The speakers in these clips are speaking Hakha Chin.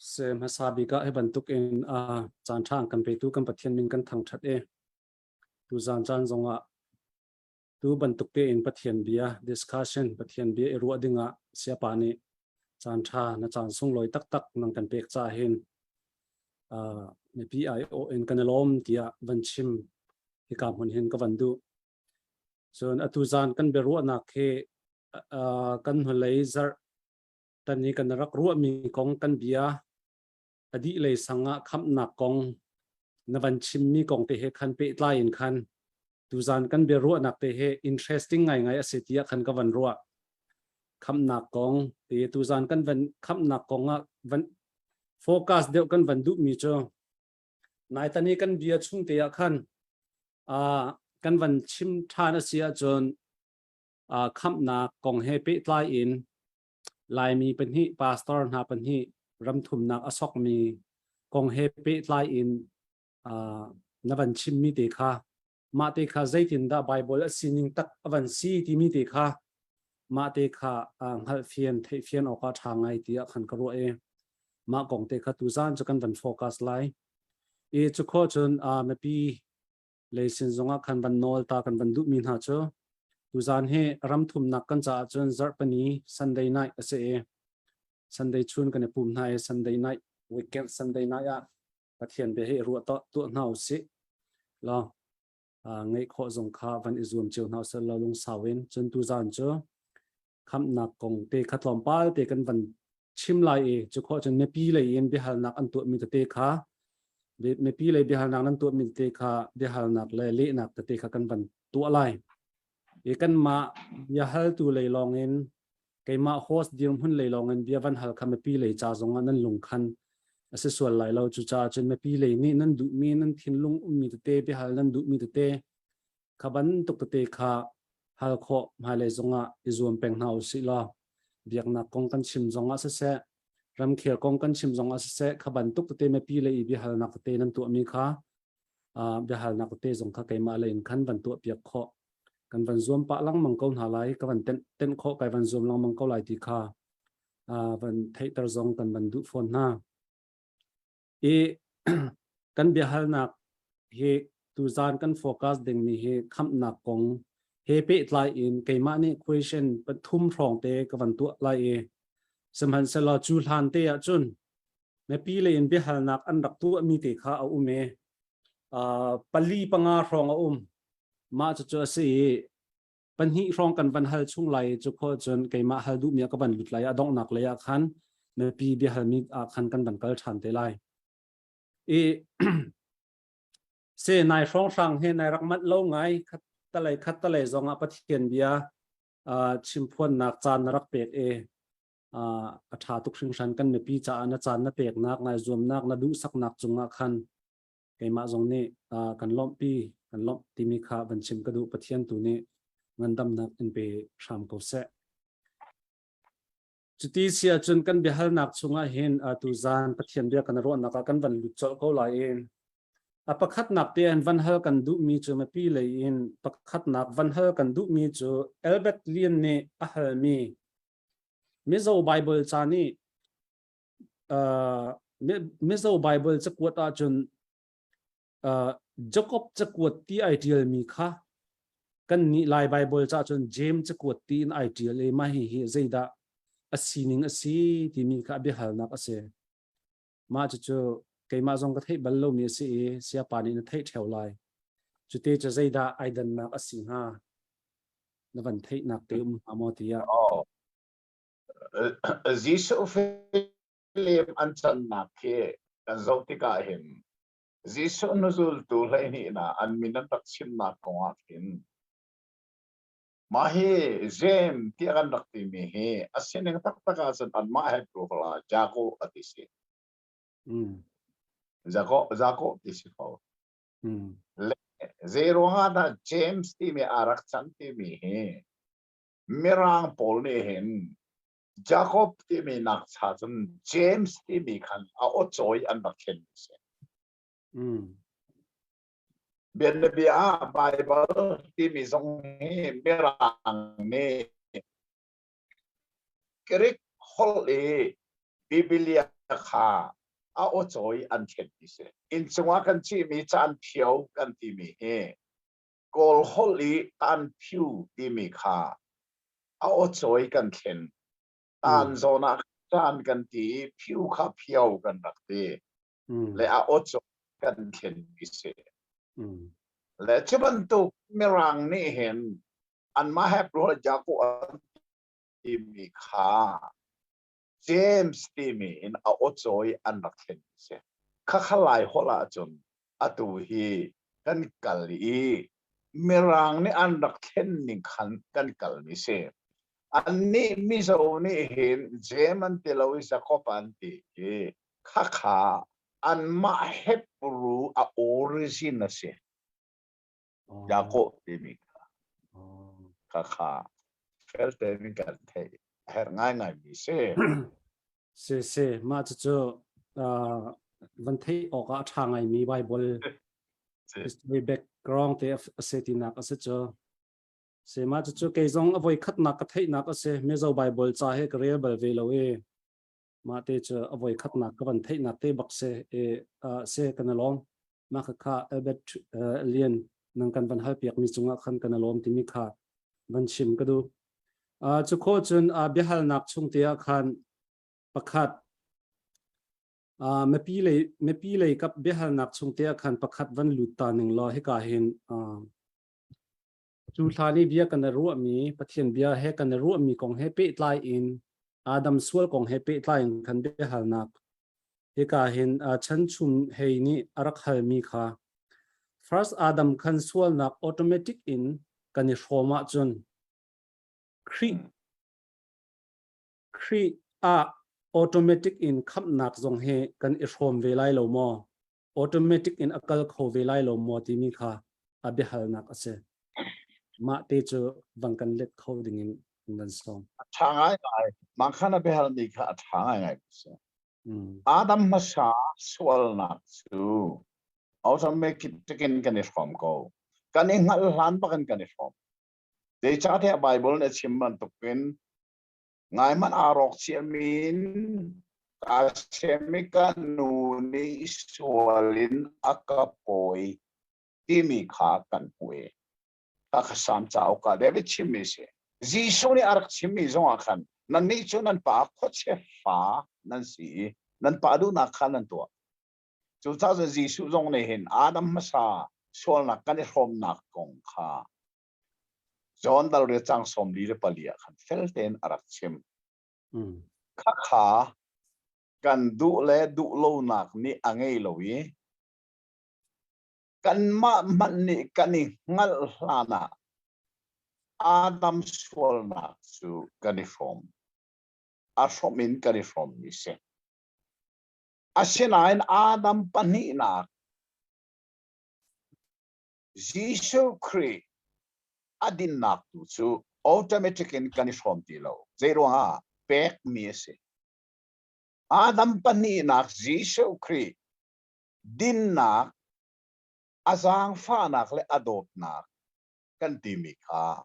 Se hmasa bik ah hi bantuk in caan ṭha an kan petu kan Pathian min kan thangṭhat i tuzaan caan zongah tu bantuk tein Pathian bia discussion Pathian bia i ruah dingah siapa nih caan ṭha na caan sunglawi taktak nang kan pek caah hin mipi aiawh in kan i lawm tiah van chim hika hmun hin ka van duh. Cun atu zaan kan biaruahnak hi kan hnulei zarh tan i kan rak ruahmi kong kan bia a dih lei sang ah khamhnak kong na van chimmi kong te he khan pehtlai in khan tuzan kan biaruahnak te he interesting ngaingai a si tiah khan ka van ruah. Khamhnak kong te tuzan kan van khamhnak kong ah van focus deuh kan van duhmi cu naitan i kan bia chung te ah khan kan van chim ṭhan a si ahcun khamhnak kong he pehtlai in Laimi pahnih pastor hna pahnih ramthumnak a sokmi kong he pehtlai in na van chimmi te kha mah te kha zeitindah Bible a sining tak a van si timi te kha mah te kha hngalhfian theihfian awkah ṭha ngai tiah khan ka ruah i mah kong te kha tuzan cu kan van focus lai. I cu khawh cun mipi lei sin zongah khan van nawl ta kan van duhmi hna cu tuzan hi ramthumnak kan caah cun zarhpini Sunday night a si i Sunday chun kan i pum hna i Sunday night weekend Sunday night ah Pathian bia hi ruah tuah hna u sih law ngeih khawh zong kha van i zuam cio hna usih law lungsau in cun tuzan cu khamhnak kong te kha tlawmpal te kan van chim lai i cu khawh cun mipi lei in biahalnak an tuahmi tete kha mipi lei biahalnak nan tuahmi tete kha biahalnak le lehnak tete kha kan van tuah lai i kanmah biahaltu lei lawng in keimah host dirhmun lei lawng in bia van hal kha mipi lei ca zong ah nan lungkhan a si sual lai lo. Cucaah cun mipi lei nih nan duhmi nan thinlung ummi tete biahal nan duhmi tete kha bantuk tete kha hal khawh hmailei zongah i zuam peng hna usih law biaknak kong kan chim zongah siseh, ramkhel kong kan chim zongah siseh, kha bantuk tete mipi lei i biahalnak tete nan tuahmi kha biahalnak tete zong kha keimah lei in khan van tuah piak khawh kan van zuam pah lengmang ko hna lai, ka van tenh khawh kai van zuam lengmang ko lai ti kha van theihter zong kan van duh fawn hna. I kan biahalnak hi tuzan kan focus dingmi hi khamhnak kong he pehtlai in keimah nih question pathum hrawng te ka van tuah lai i sihmanhsehlaw cu hlan te ah cun mipi lei in biahalnak an rak tuahmi te kha a um i pali panga hrawng a um. Mah cucu a si i pahnih hrawng kan van hal chung lai cu khawh cun keimah hal duhmi ah ka van lut lai. A donghnak lei ah khan mipi biahalmi ah khan kan van kal ṭhan te lai. I se nai hrawng hrang he nai rak manh lo ngai khat talei khat talei zong ah Pathian bia chimphuannak caan na rak pek i a ṭha tuk hringhran. Kan mipi caah na caan na peknak, nai zuamnak, na duhsaknak cungah khan keimah zong nih kan lawmhpi, kan lawmh timi kha van chim ka duh. Pathian tu nih ngandamnak in pe hram ko seh. Cuti si ahcun kan biahalnak chungah hin tuzan Pathian bia kan ruahnak ah kan van lut colh ko lai i a pakhatnak te an van hal kan duhmi cu mipi lei in pakhatnak van hal kan duhmi cu Albert Lian nih a halmi Mizo Bible ca nih Mizo Bible cakuat ahcun Jacob cakuat ti ai ṭialmi kha kan nih Lai Bible ca cun James cakuat ti in ai ṭial i mah hihi zeidah a sining a si timi kha a biahalnak a si. Mah cucu keimah zong ka theih bal lomi a si i siapa nih na theih ṭheo lai. Cute cu zeidah ai dannak a si hnga? Na van theihnak te um hnga maw tiah. Oh. Jesuh film an cannak khi kan zoh tikah hin Jesuh hnuzultu 12 hna an min an rak chimnak kong ah khin mah hi Jeim tiah kan rak timi hi a sining taktak ahcun anmah he hla Jakob a ti si. Jakob Jakob ti si ko. Le zei ruangah dah James timi aa rak can timi hi Mirang pawl nih hin Jacob timi nak cha cun James timi khan a aw cawi an rak thlen si. Bianabia ah Bible timi zong hi Mirang nih Greek holh i Biblia kha a aw cawi an thlenmi si. Inn cungah kan cihmi caan phio kan timi hi Kawl holh i tan phiu timi kha a aw cawi kan thlen. Tan zawn ah caan kan ti i phiu kha phio kan rak ti. Le a aw cawi kan thlenmi si. Le cu bantuk Mirang nih hin anmah Hebrew Jacob an timi kha James timi in a awcawi an rak thlen si. Khakha Lai holh ahcun atu hi kan kal i Mirang nih an rak thlen ning khan kan kal mi si. Annih Mizo nih hin James an ti lo i Jacob an ti i khakha anmah Hebrew a origin a si. Jacob timi kha khakha fel tein kan theih a herh ngaingai mi si. Si si mah cucu van theih awk ah a ṭha ngaimi Bible history background te a si tinak a si cu. Si mah cucu kei zong a voi khatnak ka theihnak a si. Mizo Bible ca he ka rel bal ve lo i mah te cu a voi khatnak ka van theihnak te bak si i si kan i lawm. Mah khakha Albert Lian nang kan van hal piak mi cungah khan kan i lawm timi kha van chim ka duh. Cu khawh cun biahalnak chung te ah khan pakhat mipi lei kap biahalnak chung te ah khan pakhat van lut ta ning law hika hin Cu hlan i bia kan i ruahmi, Pathian bia he kan i ruahmi kong he pehtlai in Adam sual kong he pehtlai in khan biahalnak hika hin chanchum hei nih a rak halmi kha First Adam khan sualnak automatic in kan i hrawm ahcun Khrih Khrih ah automatic in khamhnak zong hi kan i hrawm ve lai lo maw? Automatic in a kal kho ve lai lo maw timi kha a biahalnak a si. Mah te cu vang kan let kho ding in nan sawm. A ṭha ngaingai. Mah khan a biahalmi kha a ṭha ngaingai si. Adam hmasa sualnak cu automatic in kan i hrawm ko. Kan i hngalh hlan bak in kan i hrawm. Zeicahtiah Bible nih a chim bantukin Ngai hmanh aa rawk ciami in kaa sem i ka nu nih sual in a ka pawi timi kha kan hmuh i ka Salm cauk ah David chimmi si. Jesuh nih a rak chimmi zongah khan nannih cu nan pa khuachia fa nan si i nan pa duhnak kha nan tuah. Cucaah cun Jesuh zong nih hin Adam hmasa sualnak kan i hrawmnak kong kha John dal riat cang 44 ah khan fel tein a rak chim. Khakha kan duh le duh lonak nih a ngei lo i kanmah hmanh nih kan i hngalh hlan ah Adam sualnak cu kan i hrawm. A hrawm in kan i hrawmmi si. Asinain Adam pahnihnak Jesuh Khrih a dinnak tu cu automatic in kan i hrawm ti lo. Zeiruangah? Pekmi a si. Adam pahnihnak Jesuh Khrih dinnak, a zaangfahnak le a dawtnak kan timi kha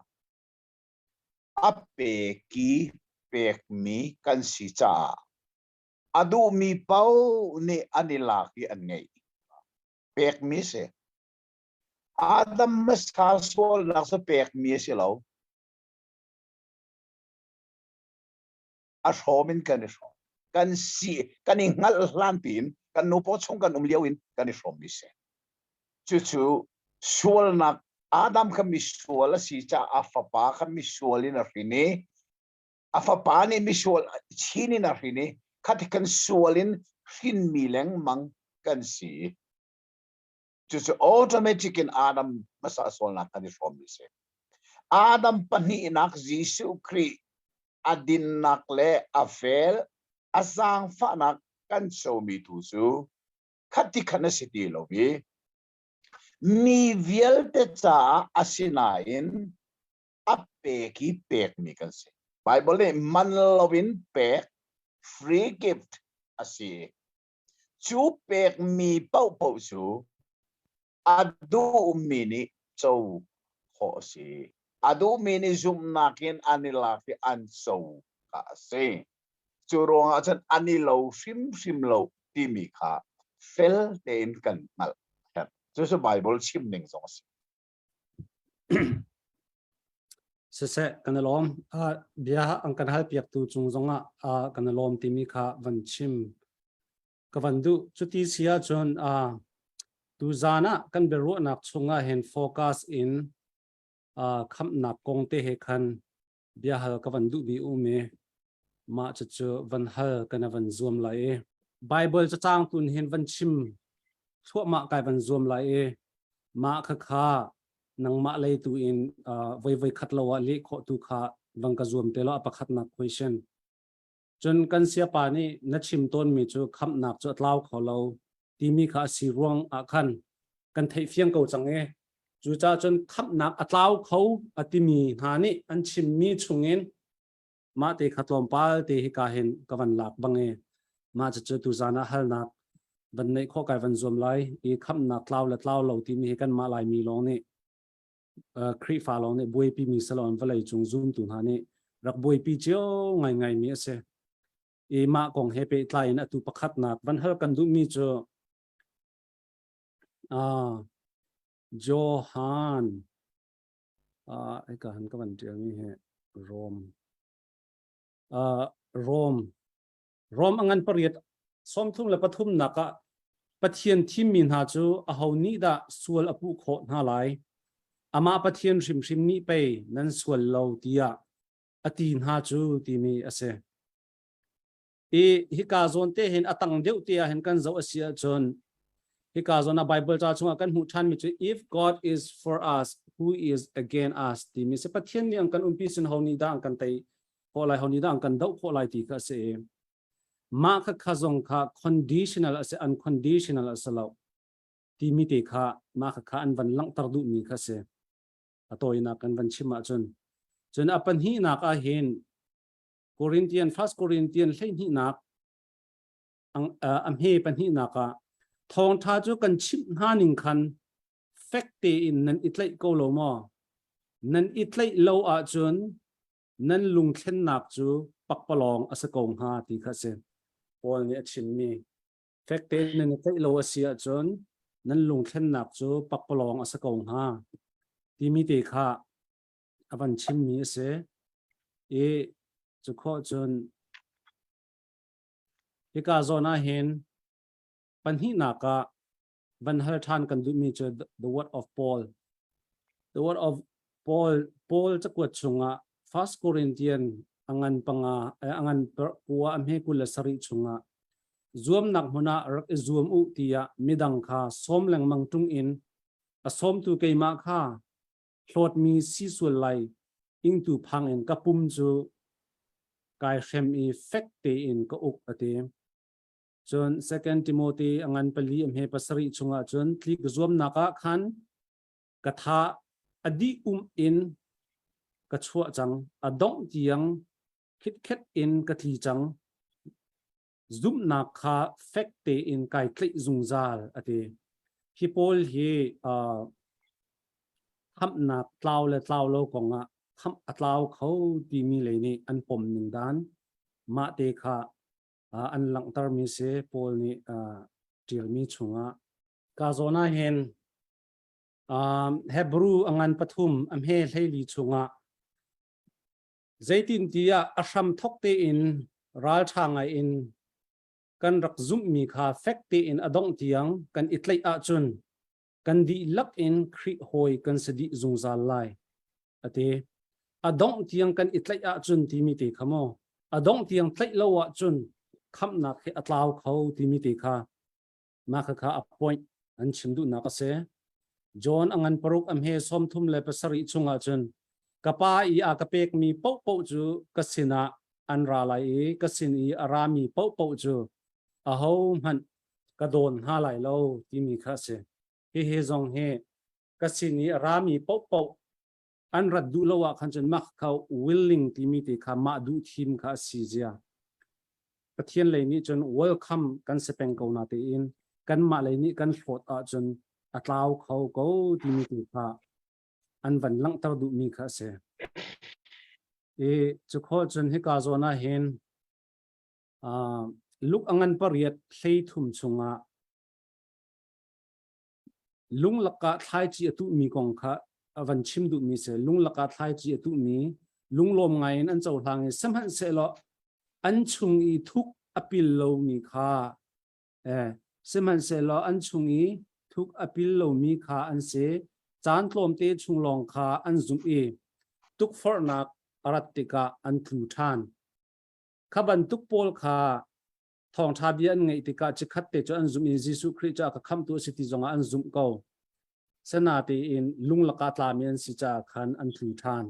a peki pekmi kan si caah a duhmi paoh nih an i lak i an ngeih. Pekmi si. Adam hmasa sualnak cu pekmi a si lo. A hrawm in kan i hrawm. Kan si, kan i hngalh hlan piin kan nu paw chung kan um lio in kan i hrawmmi si. Cucu sualnak Adam kha misual a si caah a fapa kha misual in a hrin i a fapa nih misual chin in a hrin i khati kan sual in hrinmi lengmang kan si. Cucu automatic in Adam hmasa sualnak kan i hrawmmi si. Adam pahnihnak Jesuh Khrih a dinnak le a fel, a zaangfahnak kan comi tu cu khati khan a si ti lo i mi vialte caah a si nain a pek i pekmi kan si. Bible nih man loin pek free gift a si. Cu pekmi paohpaoh cu a duhmi nih co khawh a si. A duhmi nih zumhnak in an i lak i an co kha a si. Cu ruangah cun an i lo hrimhrim lo timi kha fel tein kan hngalh. Cucu Bible chim ning zong a si. Siseh, kan i lawm. Bia an kan hal piaktu cung zongah kan i lawm timi kha van chim ka van duh. Cuti si ahcun tuzaan ah kan biaruahnak chungah hin focus in khamhnak kong te he khan biahal ka van duhmi um i mah cucu van hal kan van zuam lai i Bible cacang tun hin van chim thluahmah kai van zuam lai i mah khakha nangmah lei tu in voi voi khat lo ah leh khawh tu kha van ka zuam te lo. A pakhatnak question cun, kan siapa nih na chim tawnmi cu khamhnak cu a tlau kho lo timi kha a si ruang ah khan kan theih fiang ko cang i, cucaah cun khamhnak a tlau kho a timi hna nih an chimmi chungin mah te kha tlawmpal te hi ka hin ka van lak bang i, mah cucu tuzan ah halnak van neih khawh kai van zuam lai i, khamhnak tlau le tlau lo timi hi kan mah Laimi lawng nih, Khrihfa lawng nih buaipi mi salon, vawlei cung zumtu hna nih rak buaipi cio ngai ngai mi a si i, mah kong he pehtlai in atu pakhatnak van hal kan duhmi cu Johan hika han ka van tialmi hi Rome Rome Rom a ngan 8:33 nak ah, "Pathian thimmi hna cu aho nih dah sual a puh khawh hna lai? Amah Pathian hrimhrim nih pei nan sual lo tiah a ti hna cu," timi a si. I hika zawn te hin a tang deuh te ah hin kan zoh a si ahcun, hika zawn ah Bible ca chungah kan hmuh ṭhanmi cu "If God is for us, who is against us?" timi si. Pathian nih an kan umpi sin ho nih dah an kan tei khawh lai, ho nih dah an kan doh khawh lai ti kha a si i, mah kha kha zong kha conditional a si, unconditional a si lo timi te kha, mah kha kha an van langhter duhmi kha si a tawinak kan van chim ahcun. Cun a pahnihnak ah hin Corinthian, First Corinthian 12nak a hme pahnihnak ah, "Thawngṭha cu kan chimh hna ning khan fek tein nan i tlaih ko lo maw? Nan i tlaih lo ahcun nan lungthlennak cu pakpalawng a si ko hnga," ti kha a si. Paul nih a chimmi, fek tein nan i tlaih lo a si ahcun nan lungthlennak cu pakpalawng a si ko hnga timi te kha a van chimmi a si i, cu khawh cun hika zawn ah hin pahnihnak ah van hal ṭhan kan duhmi cu the word of Paul, the word of Paul, Paul cakuat chungah First Corinthian a ngan 5, a ngan 9 a hme 27 chungah, "Zuamnak hmun ah rak i zuam u tiah midang kha sawm lengmang ṭung in a sawmtu keimah kha hlawtmi si sual lai ingtu phang in ka pum cu kai hrem i fek tein ka uk," a ti. Cun Second Timothy a ngan 4 a hme 7 chungah cun, "Tlik zuamnak ah khan ka tha a dih um in ka chuah cang, a dongh tiang khitkhet in ka tli cang, zumhnak kha fek tein kai tlaih zungzal," a ti. Hi pawl hi khamhnak tlau le tlau lo kongah khamh a tlau kho timi lei nih an pom ning dan mah te kha an langhtermi si Paul nih ṭialmi chungah. Ka zawn ah hin Hebrew a ngan 3 a hme 14 chungah, "Zeitintiah a hram thok tein ralṭha ngai in kan rak zumhmi kha fek tein a dongh tiang kan i tlaih ahcun kan dihlak in Khrih hawi kan si dih zungzal lai," a ti. A dongh tiang kan i tlaih ahcun timi te kha maw, a dongh tiang tlaih lo ahcun khamhnak hi a tlau kho timi te kha, mah kha kha a point an chim duhnak a si. John a ngan 6 a hme 37 chungah cun, "Ka pa i a ka pekmi paohpaoh cu ka sinah an ra lai i ka sin i a rami paohpaoh cu ahohmanh ka dawn hna lai lo," timi kha a si. Hihi zong hi ka sin i a rami paohpaoh an rat duh lo ah khan cun mah kha willing timi te kha, mah duh thim kha a si zia. Pathian lei nih cun welcome kan si peng ko na tein kanmah lei nih kan hlawt ahcun a tlau kho ko timi tu kha an van langhter duhmi kha a si. I cu khawh cun hika zawn ah hin Luke a ngan pariat 13 chungah lung lakah thlaici a tuhmi kong kha a van chim duhmi si. Lung lakah thlaici a tuhmi lunglawm ngai in an cohlang i sihmanhsehlaw an chung i thuk a pil lomi kha sihmanhsehlaw an chung i thuk a pil lomi kha an si. Caan tlawmte chung lawng kha an zumh i tukforhnak a rat tikah an tlu ṭhan. Kha bantuk pawl kha thawngṭha bia an ngaih tikah chikkhat te cu an zumh i Jesuh Khrih cu a ka khamhtu a si ti zongah an zumh ko. Sinatein lung lakah tlami an si caah khan an tlu ṭhan.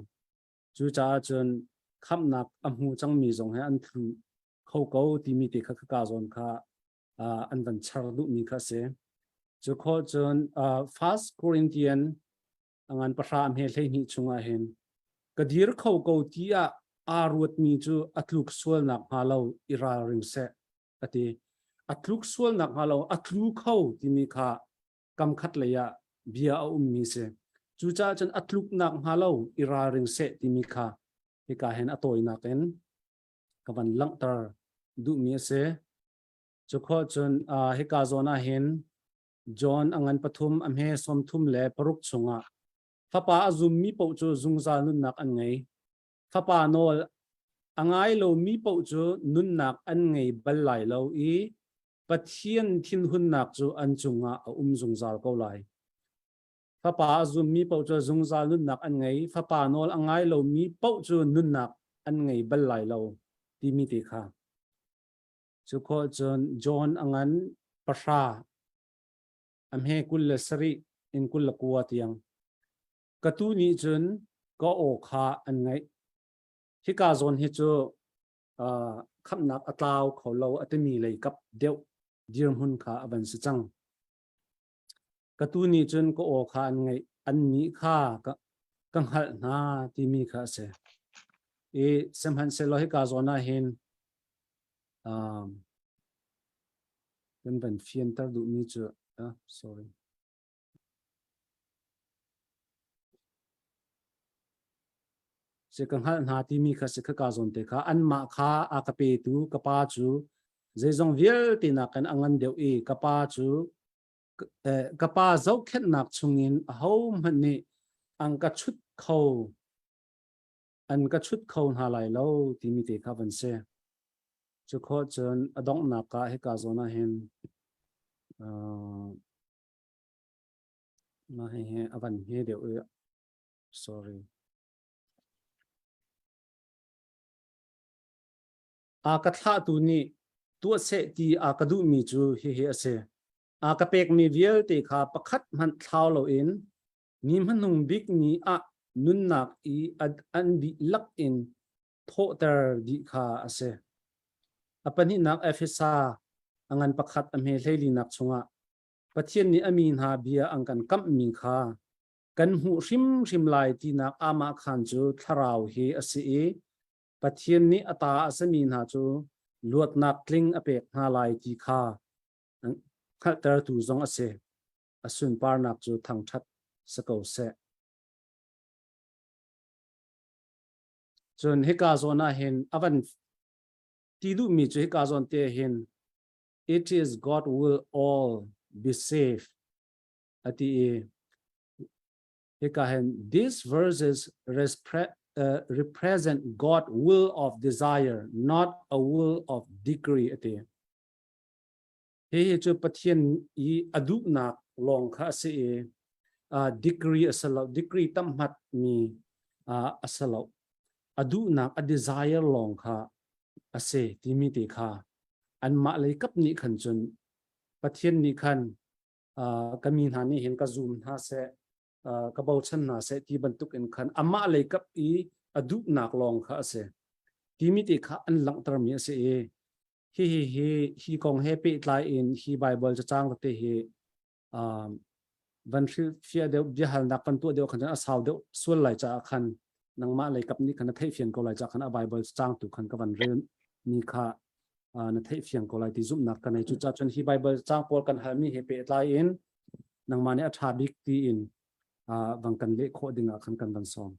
Cucaah cun khamhnak a hmu cangmi zong he an tlu kho ko timi te kha ka zawn kha an van char duhmi kha a si. Cu khawh cun First Corinthian a ngan pahra hme 12 chungah hin ka dir kho ko ti ah aa ruatmi cu a tluk sualnak hnga lo i ralring seh a ti. A tluk sualnak hnga lo a tlu kho timi kha kam khat lei ah bia a ummi si. Cucaah cun a tluknak hnga lo i ralring seh timi kha hika hin a tawinak in ka van langhter duhmi a si. Cu khawh cun hika zawn ah hin John a ngan pathum a hme 36 chungah fapa a zummi paoh cu zungzal nunnak an ngei. Fapa nawl a ngai lomi paoh cu nunnak an ngei bal lai lo i Pathian thinhunnak cu an cungah a um zungzal ko lai. Fapa a zummi paoh cu zungzal nunnak an ngei. Fapa nawl a ngai lomi paoh cu nunnak an ngei bal lai lo timi te kha. Cu khawh cun John a ngan pahra a hme 27 in 29 tiang. Ka tu nih cun ka aw kha an ngaih. Hika zawn hi cu khamhnak a tlau kho lo a timi lei kap deuh dirhmun kha a van si cang. Ka tu nih cun ka aw kha an ngaih, annih kha ka, ka hngalh hna timi kha a si. I sihmanhsehlaw hika zawn ah hin um, kan van fianter duhmi cu sorry. Si ka hngalh hna timi kha si ka zawn te kha anmah kha a ka petu ka pa cu zeizong vialte nakin a ngan deuh i ka pa cu ka pa zohkhenhnak chungin ahohmanh nih an ka chut kho an ka chut kho hna lai lo timi te kha van si. Cu khawh cun a donghnak ah hika zawn ah hin mah hihi a van hme deuh i sorry. A ka thlahtu nih tuah seh ti a ka duhmi cu hihi a si. A ka pekmi vialte kha pakhat hmanh thlau loin ni hmanung bik ni ah nunnak i an dihlak in thawhter dih kha a si. A pahnihnak Efesa a ngan pakhat a hme hleilinak chungah Pathian nih a mi hna bia an kan kamhmi kha kan hmuh hrimhrim lai tinak amah khan cu thlarau hi a si i Pathian nih a ta a simi hna cu luatnak tling a pek hna lai ti kha hngalhtertu zong a si. A sunparnak cu thangṭhat si ko seh. Cun hika zawn ah hin a van ti duhmi cu hika zawn te hin it is God will all be safe a ti i hika hin these verses represent God will of desire not a will of decree a ti. Hihi cu Pathian i a duhnak lawng kha a si i degree a si lo, degree tamhmat mi a si lo. A duhnak, a desire lawng kha a si timi te kha anmah lei kap nih khan cun Pathian nih khan ka mi hna nih hin ka zum hna seh, ka bochan hna seh ti bantuk in khan amah lei kap i a duhnak lawng kha a si timi te kha an langhtermi a si i hihi hi hi kong he pehtlai in hi Bible cacang tete hi van hrilhfiah deuh biahalnak kan tuah deuh khan a sau deuh sual lai caah khan nangmah lei kap nih khan na theih fian ko lai caah khan a Bible cacang tu khan ka van rel mi kha na theih fiang ko lai ti zumhnak ka nei. Cucaah cun hi Bible cacang pawl kan halmi he pehtlai in nangmah nih a ṭha bik tiin van kan leh khawh ding ah khan kan van sawm.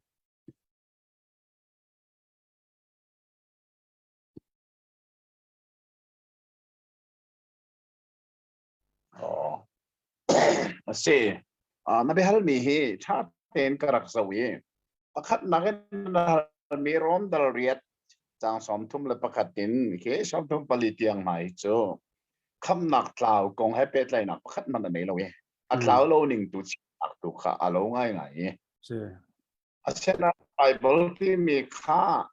A si. Na biahalmi hi ṭha tein ka rak zoh i pakhatnak in na halmi Rom dal riat caang 31 in khi 34 tiang hna hi cu khamnak tlau kong he pehtlaihnak pakhat hmanh a nei lo i a tlau lo ning tu chimnak tu kha a lo ngaingai i Asinain Baibal timi kha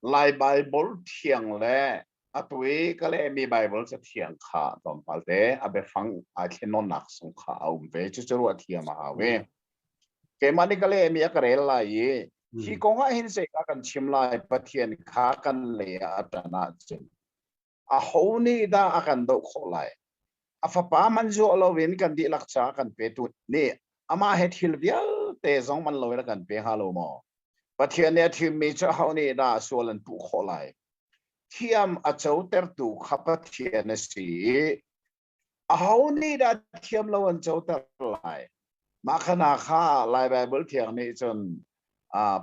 Lai Baibal thiang le atu i ka lehmi Baibal cathiang kha tlawmpal te a biafang ai thlennawnnak sung kha a um ve. Cucu ruah thiam a hau i keimah nih ka lehmi a ka rel lai i hi kong ah hin zeidah kan chim lai Pathian kha kan lei ah a ṭan ahcun aho nih dah a kan doh khawh lai? A fapa man zuah loin kan dihlak caah kan petu nih amah he thil vialte zong man loin a kan pe hnga lo maw? Pathian nih a thimmi cu aho nih dah sual an puh khawh lai? Thiam a cotertu kha Pathian a si i aho nih dah thiam lo an coter lai? Mah khana kha Lai Baibal thiang nih cun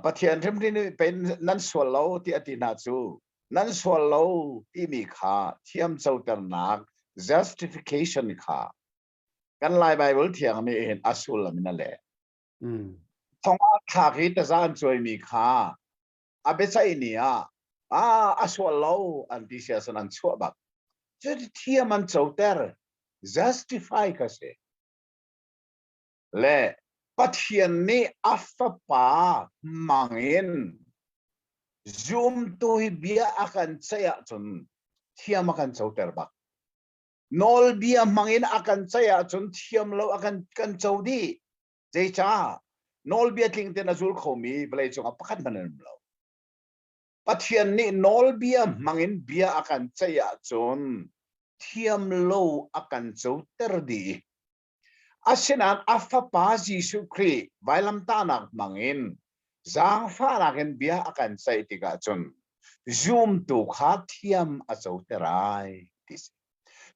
Pathian hrimhrim nih pei nan sual lo ti a ti hna cu nan sual lo timi kha thiam coternak justification kha kan Lai Baibal thiang nih hin a sullam in a leh. Thong ah thlak i taza an cuaimi kha a biaceih ni ah a sual lo an ti sia san an chuah bak. Cuti thiam an coter justify ka si. Le Pathian nih a fapa hmangin zumtu hi bia a kan ceih ahcun thiam a kan coter bak. Nawlbia hmangin a kan ceih ahcun thiam lo a kan kan co dih. Zeicah? Nawlbia tling tein a zul khomi vawlei cungah pakhat hmanh an um lo. Pathian nih nawlbia hmangin bia a kan ceih ahcun thiam lo a kan coter dih. Asinain a Fapa Jesuh Khrih vailamtahnak hmangin zaangfahnak in bia a kan ceih tikah cun zumtu kha thiam a coter ai ti si.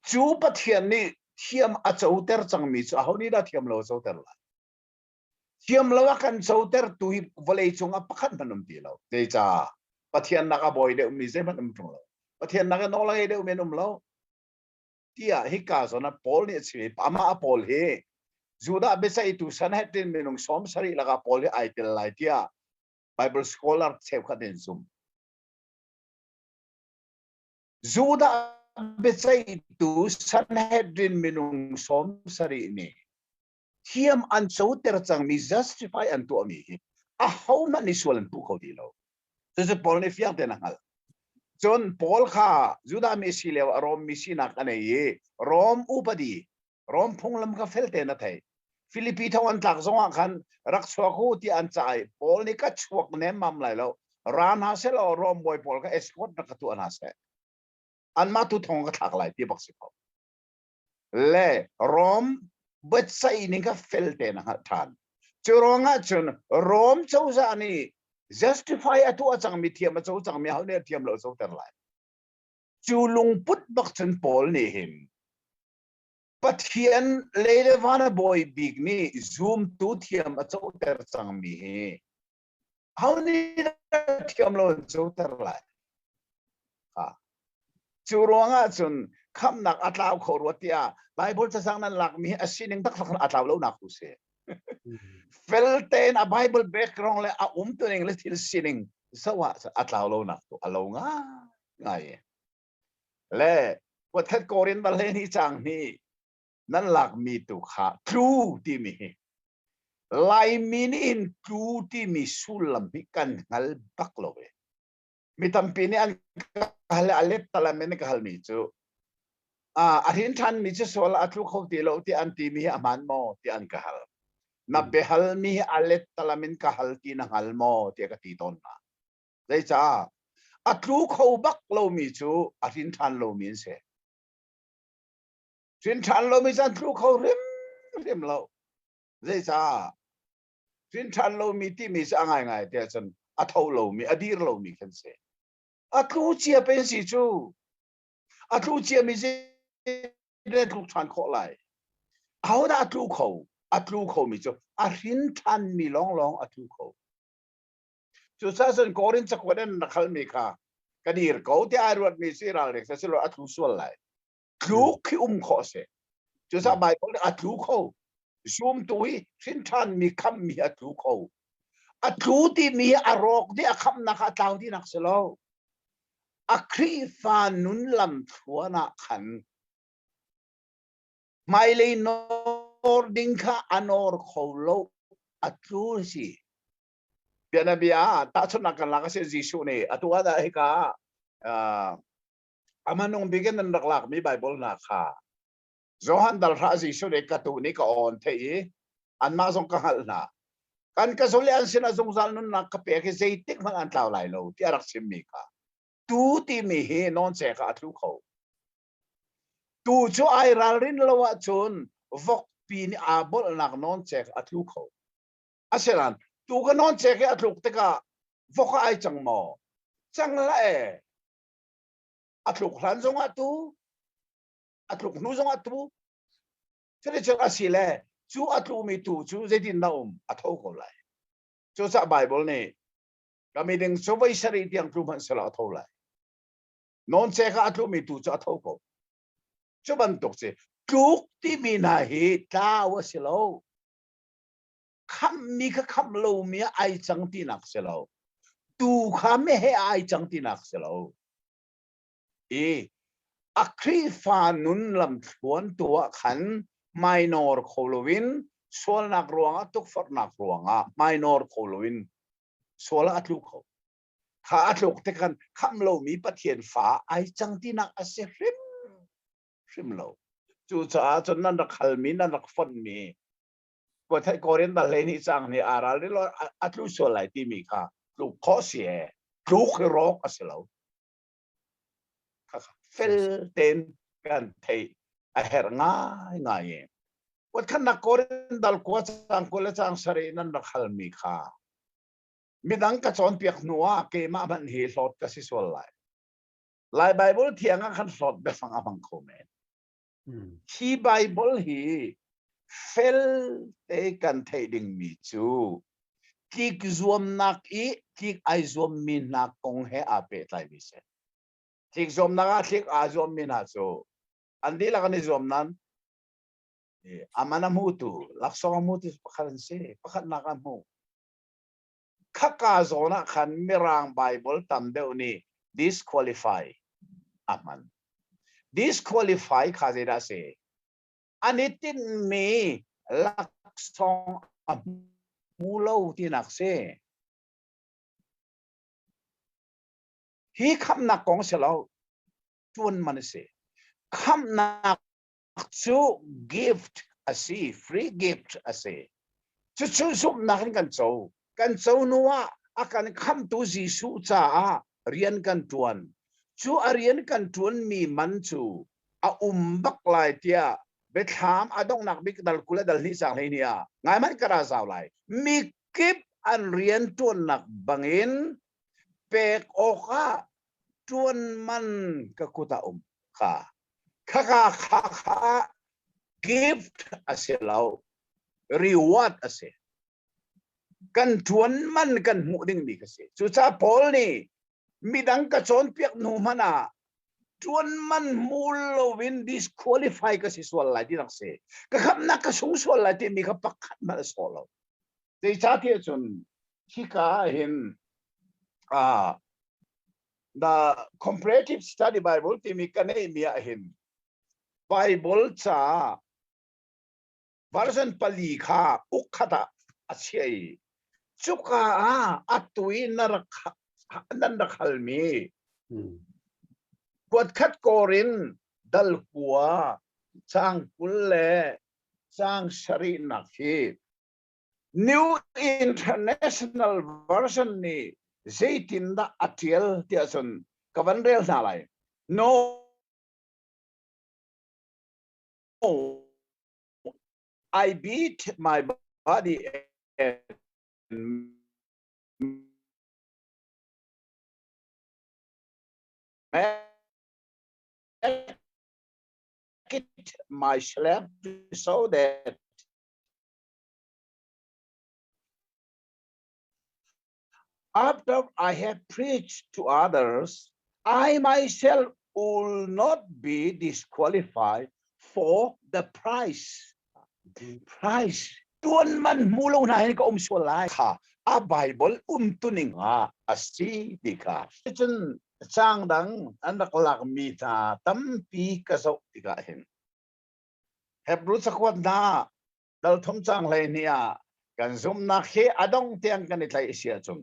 Cu Pathian nih thiam a coter cangmi cu aho nih dah thiam lo a coter lai? Thiam lo a kan cotertu hi vawlei cungah pakhat hmanh um ti lo. Zeicah? Pathian nak a bawi deuhmi zeihmanh um ṭung lo. Pathian nak a nawl a ngei deuhmi an um lo. Tiah hika zawn ah Paul nih a chim i amah a Paul hi Judah biaceihtu Sanhedrin minung 70 lakah Paul hi ai tel lai tiah Bible scholar cheukhat nih an zumh. Judah biaceihtu Sanhedrin minung 70 nih thiam an coter cangmi justify an tuahmi hi ahohmanh nih sual an puh kho ti lo. Cucu Paul nih fiang tein a hngalh. Cun Paul kha Judah mi si lio ah Rom mi sinak a nei i Rom upadi, Rom phunglam kha fel tein a theih. Filipi thong an tlak zongah khan rak chuak u tiah an cah i Paul nih ka chuak nemmam lai lo. Ra hna seh law Rom bawi pawl kha escort rak ka tuah hna seh. Anmah tu thong ka thlak lai ti bak si ko. Le Rom biaceih ning kha fel tein a hngalh ṭhan. Cu ruangah cun Rom cozah nih justify a tuah cangmi thiam a co cangmi ho nih a thiam lo coter lai. Cu lungput bak cun Paul nih hin Pathian lei le van a bawi bik nih zumtu thiam a coter cangmi hi ho nih thiam lo an coter lai. Cu ruangah cun khamnak a tlau kho rua tiah Bible cacang nan lakmi hi a sining taktak a tlau lo nak tu si. Fel tein a Bible background le a umtuning le thil sining zoh ah a tlau lo nak tu a lo ngai ngai. Le Pathet Korin bal he ni chang ni nan lakmi tu kha tlu timi hi Laimi nih hin tlu timi sullam hi kan hngal bak lo e. Mi tampi nih an ka hal a let talam in ka halmi cu a hrin ṭhanmi cu sual a tlu kho ti lo ti an timi hi a hmaan maw ti an ka hal. Na biahalmi hi a let talam in ka hal ti na hngal maw tiah ka ti tawn hna. Zeicah? A tlu kho bak lomi cu a hrin ṭhan lomi an si. Hrin ṭhan lomi cu an tlu kho hrimhrim lo. Zeicah? Hrin ṭhan lomi timi cu a ngaingai te ahcun a tho lomi, a dir lomi khan si. A tlu cia pen si cu. A tlu ciami zei tluk ṭhan khawh lai? Ahodah a tlu kho? A tlu khomi cu a hrin ṭhanmi lawnglawng a tlu kho. Cucaah cun Korin cakuat in rak halmi kha ka dir ko tiah ai ruatmi si ralring si lo a tlu sual lai. Tluk khi um khawh si. Cucaah Bible nih a tlu kho. Zumtu hi hrinṭhanmi khammi a tlu kho. A tlu timi hi a rawk dih, a khamnak a tlau dinak si lo. A Khrihfa nun lamthluan ah khan hmailei nawr ding kha a nawr kho lo, a tlu si. Bianabia ah tahchunhnak kan lak a si. Jesuh nih atu ah dah hika ah a hmanung bik in nan rak lakmi Bible hna kha Johan dal hra Jesuh nih ka tu nih ka awn theih i anmah zong ka hngalh hna. Kan ka zul i an sinah zungzal nunnak ka pek i zeitik hmanh an tlau lai lo tiah a rak chimmi kha tu timi hi nawncek ah a tlu kho. Tu cu ai ralrin lo ahcun vokpi nih aa bolhnak nawncek a tlu kho. Asinain tu ka nawncek i a tluk tikah vok ah ai cang maw? Cang la e. A tluk hlan zongah tu, a tluk hnu zongah tu. Cuticun a si le cu a tlumi tu cu zeitin dah um? A tho ko lai. Cucaah Baibal nih ka miding cu voi sarih tiang tlu hmanh selaw a tho lai. Nawncek ah a tlumi tu cu a tho ko. Cu bantuk si tluk timi hna hi tlau a si lo. Khamhmi kha khamh lomi ah ai cang tinak si lo. Tu kha meheh ah ai cang tinak si lo. I a Khrihfa nun lamthluan tu ah khan hmainawr kho loin sualnak ruangah, tukforhnak ruangah hmainawr kho loin sual ah a tlu kho. Kha a tluk te khan khamh lomi Pathian fa ai cang tinak a si hrim hrim lo. Cucaah cun nan rak halmi, nan rak fonhmi Kuathai Korin dal 12 cang nih aa ral ri a tlu sual lai timi kha tluk khawh si e, tluk hi rawk a si lo. Fel tein kan theih a herh ngai ngai i kuatkhannak Korin dal kua cang 20 le cang 7 nan rak halmi kha midang ka cawnpiak hnu ah keimah hmanh hi hlawt ka si sual lai. Lai Bible thiang ah khan hlawt biafang a hmang kho men. Hi Bible hi fel te kan theih dingmi cu tlik zuamnak i tlik ai zuammi hna kong he aa pehtlaimi si. Tlik zuamnak ah tlik aa zuammi hna cu an dihlak an i zuam nan aman a hmutu, laksawng a hmutu pakhat an si, pakhatnak a hmu. Khaka zawn ah khan Mirang Bible tam deuh nih disqualify a hman. Disqualify kha zeidah a si? An i tinhmi laksawng a hmu lo tinak si. Hi khamhnak kong si lo, ṭuan man a si. Khamhnak cu gift a si, free gift a si. Cucu zumhnak in kan co. Kan co hnu ah a kan khamtu Jesuh caah rian kan ṭuan. Cu a rian kan ṭuanmi man cu a um bak lai tiah Biathlam a donghnak bik dal 20 le dal 2 caang 12 ah ngai hmanh ka ra zau lai. Mi kip an rian ṭuannak bangin pek awkah ṭuan man ka kut ah um kha. Khaka kha kha gift a si lo, reward a si. Kan ṭuan man kan hmuh dingmi ka si. Cucaah Paul nih midang ka cawnpiak hnu hmanh ah ṭuan man hmu loin disqualify ka si sual lai ti rak si. Ka khamnak ka sung sual lai timi kha pakhat hmanh a sawh lo. Zeicahtiah cun hika ah hin The Comparative Study Bible timi ka neihmi ah hin Bible ca version pali kha uk khat ah a chiah i cuka ah atu i na rak nan rak halmi kuat khat Korin dal 9 caang 20 le caang 7nak hi New International Version nih zeitindah a ṭial tiah cun ka van rel hna lai. No, I beat my body and make it my slave so that after I have preached to others, I myself will not be disqualified for the prize. Price tuan man hmu lo hna hin ka um sual lai kha a Bible umtuning ah a si ti kha. Cun cang dang an rak lakmi hna tampi ka zoh tikah hin Hebrew cakuat hna dal thum cang hlei ni ah kan zumhnak hi a dong tiang kan i tlaih si ahcun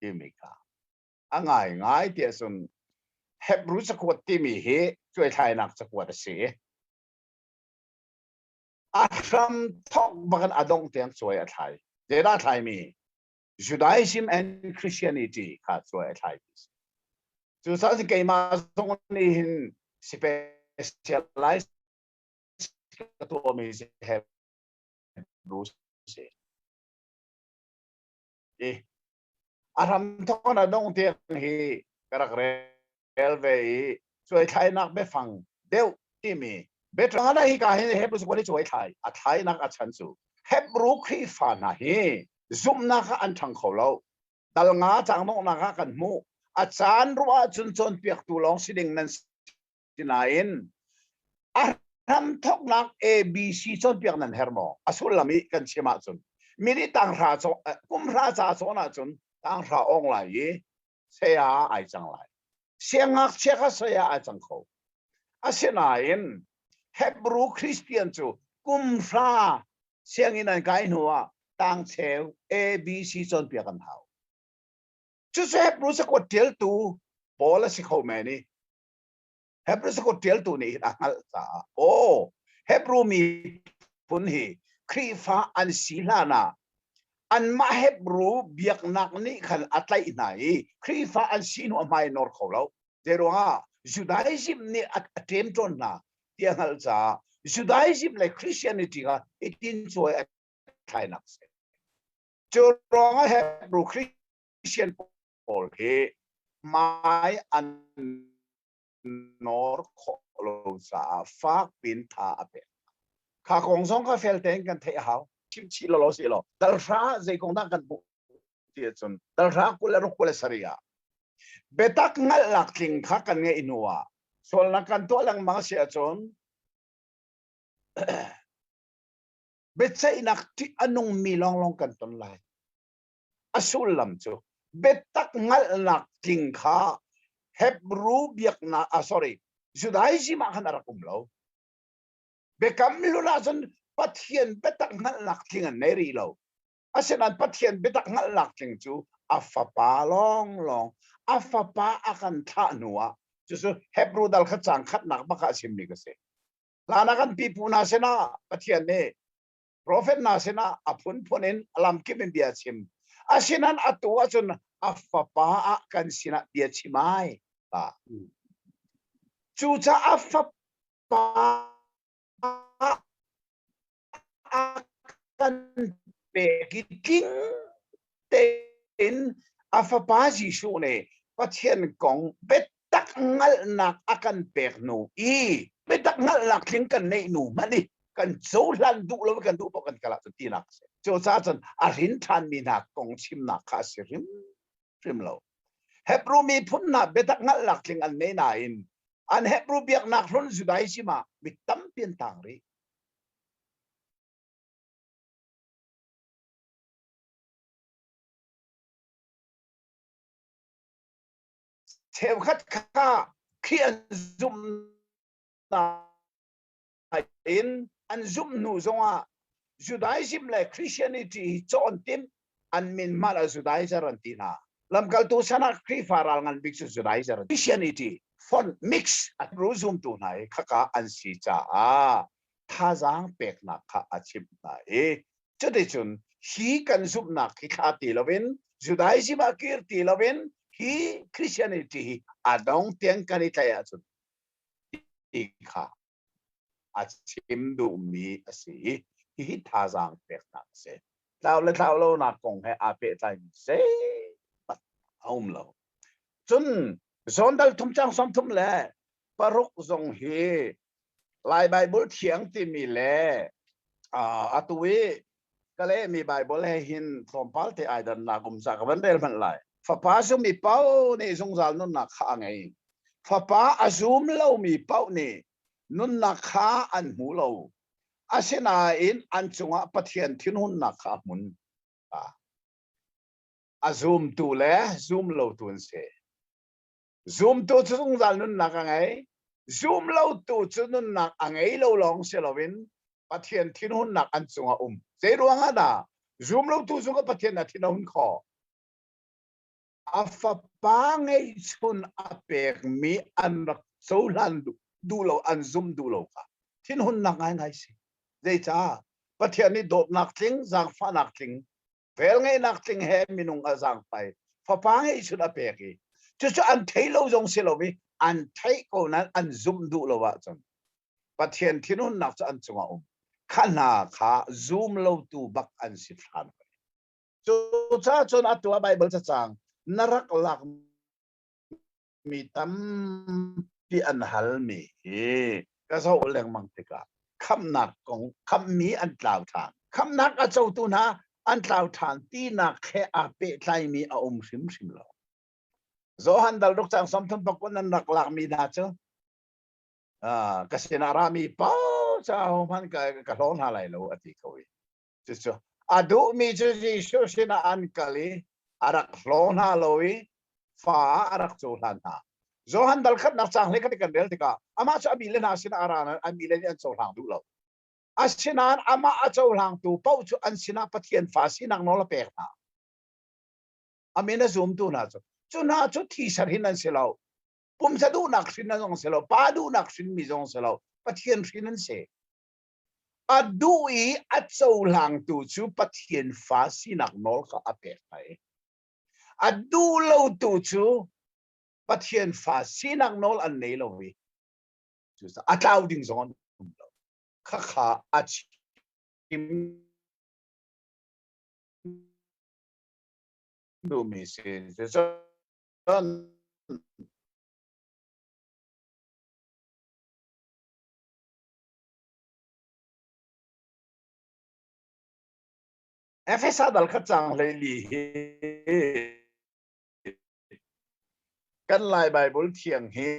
timi kha a ngai ngai ti ahcun Hebrew cakuat timi hi cuaithlainak cakuat a si. A hram thok bakin a dong tiang cuai a thlai. Zeidah a thlaimi? Judaism and Christianity kha cuai a thlai. Cucaah keimah zong nih hin specialize ka tuahmi si Hebrew si. I a hram thawk a dong tiang hi ka rak rel ve i cuaithlainak biafang deuh timi biaṭang hi ka hin Hebrew cakuat hi cuaithlai a thlainak a chan cu Hebrew Khrihfa hna hi zumhnak ah an ṭhang kho lo. Dal nga cang donghnak ah kan hmuh. A caan ruah ahcun cawnpiaktu lawng si ding nan Sinain a hramthawknak ABC cawnpiak nan herh maw? A sullam i kan chim ahcun mi nih tanghra kum hra ca cawn ahcun tanghra awng lai i saya ai cang lai. Siangngakchia kha saya ai cang kho. Asinain Hebrew Christian cu kum hra sianginn an kai hnu ah tangcheu ABC cawnpiak an hau. Cucu Hebrew cakuat ṭialtu Paul a si kho men i Hebrew cakuat ṭialtu nih hin a hngalh caah aw Hebrew miphun hi Khrihfa an si hlan ah anmah Hebrew biaknak nih khan a tlaih hna i Khrihfa an si hnu a hmai nawr kho lo. Zeiruangah Judaism nih a ṭemṭawn hna ti a hngalh caah Judaism le Christianity kha hitin cuai a thlainak a si. Cu ruangah Hebrew Christian pawl hi hmai an nawr khawh lo caah fak pin tha a pek. Kha kong zong kha fel tein kan theih a hau. Chim chih lo lo si lo. Dalhra zei kong dah kan hmuh ti ahcun dalhra 27 ah biatak hngalhnak tling kha kan ngeih hnu ah sualnak kan tuah lengmang si ahcun biaceihnak ṭih a nungmi lawnglawng kan ton lai. A sullam cu biatak hngalhnak tling kha Hebrew biaknak ah sorry Judaism ah khan a rak um lo. Biakam hlun ahcun Pathian biatak hngalhnak tling an nei rih lo. Asinain Pathian biatak hngalhnak tling cu a fapa lawnglawng a fapa a kan thlah hnu ah cucu Hebrew dal kha cang khatnak bak ah a chimmi ka si. Hlan ah kan pipu hna sinah Pathian nih Profet hna sinah a phunphun in a lamkip in bia a chim. Asinain atu ahcun a fapa ah kan sinah bia chim ai ta. Cucaah a fapa a kan pek i tling tein a fapa Jesuh nih Pathian kong biatak hngalhnak a kan pek hnu i biatak hngalhnak tling kan neih hnu hmanh i kan cohlan duh lo kan duh paoh kan kal ahcun tinak a si. Cucaah cun a hrin ṭhanmi hna kong chimnak kha a si hrimhrim lo. Hebrew miphun hna biatak hngalhnak tling an nei nain an Hebrew biaknak hlun Judaism ah mi tampi an tang rih. Cheukhat kha khi an zumh in an zumh hnu zongah Judaism le Christianity hi cawn timh an min hmanh ah Judaizer an ti hna. Lamkaltu chan ah Khrihfa ral ngan bik cu Judaizer. Christianity font mix a ru zumtu hna hi khaka an si caah thazaang peknak kha a chimh hna i cuticun hi kan zumhnak hi thla ti loin Judaism ah kir ti loin hi Christianity hi a dong tiang kan i tlaih ahcun ti kha a chim duhmi a si i hihi thazaang peknak a si. Tlau le tlau lonak kong he aa pehtlaimi zeihmanh a um lo. Cun John dal thum cang 36 zong hi Lai Baibal Thiang timi le atu i ka lehmi Baibal he hin tlawmpal te ai dannak um ca ka van rel hmanh lai. Fapa zummi paoh nih zungzal nunnak kha a ngei. Fapa a zum lomi paoh nih nunnak kha an hmu lo. Asinain an cungah Pathian thinhunnak kha a hmun. A zumtu le zum lotu an si. Zumtu cu zungzal nunnak a ngei. Zum lotu cu nunnak a ngei lo lawng si loin Pathian thinhunnak an cungah um. Zei ruangah dah zum lotu cungah Pathian a thin a hun khawh? A fapa ngeihchun a pekmi an rak cohlan duh lo, an zum duh lo kha thinhunnak ngaingai si. Zeicah? Pathian nih dawtnak tling, zaangfahnak tling, velngeihnak tling he minung a zaangfai. Fapa ngeihchun a pek i cucu an thei lo zong si lo i an theih ko nain an zumh duh lo ahcun Pathian thinhunnak cu an cungah um. Kha hna kha zum lotu bak an si hran. Cucaah cun atu ah Baibal cacang na rak lak mi tampi an halmi hi ka zoh lengmang tikah khamhnak kong khamhmi an tlau ṭhan. Khamhnak a cotu hna an tlau ṭhan tinak he aa pehtlaimi a um hrimhrim lo. Johan dal ruk cang 30 pakua nan rak lakmi hna cu ka sinah rami paoh cu ahohmanh ka hlaw hna lai lo a ti ko i Cucu a duhmi cu Jesuh sinah an kal i a rak hlaw hna lo i fa ah a rak cohlan hna. Johan dal khatnak caang hlei khat kan rel tikah amah cu a mi le hna sinah a ra nain a mi le nih an cohlang duh lo. Asinain amah a cohlangtu paoh cu an sinah Pathian fa sinak nawl a pek hna. A min a zumtu hna cu cu hna cu thisa hrin an si lo. Pumsa duhnak hrin an zong si lo. Pa duhnak hrinmi zong si lo. Pathian hrin an si. A duh i a cohlangtu cu Pathian fa sinak nawl kha a pek hna i a duh lotu cu Pathian fa sinak nawl an nei lo i cucaah a tlau ding zong an um lo. Khakha a chim duhmi si. Cun Efesa dal khat cang 14 hi kan Lai Bible thiang hi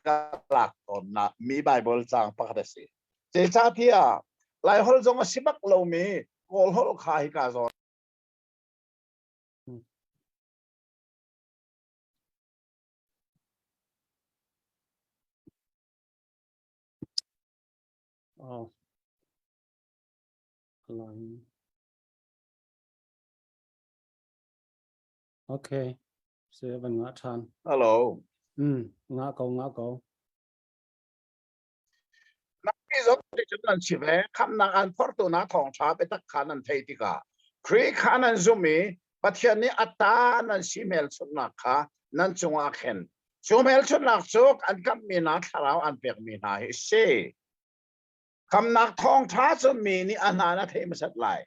ka lak tawnnak mi Bible cang pakhat a si. Zeicahtiah Laiholh zong a si bak lomi Kawl holh kha hi ka zawn. Oh. Line. Okay. Se van nga than. Hello. Nga ko nga ko. Nangni zong nih nan si ve khamnak an phortu na thawngṭha biatak kha nan theih tikah Khrih kha nan zumh i Pathian nih a ta nan si hmelchunhnak kha nan cungah a khen. Cu hmelchunhnak cu an kamhmi hna thlarau an pekmi hna hi a si. Khamnak thawngṭha cu mi nih a hna in a theih hmasat lai.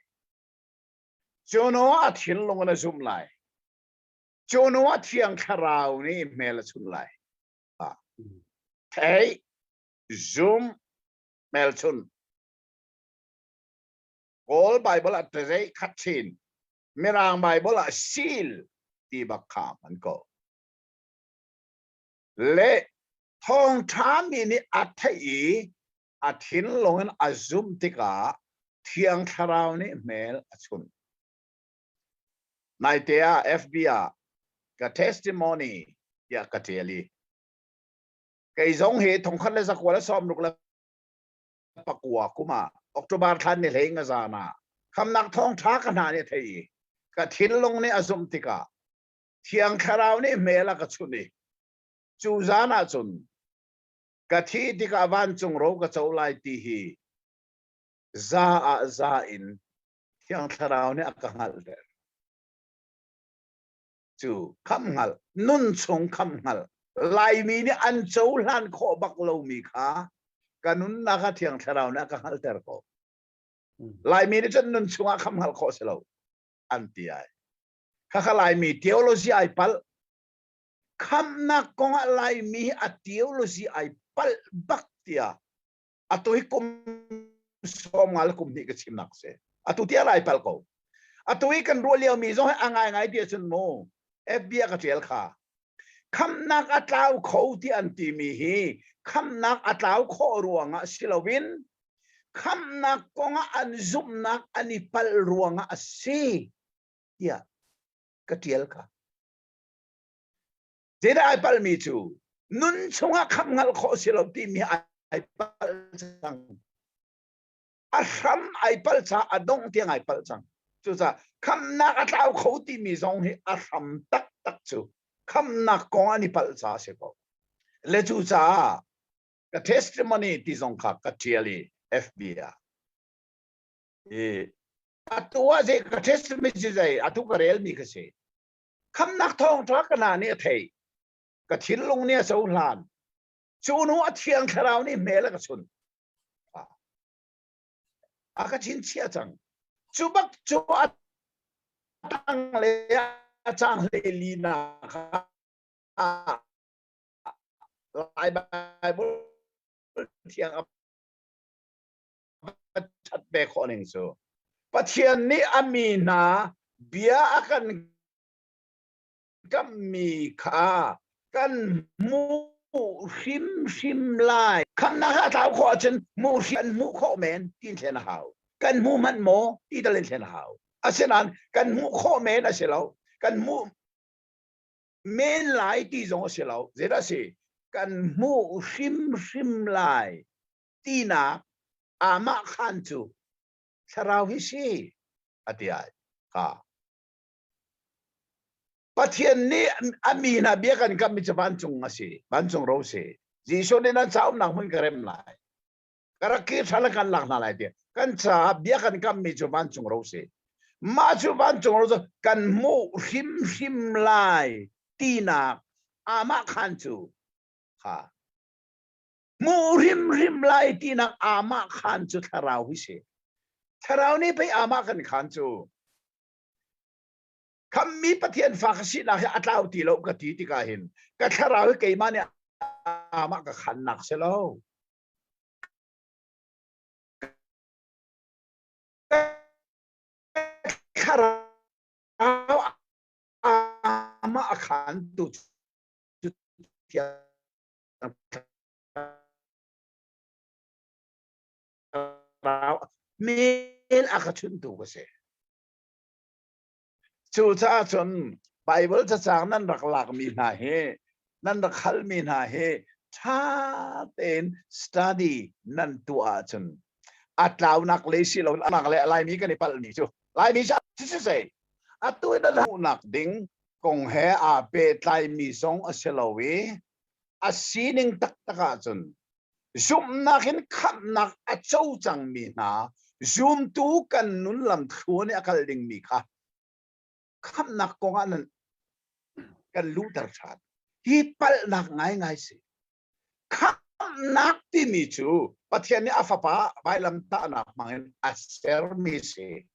Cu hnu ah a thinlung in a zumh lai. Cu hnu ah Thiang Thlarau nih hmel a chunh lai. Theih, zum, hmelchun. Kawl Bible ah tazei khat chin, Mirang Bible ah seal ti bak kha an ko. Le thawngṭha mi nih a theih i a thinlung in a zumh tikah Thiang Thlarau nih hmel a chunh. Naite ah FB ah ka testimony tiah ka ṭial i kei zong hi 1969 kum ah October thla ni hlei nga zan ah khamnak thawngṭha ka hna nih thei i ka thinlung nih a zumh tikah Thiang Thlarau nih hmel a ka chunh i cu zan ah cun ka thih tikah vancung ro ka co lai ti hi za ah za in Thiang Thlarau nih a ka hngalhter. Cu khamh hngalh, nun chung khamh hngalh, Laimi nih an cohlan khawh bak lomi kha ka nunnak ah Thiang Thlarau nih a ka hngalhter ko. Laimi nih cun nun chungah khamh hngalh khawh si lo an ti ai. Khakha Laimi theology ai palh. Khamhnak kongah Laimi hi a theology ai palh bak tiah atu hi kum 50 le kum hnih ka chimnak si atu tiang lai pal ko atu hi kan ruah lio mi zong hi a ngai ngai ti ahcun mu FB ah ka tial kha khamnak a tlau kho ti an ti mi hi khamnak a tlau khawh ruangah si loin. Khamhnak kongah an zumhnak an i palh ruangah a si tiah ka ṭial kha. Zeidah ai palhmi cu nun chungah khamh hngalh khawh si lo timi ai palh cang. A hram ai palh caah a dongh tiang ai palh cang. Cucaah khamhnak a tlau kho timi zong hi a hram taktak cu khamhnak kong an i palh caah a si ko. Le cucaah ka testimony ti zong kha ka ṭial i FB ah. I atu ah zei ka testimony cu zei atu ka relmi ka si. Khamnak thawngṭha ka hna nih a theih. Ka thinlung nih a cohlan. Cu hnu a thiang thlarau nih hmel a ka chun. A ka chinchiah cang. Cu bak cu a tang le a cang hlei linak ah Lai Bible thiang a ṭhat ve khawh ning cu Pathian nih a mi hna bia a kan kammi kha kan hmuh hrimhrim lai. Khamnak a tlau khawh ahcun hmuh kan hmuh khawh men ti thlen a hau. Kan hmu hmanh maw ti tal in thlen a hau. Asinain kan hmuh khawh men a si lo. Kan hmuh men lai ti zong a si lo. Zeidah a si? Kan hmuh hrimhrim lai tinak amah khan cu thlarau hi si a ti ai kha. Pathian nih a mi hna bia kan kammi cu vancung a si, vancung ro si. Jesuh nih nan ca umnak hmun ka rem lai. Ka rak kir ṭhan kan lak hna lai ti. Kan caah bia kan kammi cu vancung ro si. Mah cu vancung ro cu kan hmuh hrimhrim lai tinak amah khan cu kha hmuh hrimhrim lai tinak amah khan cu thlarau hi si. Thlarau nih pei amah kan khan cu. Khammi Pathian fa ka sinak hi a tlau ti lo ka ti tikah hin ka thlarau hi keimah nih amah ka khannak si lo. Thlarau amah a khantu cu Thlarau mel a ka chuntu ka si. Cucaah cun Baibal cacang nan rak lakmi hna hi, nan rak halmi hna hi ṭha tein study nan tuah ahcun a tlaunak lei si lo nak le Laimi kan i palhmi cu Laimi cu siseh atu i nan hmuhnak ding kong he aa pehtlaimi zong a si lo i a sining taktak ahcun Zumhnak in khamhnak a co cangmi hna zumtu kan nun lam thluan i a kal dingmi kha khamhnak kong ah nan kan luhter ṭhan. Hi palhnak ngaingai si. Khamhnak timi cu Pathian nih a fapa vailamtahnak hmangin a sermi si.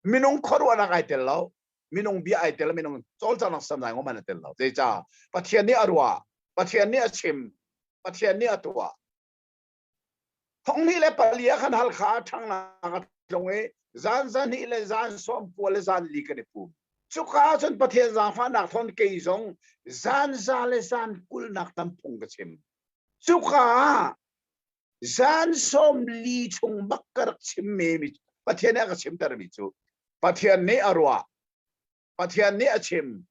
Minung khuaruahnak ai tel lo. Minung bia ai tel, minung cawlcanghnak samnai ngom a tel lo. Zeicah? Pathian nih a ruah, Pathian nih a chim, Pathian nih a tuah. 2004 ah khan Halkha ah ṭhangnak a tlung i zan zahnih le zan 90 le zan li kan i pum. Cuka ah cun Pathian zaangfahnak thawn kei zong zan za le zan kulnak tam phung ka chim. Cuka ah zan 40 chung bak ka rak chimmi Pathian nih a ka chimtermi cu Pathian nih a ruah, Pathian nih a chim,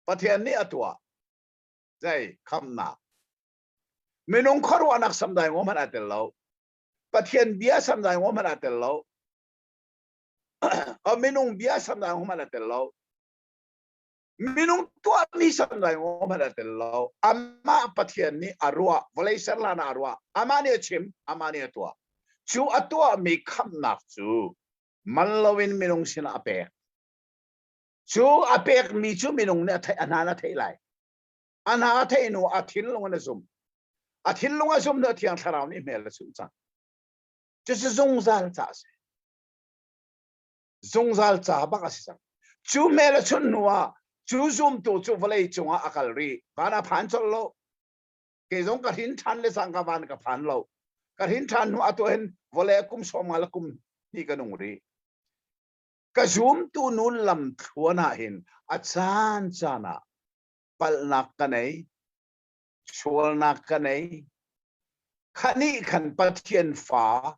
Pathian nih a tuah. Zei khamnak. Minung khuaruahnak samdai ngo hmanh aa tel lo. Pathian bia samdai ngo hmanh aa tel lo. Minung bia samdai ngo hmanh aa tel lo. Minung tuahmi samdai ngo hmanh aa tel lo. Amah Pathian nih a ruah, vawlei ser hlan ah a ruah. Amah nih a chim, amah nih a tuah. Cu a tuahmi khamnak cu man loin minung sinah a pek. Cu a pekmi cu minung nih a theih, a hna a theih lai. A hna a theih hnu a thinlung in a zumh. A thinlung a zumh hnu a Thiang Thlarau nih hmel a chuh cang. Cucu zungzal ca a si. Zungzal ca bak a si cang. Cu hmel a chunh hnu ah cu zumtu cu vawlei cungah a kal rih. Van a phan colh lo. Kei zong ka hrin ṭhan le cangka van ka phan lo. Ka hrin ṭhan hnu atu hin vawlei kum 50 le kum hnih ka nung rih. Ka zumtu nun lam thluan ah hin a caan caan ah palhnak ka nei, sualnak ka nei. Kha nih khan Pathian fa.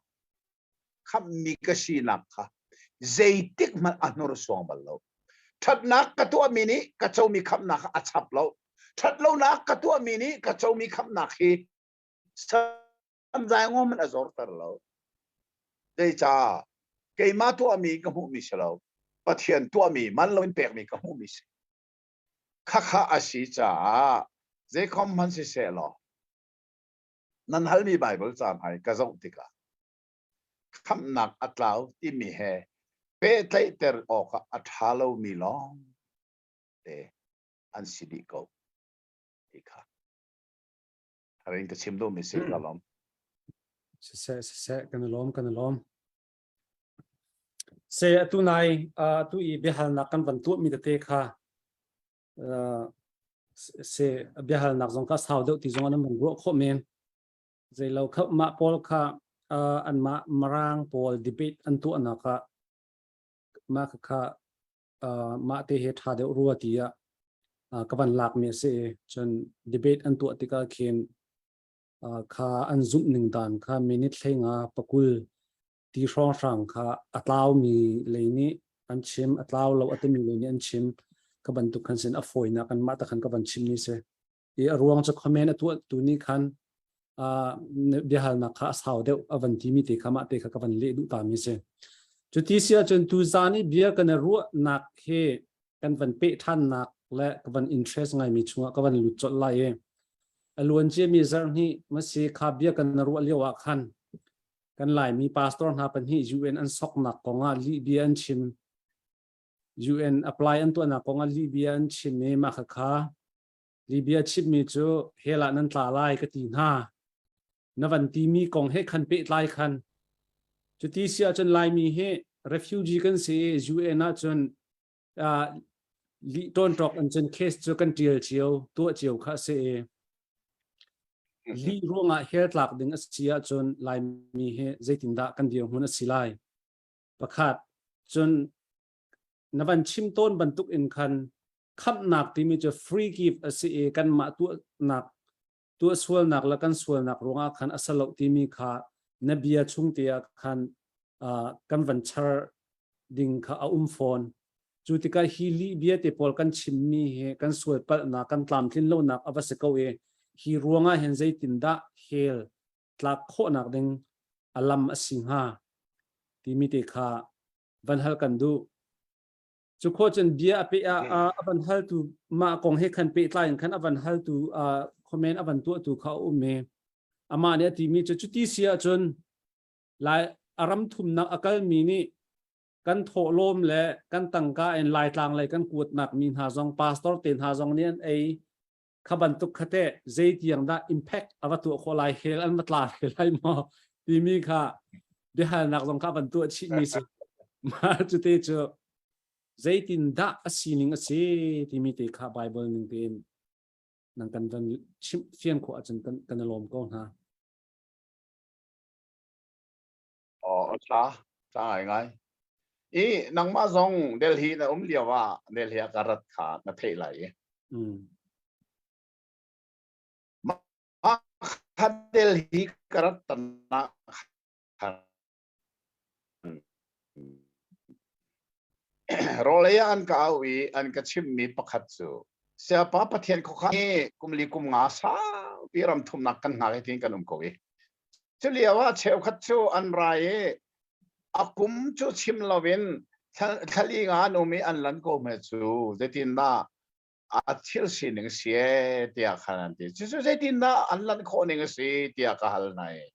Khamhmi ka sinak kha zeitik hmanh a hnursuang bal lo. Ṭhatnak ka tuahmi nih ka comi khamhnak kha a chap lo. Ṭhatlonak ka tuahmi nih ka comi khamhnak hi samzai ngom in a zorter lo. Zeicah? Keimah tuahmi ka hmuhmi si lo. Pathian tuahmi man loin pekmi ka hmuhmi si. Khakha a si caah zeikhom hmanh siseh law nan halmi Bible ca hna ka zoh tikah khamhnak a tlau timi he pehtlaihter awkah a ṭha lomi lawng te an si dih ko ti kha harin ka chim duhmi si ka lawm. Siseh, siseh, kan i lawm, kan i lawm. Se atu nai atu i biahalnak kan van tuahmi tete kha se biahalnak zong kha sau deuh ti zong an van ruah khawh men. Zeilo kha mah pawl kha anmah Mirang pawl debate an tuahnak ah mah kha mah te he ṭha deuh rua ti ah ka van lakmi a si i cun debate an tuah tikah khin kha an zumh ning dan kha minute 15 pakul ti hrawnghrang kha a tlaumi lei nih an chim, a tlau lo a timi lei nih an chim. Ka bantuk khan sin a fawinak an mah ta khan ka van chim ni si. I a ruang cu comment a tuah tu nih khan biahalnak kha a sau deuh a van timi te kha mah te kha ka van leh duh ta mi si. Cuti si ahcun tu zan i bia kan i ruahnak he kan van peh ṭhannak le ka van interest ngaimi chungah ka van lut colh lai i a luan ciami zarh hnih masi kha bia kan ruah lio ah khan kan Laimi pastor hna pahnih UN an soknak kongah lih bia an chim. UN apply an tuahnak kongah lih bia an chim i mah kha Libya chimmi cu hell ah nan tla lai ka ti hna. Na van timi kong he khan pehtlai khan. Cuti si ahcun Laimi hi refugee kan si i UN ahcun lih tawnṭawk in cun case cu kan ṭial cio, tuah cio kha a si i lih ruangah hell tlak ding a si ahcun Laimi hi zeitindah kan dirhmun a si lai? Pakhat, cun na van chim tawn bantuk in khan khamhnak timi cu free gift a si i kanmah tuahnak tuah sualnak le kan sualnak ruangah khan a salo timi kha na bia chung te ah khan kan van char ding kha a um fawn. Cu tikah hi lih bia te pawl kan chimmi hi kan sual palhnak, kan tlamtlin lonak a va si ko i hi ruangah hin zeitindah hell tlak khawhnak ding a lam a si hnga timi te kha van hal kan duh. Cu khawh cun bia a pe a van haltu mah kong he khan pehtlai in khan a van haltu comment a van tuahtu kha a um i amah nih a timi cu cuti si ahcun lai a ram thumnak a kalmi nih kan thawhlawm le kan tangka in Laitlang lei kan kuatnak mi hna zong, pastor te hna zong nih an ei kha bantuk kha teh zeitiang dah impact a va tuah khawh lai, hell an va tla ve lai maw timi kha biahalnak zong kha van tuah chih mi si. Mah cu te cu zeitin dah a sining a si timi te kha Bible ning tein nan kan van chimh fian khawh ahcun kan i lawm ko hna. Oh, tha tha ngai ngai. I nangmah zong Delhi na um lio ah Delhi ah ka rat kha na theih lai i. Mah kha Delhi ka rat tan ah khan rawlei ah an ka au i an ka chimmi pakhat cu Siapa Pathian khuakhan hi kum li kum nga saupi ram thumnak kan hngak i tiin kan um ko i cu lio ah cheukhat cu an ra i a kum cu chim loin thlali nga an um i an lan ko hme cu, zeitindah a thil sining si e tiah khan an ti. Cucu zeitindah an lan khawh ning a si tiah ka hal hna i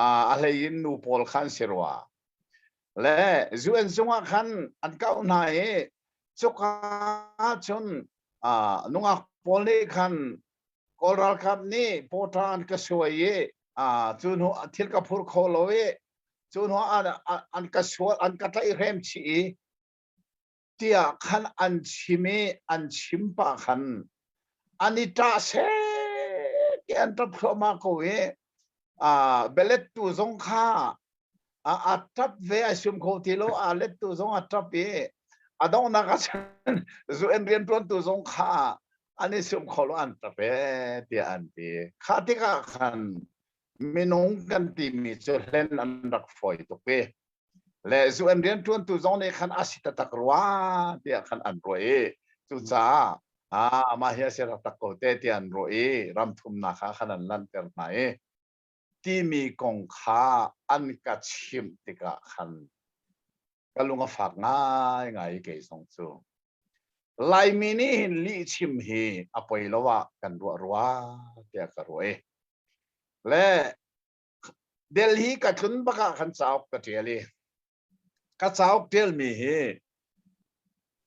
a hlei in nu pawl khan si rua le UN zungah khan an kau hna i cuka cun nungak pawl nih khan Kawl ralkap nih pawṭa an ka suai i cu hnu thil ka phur kho lo i cu hnu an ka sual, an ka tlaihhrem chih i tiah khan an chim i an chim pah khan an i ṭah seh ti an ṭap thluahmah ko i bialettu zong kha a ṭap ve, a sum kho ti lo, a lettu zong a ṭap i a donghnak ah cun zu en rianṭuantu zong kha an i sum kho lo, an ṭap e tiah an ti. Kha tikah khan. Minung kan timi cu hlen an rak fawi tuk i le zu an rian ṭuantu zong nih khan a si taktak rua tiah khan an ruah i cucaah ah mah hi a si taktak ko te tiah an ruah i ram thumnak ah khan an lanhter hna i timi kong kha an ka chimh tikah khan ka lung a fak ngaingai i kei zong cu Laimi nih hin lihchim hi a poi lo ah kan ruah rua tiah ka ruah i le Delhi ka tlun bak ah khan cauk ka ṭial i ka cauk ṭialmi hi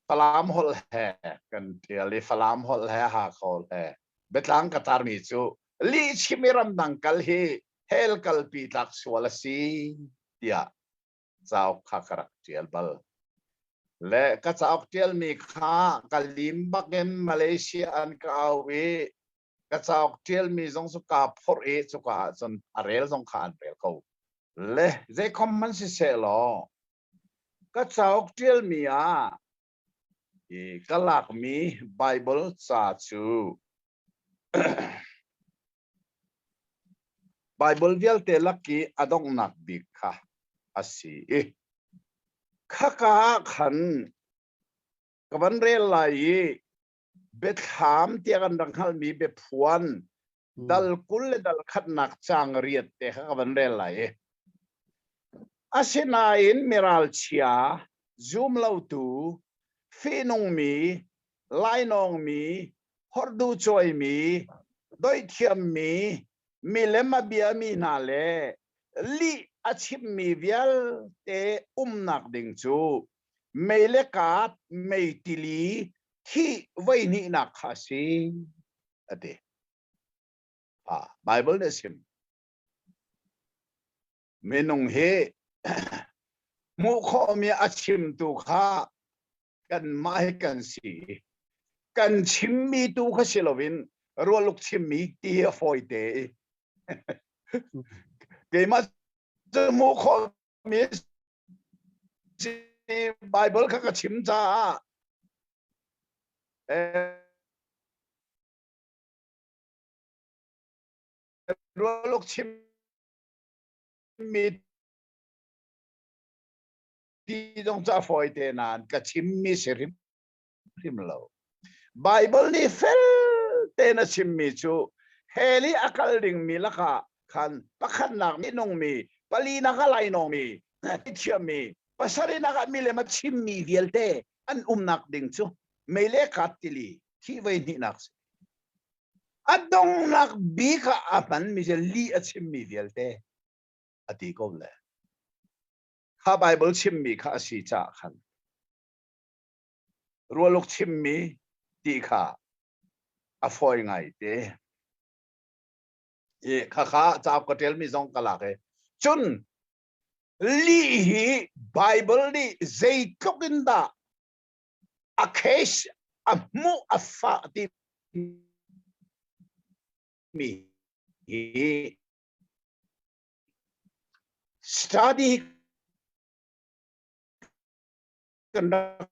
Falam holh he kan ṭial i Falam holh he Hakha holh he biatlang ka tarmi cu lihchim i ramdang kal hi hell kalpi tlak sual a si tiah cauk kha ka rak ṭial bal. Le ka cauk ṭialmi kha ka lim bakin Malaysia an ka au i ka cauk ṭialmi zong cu kaa phorh i cuka ahcun a rel zong kha an rel ko. Le zeikhom hmanh siseh law ka cauk ṭialmi ah i ka lakmi Bible ca cu Bible vialte lak i a donghnak bik kha a si i khaka ah khan ka van rel lai i biathlam tiah kan rak hngalhmi biaphuan dal 20 le dal khatnak caang riat te kha ka van rel lai i asinain miralchia zumlotu fihnungmi lainawngmi hordu cawimi doihthiammi milem a biami hna le lih a chimmi vialte umnak ding cu mei le kaat mei tili thih voihnihnak kha a si a ti. Ah, Bible nih a chim. Minung hi hmuh khawhmi a chimtu kha kanmah hi kan si. Kan chimmi tu kha si loin rualuk chimmi ti hi a fawi te i keimah cu hmuh khawhmi Bible kha ka chim caah rualuk chimmi ti zong cu a fawi te nain ka chimmi si hrim hrim lo. Bible nih fel tein a chimmi cu hell i a kal dingmi lakah khan pakhatnak minungmi, palinak ah lainawngmi, thiammi, pasarihnak ah milem a chimmi vialte an umnak ding cu mei le kat tili thih voi hnihnak si. A donghnak bik ah a hmanmi cu lih a chimmi vialte a ti ko le. Kha Bible chimmi kha a si caah khan rualuk chimmi ti kha a fawi ngai te. I khakha cauk ka ṭialmi zong ka lak i cun lih hi Bible nih zeitluk in dah a case a hmuh a fah ti mi hi study kan rak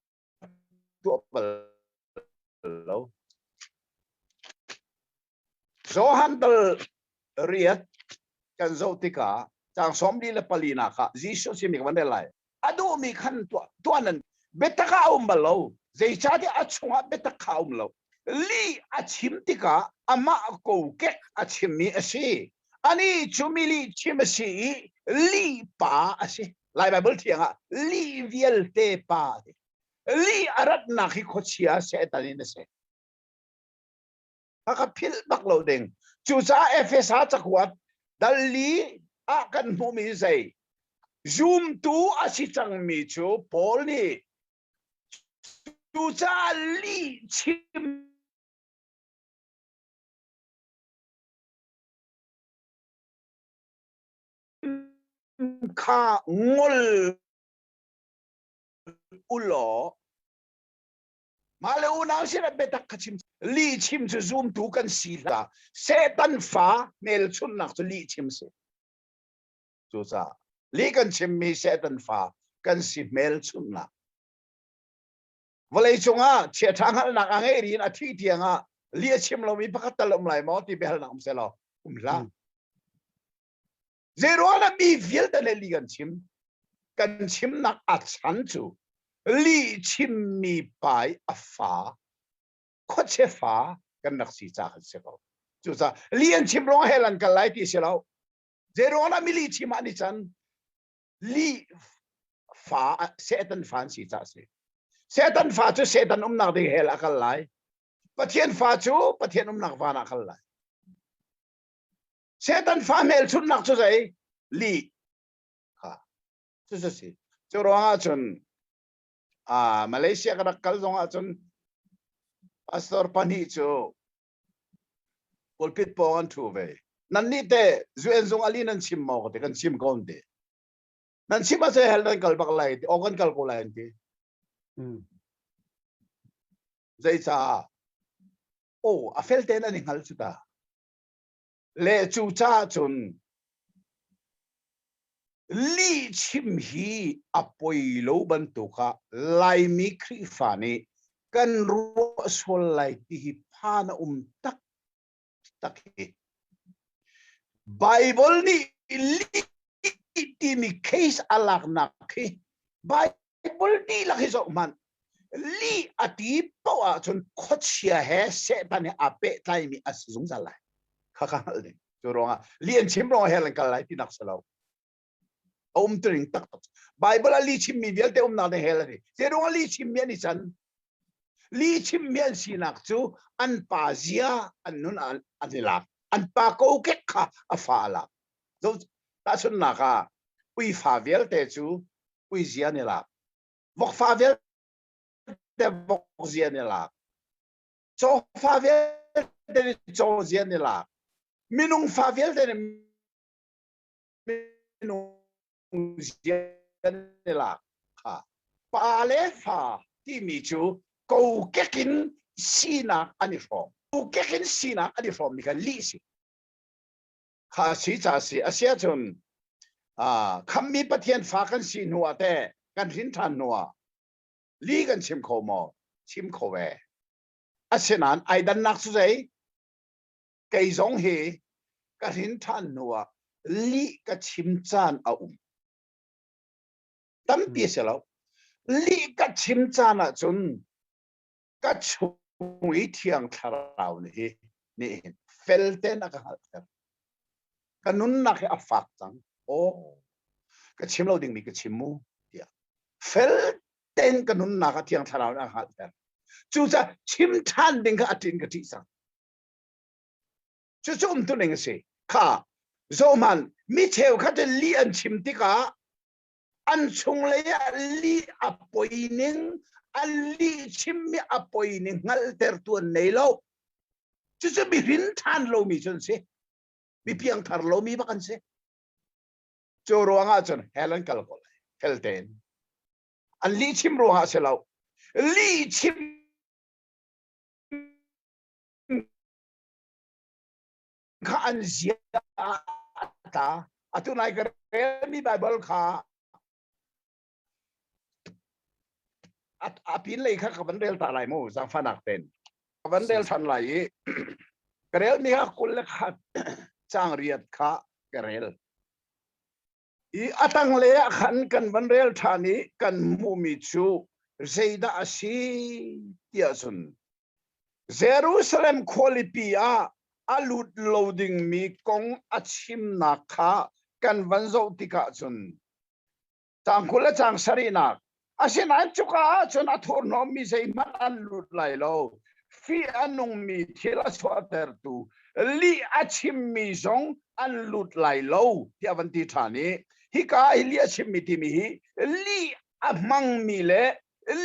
tuah bal lo. Johan dal riat kan zoh tikah caang 44 nak ah Jesuh chimmi ka van rel lai. A duhmi khan tuah tuah nan biatak ah a um bal lo. Zeicahtiah a chungah biatak kha a um lo. Lih a chim tikah amah kokek a chimmi a si. Ani cu mi lih chim a si i lih pa a si. Lai Baibal thiang ah lih vialte pa a ti. Lih a ratnak hi khuachia Satan in a si. A ka philh bak lo ding. Cucaah Efesa cakuat dal li ah kan hmuhmi zei zumtu a si cangmi cu Paul nih cucaah lih chim kha ngol u law mah le unau sinah biatak kha chim lih chim cu zumtu kan si hlah Satan fa hmelchunhnak cu lih chim si cucaah lih kan chimmi Satan fa kan si hmelchunhnak vawlei cungah chiaṭha hngalhnak a ngei riin a thih tiangah lih a chim lomi pakhat tal um lai maw ti biahalnak um seh law um hlah. Zeiruangah mi vialte le li kan chim? Kan chimnak a chan cu lih chimmi pai a fa, khuachia fa kan rak si ca kan si ko. Cucaah li an chim ruang hell an kal lai ti si lo. Zeiruangah mi lih chim ah an i can? Lih fa, Satan fa an si ca a si. Satan fa cu Satan umnak ding hell a kal lai. Pathian fa cu Pathian umnak van ah kal lai. Satan fa hmelchunhnak cu zei? Lih. Kha. Cu cu si. Cu ruangah cun Malaysia ka rak kal zong ah cun pastor pahnih cu pulpit pawng an ṭhu ve. Nan nih te UN zung ali nan chim maw ka ti kan chim ko an ti. Nan chim ah hell nan kal bak lai ti. Aw kan kal ko lai an ti. Zeicah? Oh, a fel tein an i hngal cu ta. Le cu caah cun lihchim hi a poi lo bantuk ah Laimi Khrihfa nih kan ruah sual lai ti hi phan a um tak tak hi. Bible nih lih timi case a laknak hi Bible dihlak hi zoh hmanh lih a ti paoh ahcun khuachia he Satan he aa pehtlaimi a si zungzal lai. Kha kha hngalh ding. Cu ruangah lih an chim ruangah hell an kal lai tinak si lo. A um tuning taktak. Bible ah lih chimmi vialte umnak ding hell a ti. Zei ruangah lih chimmi an i can? Lih chimmi an sinak cu an pa zia an nun an i lak. An pa kokek kha a fa a lak. Tahchunhnak ah uifa vialte cu uizia an i lak. Vokfa vialte vokzia an i lak. Cawfa vialte nih cawzia an i lak. Minung fa vialte nih minung zia an i lak. Kha. Pa le fa timi cu kokek in sinak an i hrawm. Kokek in sinak an i hrawmmi kha lih si. Kha si ca si. A si ahcun khammi Pathian fa kan si hnu ah teh kan hrin ṭhan hnu ah li kan chim kho maw? Chim kho ve. Asinain ai dannak cu zei? Kei zong hi ka hrin ṭhan hnu ah lih ka chim caan a um. Tampi a si lo. Lih ka chim caan ahcun ka chung i thiang thlarau nih hi nih hin fel tein a ka hngalhter ka nunnak hi a fak cang aw ka chim lo dingmi ka chim mu tiah fel tein ka nunnak a thiang thlarau nih a hngalhter cucaah chim ṭhan ding kha a ṭin ka ṭih cang cucu umtu ning a si kha zohman mi cheukhat lih an chim tikah An chunglei ah lih a poi ning, an lih chimmi a poi ning hngalhtertu an nei lo. Cucu mi hrin ṭhan lomi cu an si. Mi piangthar lomi bak an si. Cu ruangah cun hell an kal ko lai. Fel tein. An lih chim ruangah si lo. Lih chim kha an zia ta atu nai ka relmi Bible kha a pin lei kha ka van rel ta lai mu zangfanak ten ka van rel than lai i ka relmi kha 21 cang riat kha ka rel i a tanglei ah khan kan van rel ṭhan i kan hmuhmi cu zeidah a si tiah cun Jerusalem khualipi ah a lut lo dingmi kong a chimnak kha kan van zoh tikah cun Caang 20 le caang sarihnak. Asinain cuka ahcun a thurhnawmmi zeihmanh an lut lai lo. Fih a nungmi thil a chuahtertu lih a chimmi zong an lut lai lo tiah van ti ṭhan i hika i lih a chimmi timi hi lih a hmangmi le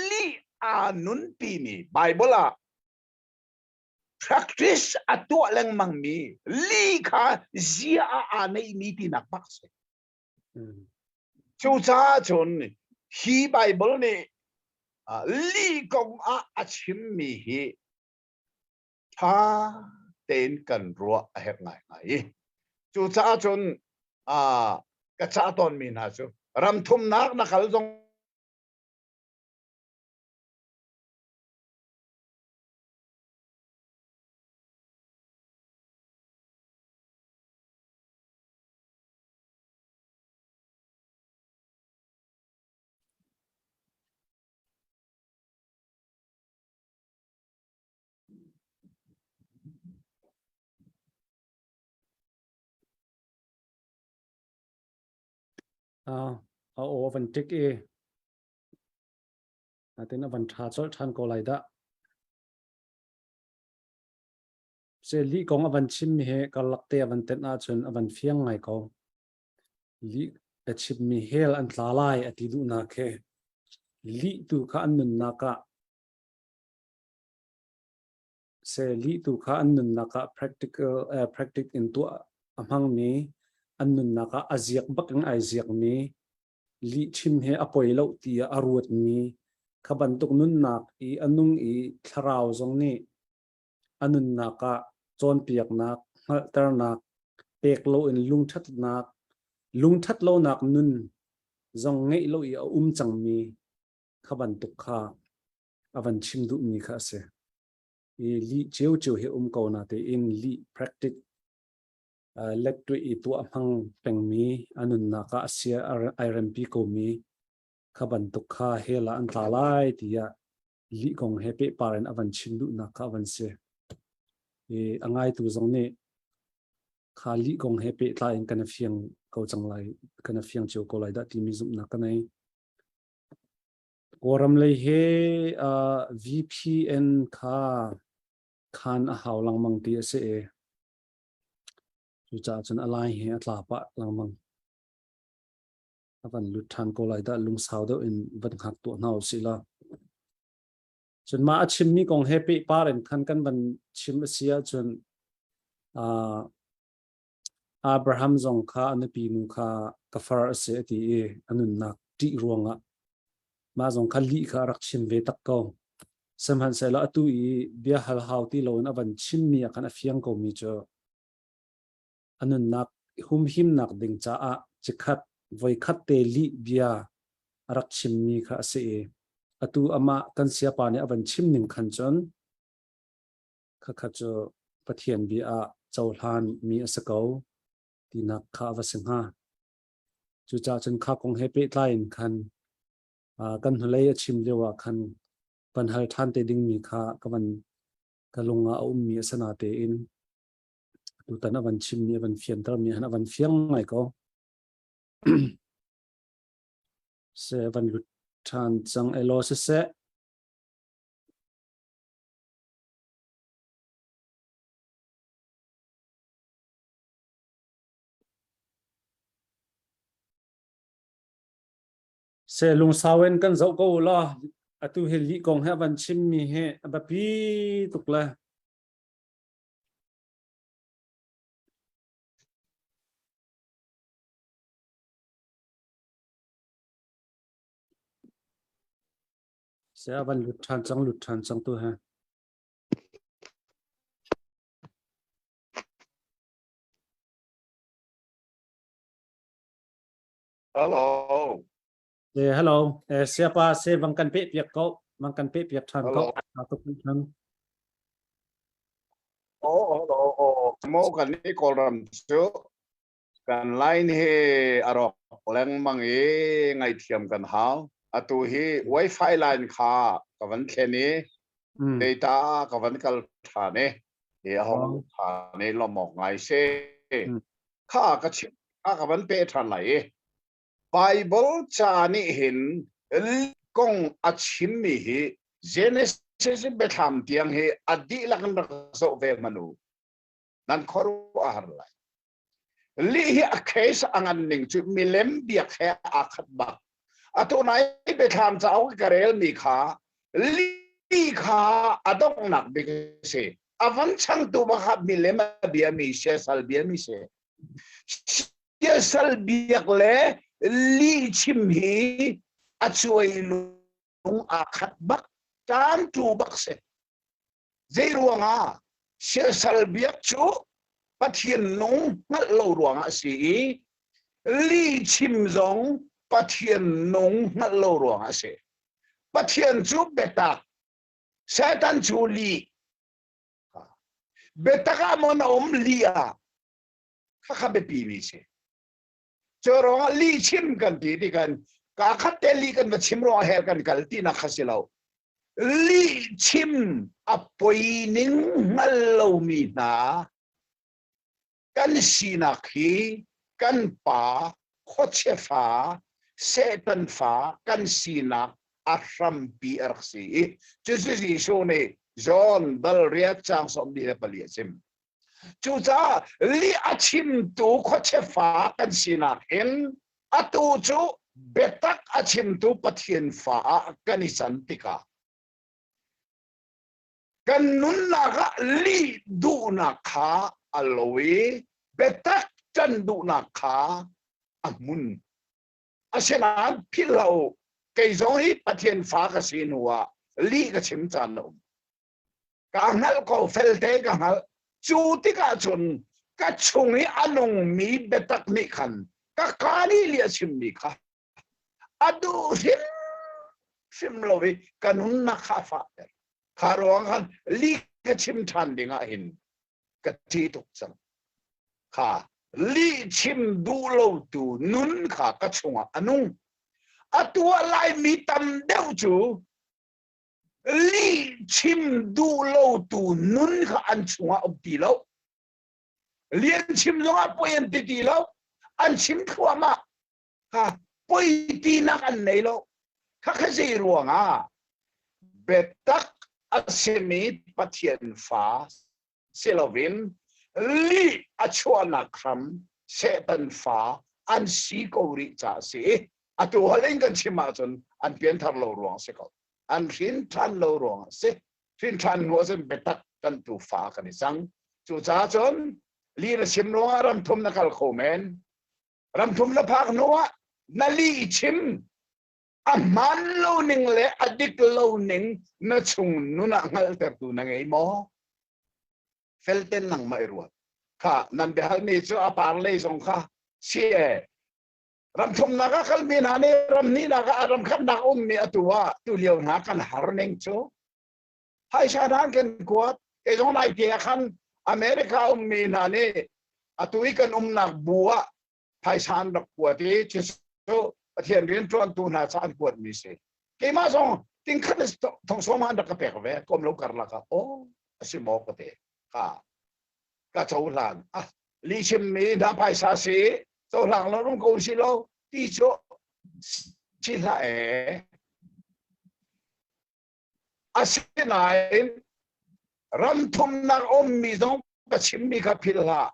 lih aa nunpimi Bible ah practice a tuah lengmangmi lih kha zia ah aa neihmi tinak bak si. Cucaah cun hi Baibal nih lih kong ah a chimmi hi ṭha tein kan ruah a herh ngaingai i cucaah cun ka cah tawnmi hna cu ram thumnak na kal zong A aw a van tik i natin a van ṭha colh ṭhan ko lai dah. Se lih kong a van chimmi he karlak te a van tenh ahcun a van fiang ngai ko. Lih a chimmi hell an tla lai a ti duhnak he lih tu kha an nunnak ah se lih tu kha an nunnak ah practical practice in tuah a hmangmi an nunnak ah a ziak bak in ai ziakmi lih chim he a poi lo tiah a ruatmi kha bantuk nunnak i a nung i thlarau zong nih a nunnak ah cawnpiaknak, hngalhternak, pek loin lungṭhatnak, lungṭhat lonak nun zong ngeih lo i a um cangmi kha bantuk kha a van chim duhmi kha a si. I lih ciocio hi um ko na tein lih practice let tuih i tuah hmang pengmi a nunnak ah a sia ai rempi komi kha bantuk kha hell ah an tla lai tiah lih kong he pehpar in a van chim duhnak kha a van si. I a ngaitu zong nih kha lih kong he pehtlai in kan fiang ko cang lai, kan fiang cio ko lai dah timi zumhnak ka nei. Kawlram lei he VPN kha khan a hau lengmang ti a si i cucaah cun a lai he a tla pah lengmang. A van lut ṭhan ko lai dah lungsau deuh in van hngak tuah hna usih law. Cun mah a chimmi kong he pehpar in khan kan van chim a si ahcun Abraham zong kha a nupi nu kha ka far a si a ti i a nunnak ṭih ruangah mah zong kha lih kha a rak chim ve tak ko. Sihmanhsehlaw atu i bia hal hau ti loin a van chimmi ah khan a fiang komi cu a nunnak humhimnak ding caah cikhat voikhat te lih bia a rak chimmi kha a si i atu amah kan siapa nih a van chim ning khan cun khakha cu Pathian bia ah cohlan mi a si ko tinak kha a va si hnga. Cucaah cun kha kong he pehtlai in khan kan hnulei a chim lio ah khan van hal ṭhan te dingmi kha ka van ka lung ah a ummi a si na tein tutan a van chimmi a van fiantermi han a van fiang ngai ko. Se van lut ṭhan cang elaw siseh. Se lungsau in kan zoh ko la atu hi lih kong he van chimmi hi a biapi tuk le Se a van lut ṭhan cang lut ṭhan cang tu he. Hello. Eh, hello. Eh, siapa se bang kan pe piak ko. Bang kan pe piak ṭhan ko. Hello. Tuk ṭhan. Oh, hello. Oh, mo kan ni Kawlram cu Kan line hi a rawk lengmang i ngaihthiam kan hau. Atu hi Wi-Fi line kha ka van thlen i data ka van kal ṭhan i hi a hong ṭhan i lawmh awk ngai si. Kha ka chim kha ka van pe ṭhan lai i Bible ca nih hin kong a chimmi hi Genesis biathlam tiang hi a dihlak in rak zoh ve hmanh u. Nan khuaruah a har lai. Lih hi a case a ngan ning cu milem biak he aa khat bak. Atu nai biathlam cauk ka relmi kha li kha a donghnak bik a si. A van changtu bak kha milem a biami siasal biami si. Siasal biak le lih chim hi a cuai lung aa khat bak. Ṭantu bak si. Zei ruangah siasal biak cu Pathian nung hngalh lo ruangah a si i li chim zong Pathian nung hngalh lo ruangah a si. Pathian cu biatak, Satan cu lih. Biatak ah maw na um lih ah khakha biapi mi si. Cu ruangah lih chim kan ti ti kan kaa khat te lih kan va chim ruangah hell kan kal tinak kha si lo. Lih chim a poi ning hngal lomi hna kan sinak hi kan pa Khuachia fa, Satan fa kan sinak a hrampi a rak si i cucu Jesuh nih John dal riat caang 24 a chim. Cucaah lih a chimtu khuachia fa kan sinak in atu cu biatak a chimtu Pathian fa ah kan i can tikah kan nunnak ah lih duhnak kha a lo i biatak ṭan duhnak kha a hmun. Asinain philh hlah u, kei zong hi Pathian fa ka si hnu ah lih ka chim caan a um. Ka hngalh ko, felte ka hngalh. Cu tikah cun ka chung i a nungmi biatak nih khan ka kaa nih lih a chimmi kha a duh hrimhrim lo i ka nunnak kha a fahter. Kha ruang khan lih ka chim ṭhan ding ah hin ka ṭih tuk cang. Kha lih chim duh lotu nun kha ka chungah a nung. Atu ah Laimi tam deuh cu lih chim duh lotu nun kha an chungah um ti lo. Lian chim zongah poi an ti ti lo. An chim thluahmah. Kha poi tinak an nei lo. Khakha zei ruangah biatak a simi Pathian fa si loin lih a chuahnak hram Satan fa an si ko rih caah a si. Atu holh in kan chim ahcun an pianthar lo ruang a si ko. An hrin ṭhan lo ruang a si. Hrin ṭhan hnu ahcun biatak kan tu fa kan i cang. Cucaah cun lih na chim ruangah ram thum na kal kho men. Ram thum na phak hnu ah na lih chim a hmaan lo ning le a dik lo ning na chung nun ah hngalhtertu na ngei maw? Felten nangmah i ruat. Kha nan biahalmi cu a par lei zong kha si e. Ram thumnak ah kalmi hna nih ram hnihnak ah ram khatnak ummi atu ah tu lio hna kan har ning cu phaisa hna kan kuat. Kei zong lai te ah khan America ummi hna nih atu i kan umnak bu ah phaisa an rak kuat i cucu Pathian rian ṭuantu hna ca an kuatmi si. Keimah zong tingkhat thong sawm an rak ka pek ve kom lo karlak ah aw a si maw ka te ka ka cohlan ah li chimmi hna phaisa si cohlang lo rum ko si lo ti cu si hlah ee. Asinain ram thumnak ummi zong ka chimmi kha philh hlah.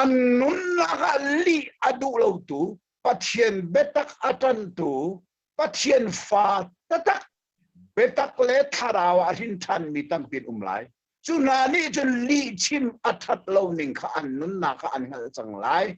An nunnak ah lih a duh lotu, Pathian biatak a ṭantu, Pathian fa taktak biatak le thlarau ah hrin ṭhanmi tampi an um lai. Cu hna nih cun lih chim a ṭhat lo ning kha an nunnak ah an hngalh cang lai.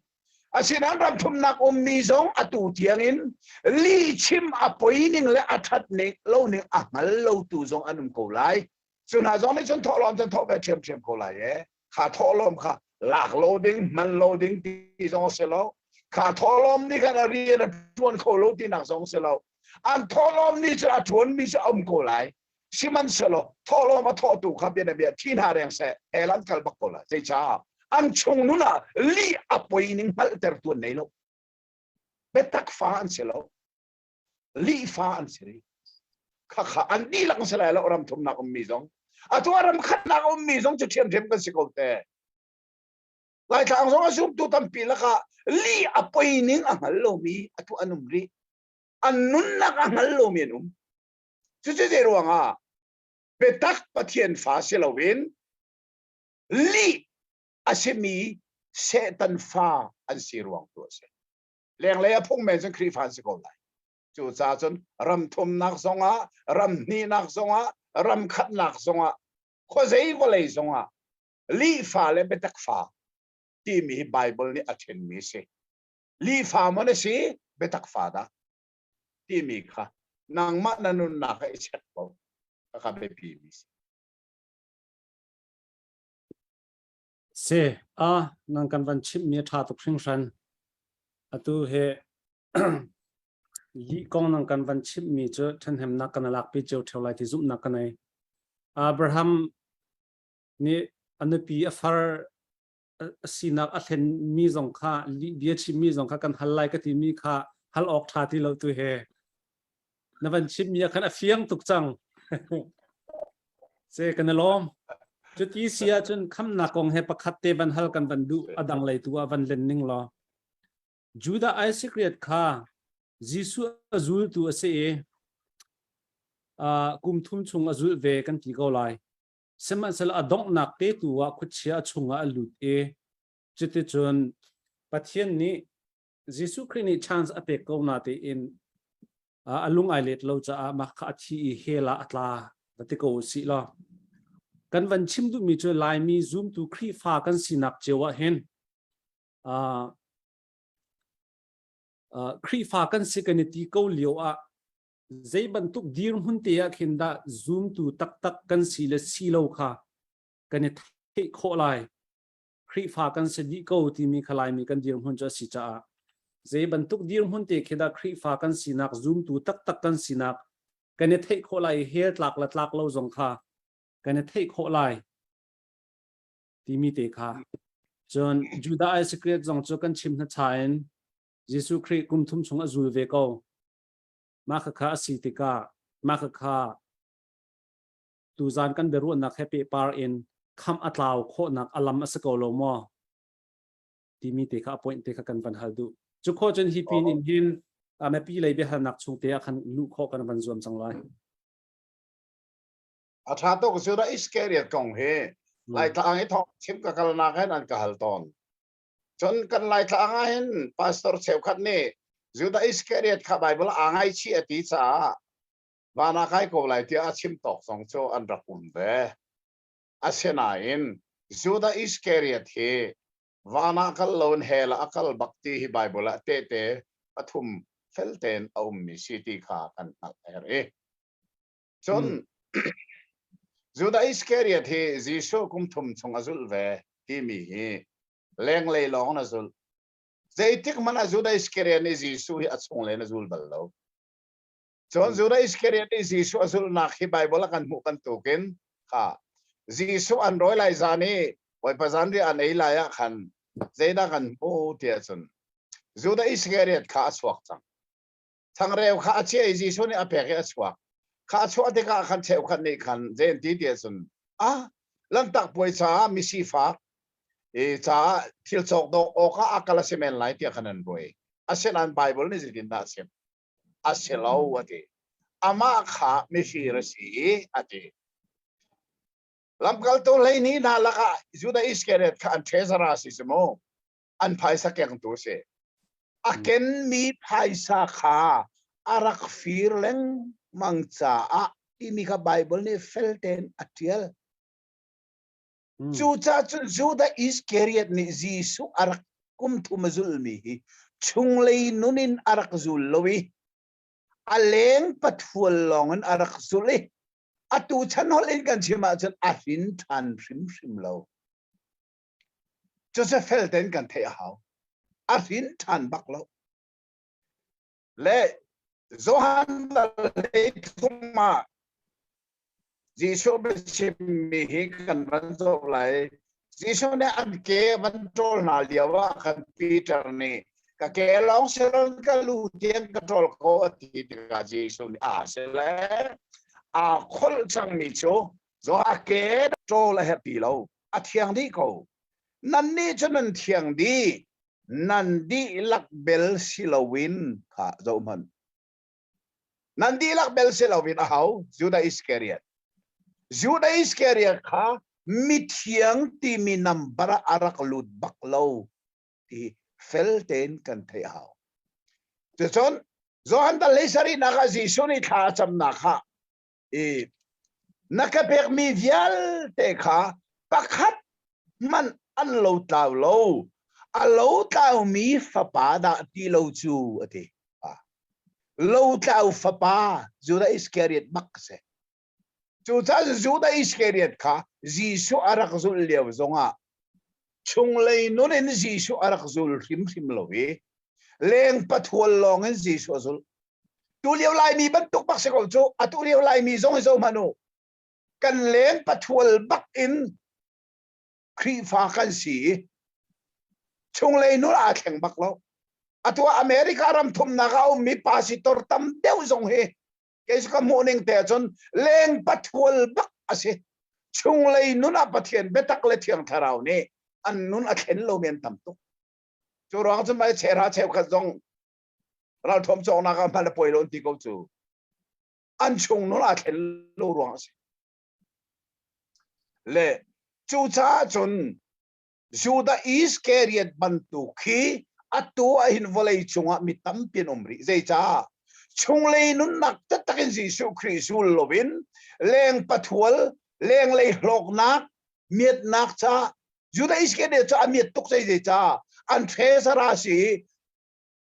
Asinain ram thumnak ummi zong atu tiangin lihchim a poi ning le a ṭhat ning lo ning a hngal lotu zong an um ko lai. Cu hna zong nih cun thawhlawm cun thawh ve ṭhiamṭhiam ko lai e. Kha thawhlawm kha lak lo ding, hman lo ding ti zong a si lo. Kha thawhlawm nih khan a rian a ṭuan kho lo tinak zong a si lo. An thawhlawm nih cun a ṭuanmi cu a um ko lai. Sihmanhsehlaw thawhlawm a thawhtu kha bianabia thi hna reng seh, hell an kal bak ko lai. Zeicah? An chung nun ah lih a poi ning hngalhtertu an nei lo. Biatak fa an si lo. Lih fa an si rih. Khakha an dihlak an si lai lo ram thumnak ummi zong. Atu ah ram khatnak ummi zong cu ṭhiamṭhiam kan si ko te. Laitlang zong a zumtu tampi lakah lih a poi ning a hngal lomi atu an um rih. An nunnak a hngal lomi an um. Cucu zei ruangah biatak Pathian fa si loin lih a simi Satan fa an si ruang tu a si. Lenglei a phung men cun Khrihfa an si ko lai. Cucaah cun ram thumnak zongah, ram hnihnak zongah, ram khatnak zongah, khuazei vawlei zongah lih fa le biatak fa timi hi Bible nih a ṭhenmi a si. Lih fa maw na si, biatak fa dah? Timi kha nangmah na nunnak ah i check ko. Kha biapi mi si. Se a nang kan van chimh mi a ṭha tuk hringhran. Atu he lih kong nang kan van chimh mi cu ṭhahnemnak kan lakpi cio ṭheo lai ti zumhnak ka nei. Abraham nih a nupi a far a sinak a thlen mi zong kha bia chimmi zong kha kan hal lai ka timi kha hal awk ṭha ti lo tu he na van chimmi ah khan a fiang tuk cang. Se kan i lawm. Cuti si ahcun khamnak kong he pakhat te van hal kan van duh a dang lei tu ah van len ning law. Judah Iscariot kha Jesuh a zultu a si i kum thum chung a zulh ve kan ti ko lai. Sihmanhsehlaw a donghnak te tu ah khuachia a chungah a lut i cuticun Pathian nih Jesuh Khrih nih chance a pek ko na tein a lung ai let lo caah mah kha a thi i hell ah a tla va ti ko usih law kan van chim duhmi cu Laimi zumtu Khrihfa kan sinak cio ah hin Khrihfa kan si kan i ti ko lio ah zei bantuk dirhmun te ah khin dah zumtu taktak kan si le si lo kha kan i theih khawh lai. Khrihfa kan si dih ko timi kha Laimi kan dirhmun cu a si caah zei bantuk dirhmun te khi dah Khrihfa kan sinak zumtu taktak kan sinak kan i theih khawh lai i hell tlak le tlak lo zong kha kan i theih khawh lai timi te kha. Cun Judah Iscariot zong cu kan chim hna cha in Jesuh Khrih kum thum chung a zul ve ko. Mah khakha a si tikah mah khakha tuzan kan biaruahnak he pehpar in khamh a tlau khawhnak a lam a si ko lo maw timi te kha a point te kha kan van hal duh. Cu khawh cun hi pin in hin mipi lei biahalnak chung te ah khan luh khawh kan van zuam cang lai. A ṭha tuk. Judah Iscariot kong hi Laitlang i thawng chim ka kalnak hin an ka hal tawn. Cun kan Laitlang ah hin pastor cheukhat nih Judah Iscariot kha Bible aa ngaihchih a ti caah van ah kai ko lai tiah a chim tawk zong cu an rak um ve. Asinain Judah Iscariot hi van ah kal loin hell ah a kal bak ti hi Bible ah tehte pathum fel tein a ummi si ti kha kan hngalh a herh i Cun Judah Iscariot hi Jesuh kum thum chung a zulh ve timi hi lenglei lawng na zulh. Zeitik hmanh ah Judah Iscariot nih Jesuh hi a chunglei na zul bal lo. Cun Judah Iscariot nih Jesuh a zulhnak hi Bible ah kan hmuh bantukin kha Jesuh an rawi lai zan i Bawipa zanriah an ei lai ah khan zeidah kan hmuh tiah cun Judah Iscariot kha a chuak cang. Changreu kha a chiah i Jesuh nih a pek i a chuak. Kha a chuah tikah khan cheukhat nih khan zei an ti ti ahcun, ah Lanhtak puai caah misifak i caah thil cawk dawk awkah a kal a si men lai tiah khan an ruai. Asinain Baibal nih zeitindah a chim? A si lo a ti. Amah kha mifir a si i a ti. Lamkaltu 12 hna lakah Judah Iskariot kha an treasurer a si cu mu. An phaisa kengtu a si. A kenmi phaisa kha a rak fir lengmang caah timi kha Bible nih fel tein a ṭial. Cucaah cun Judah Iskariot nih Jesuh a rak kum thum a zulmi hi chunglei nun in a rak zul lo i a leng pathual lawng in a rak zul i atu chan holh in kan chim ahcun a hrin ṭhan hrimhrim lo. Cucu fel tein kan theih a hau. A hrin ṭhan bak lo. Le Johan lei thum ah Jesuh biachimmi hi kan van zoh lai. Jesuh nih an ke van ṭawl hna lio ah khan Peter nih ka ke lawng siloin ka lu tiang ka ṭawl ko a ti tikah Jesuh nih aa si le aa kholh cangmi cu a ke ṭawl a herh ti lo. A thiang dih ko. Nannih cu nan thiang dih, nan dihlak bel si loin kha zohhmanh. Nan dihlak bel si loin aho? Judah Iskariot. Judah Iskariot kha mithiang timi nambar ah a rak lut bak lo ti fel tein kan theih hau. Cucun Johan dal hlei sarihnak ah Jesuh nih thla a camnak kha i na ka pekmi vialte kha pakhat hmanh an lo tlau lo, a lo tlaumi fapa dah ti lo cu, a ti. Lo tlau fapa Judah Iskariot bak a si. Cucaah Judah Iskariot kha Jesuh a rak zulh lio zongah chunglei nun in Jesuh a rak zul hrimhrim lo i leng pathual lawng in Jesuh a zulh. Tu lio Laimi bantuk bak si ko cu. Atu lio Laimi zong hi zoh hmanh u. Kan leng pathual bak in Khrihfa kan si i chunglei nun aa thleng bak lo. Atu ah America ram thumnak ah a ummi pastor tam deuh zong hi kei ka hmuh ning te ahcun leng pathual bak a si. Chunglei nun ah Pathian biatak le Thiang Thlarau nih an nun a thlen lomi an tam tuk. Cu ruang cun mai chehra cheukhat zong ralthuam cawknak ah hman a poi lo an ti ko cu. An chung nun aa thlen lo ruang a si. Le cucaah cun Judah Iskariot bantuk khi atu ah hin vawlei cungah mi tampi an um rih. Zeicah? Chunglei nunnak taktak in Jesuh Khrih zul loin leng pathual, lenglei hlawknak, miatnak ca Judah Iskariot cu a miat tuk zei zeicah? An treasure a si i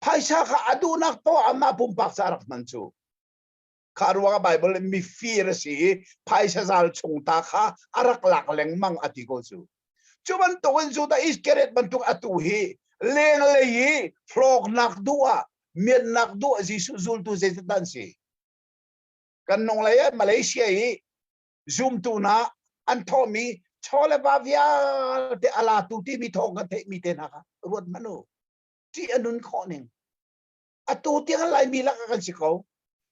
phaisa kha a duhnak poah amah pumpak ca rak hman cu. Kha ruangah Bible in mifir a si i phaisa zal chung ta kha a rak lak lengmang a ti ko cu. Cu bantukin Judah Iskariot bantuk atu hi lenglei i hlawknak duh ah miatnak duh ah Jesuh zultu zeitin dah an si? Kan nung lei ah Malaysia i zumtu hna an thawhmi chaw le va vialte a latu timi thawng kan theihmi te hna kha ruat hmanh u. Ṭih a nun khawh ning. Atu tiang Laimi lakah kan si ko.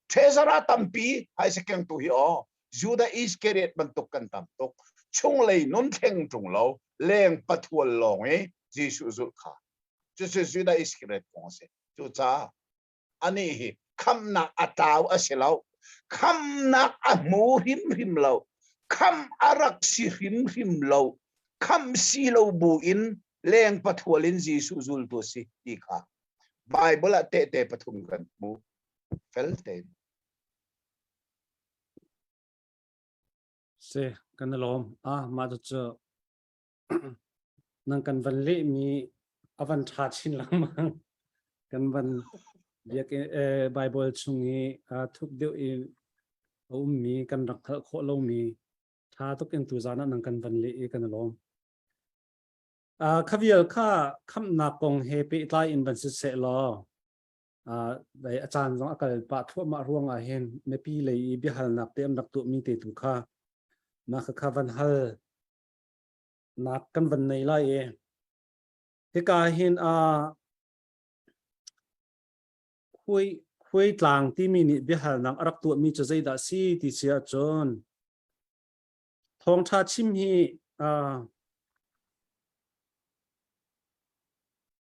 Treasure tampi hai sakeng tu hi aw Judah Iskariot bantuk kan tam tuk. Chunglei nun thleng ṭung lo leng pathual lawng i Jesuh zulh kha. Cucu Judah Iskariot kong a si. Cucaah anih hi khamhnak a tlau a si lo. Khamhnak a hmu hrimhrim lo. Khamh a rak si hrimhrim lo. Khamh si lo bu in leng pathual in Jesuh zultu a si ti kha Bible ah tehte pathum kan hmu fel tein. Si kan i lawm. Ah mah cu nang kan van leh mi a van ṭha chin lengmang. Kan van biak eh, Bible chung i thuk deuh i a ummi kan rak hngalh khawh lomi ṭha tuk in tuzaan ah nang kan van leh i kan i lawm. Kha vial kha khamhnak kong he pehtlai in van siseh law a caan zong a kal pah thluahmah ruangah hin mipi lei i biahalnak te an rak tuahmi te tu kha mah kha van hal nak kan van nei lai i hika hin khuai khuai tlang timi nih biahalnak a rak tuahmi cu zeidah si ti si ahcun Thawngṭha chim hi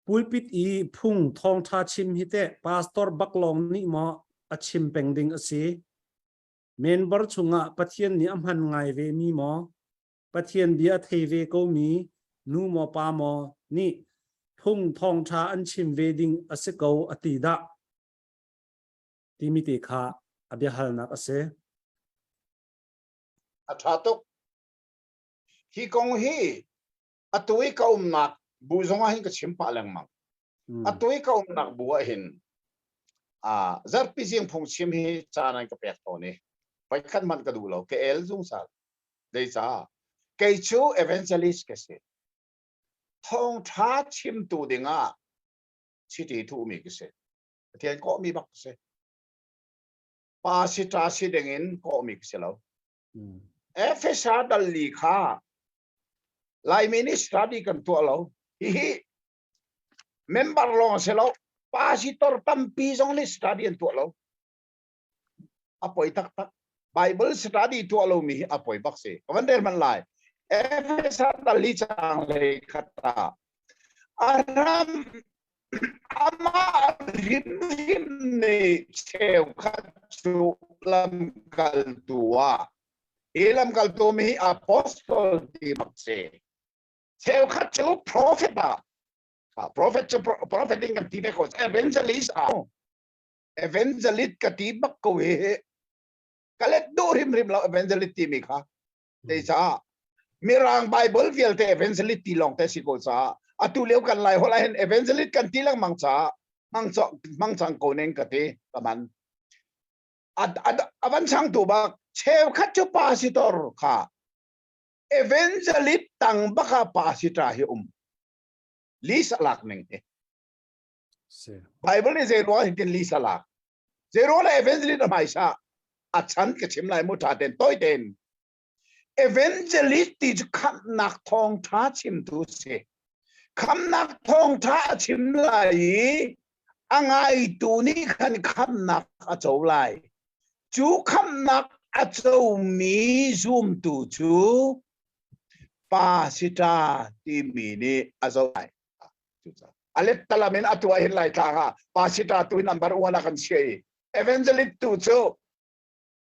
pulpit i phung thawngṭha chim hi teh pastor bak lawng nih maw a chim peng ding a si? Member chungah Pathian nih a hman ngai ve mi maw? Pathian bia a thei ve ko mi nu maw pa maw nih phung thawngṭha an chim ve ding a si ko a ti dah? Timi te kha a biahalnak a si. A ṭha tuk. Hi kong hi atu i ka umnak bu zong ah hin ka chim pah lengmang. Atu i ka umnak bu ah hin zarhpi zing phungchim hi caan an ka pek tawn i voikhat hmanh ka duh lo. Ka el zungzal. Zeicah? Kei cu evangelist ka si. Thawngṭha chimtu dingah chiti thuhmi ka si. Pathian kawhmi bak ka si. Pa si ṭa si dingin kawhmi ka si lo. Efesa dal li kha Laimi nih study kan tuah lo. Hihi member lawng a si lo. Pastor tampi zong nih study an tuah lo. A poi taktak. Bible study tuah lomi hi a poi bak si. Ka van rel man lai. Efesa dal li cang lei khat ah a ram Amah hrimhrim nih cheukhat cu lamkaltu ah hi lamkaltu mi hi apostol ti bak si. Cheukhat cu prophet ah prophet cu prophet ding kan ti ve ko evangelist ah evangelist ka ti bak ko hi ka let duh hrimhrim lo evangelist timi kha. Zeicah? Mirang Bible vialte evangelist ti lawng te si ko caah atu lio kan lai holh ah hin evangelist kan ti lengmang caah hmang cang ko ning ka ti ka man. A van changtu bak cheukhat cu pastor kha evangelist tang baka pastor hi um list lak ning hi. Bible nih zei ruang hin tin list a lak. Zei ruang le evangelist a hmaisa a chan ka chim lai mu tha ten toi ten. Evangelist ti cu khamhnak thawngtha chimtu si. Khamhnak thawngtha a chim lai i a ngaitu nih khan khamhnak a co lai. Cu khamhnak a comi zumtu cu pa sita timi nih a zoh lai. A lettalam in atu ah hin Laitlang ah pastor tu hi number one ah kan chiah i evangelist tu cu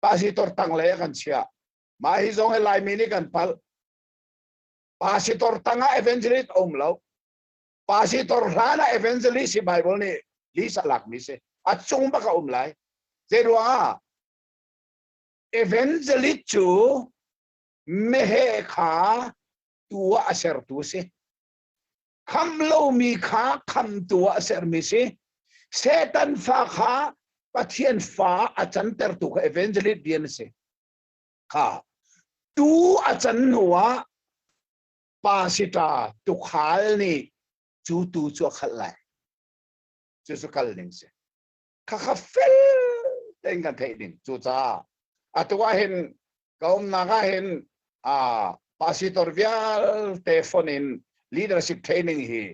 pastor tanglei ah kan chiah. Mah hi zong hi Laimi nih kan palh. Pastor tang ah evangelist a um lo. Pastor hlan ah evangelist hi Bible nih list a lakmi si. A cung bak a um lai. Zei ruangah evangelist cu meheh kha tu ah a sertu si. Kham lomi kha khamtu ah a sermi si. Satan fa kha Pathian fa a cantertu kha evangelist rian a si. Kha tu a can hnu ah pasita tukhal nih cu tu cu a khalh lai. Cu cu kal ding si. Kha kha fel tein kan theih ding. Cucaah atu ah hin ka umnak ah hin pastor vialte phone in leadership training hi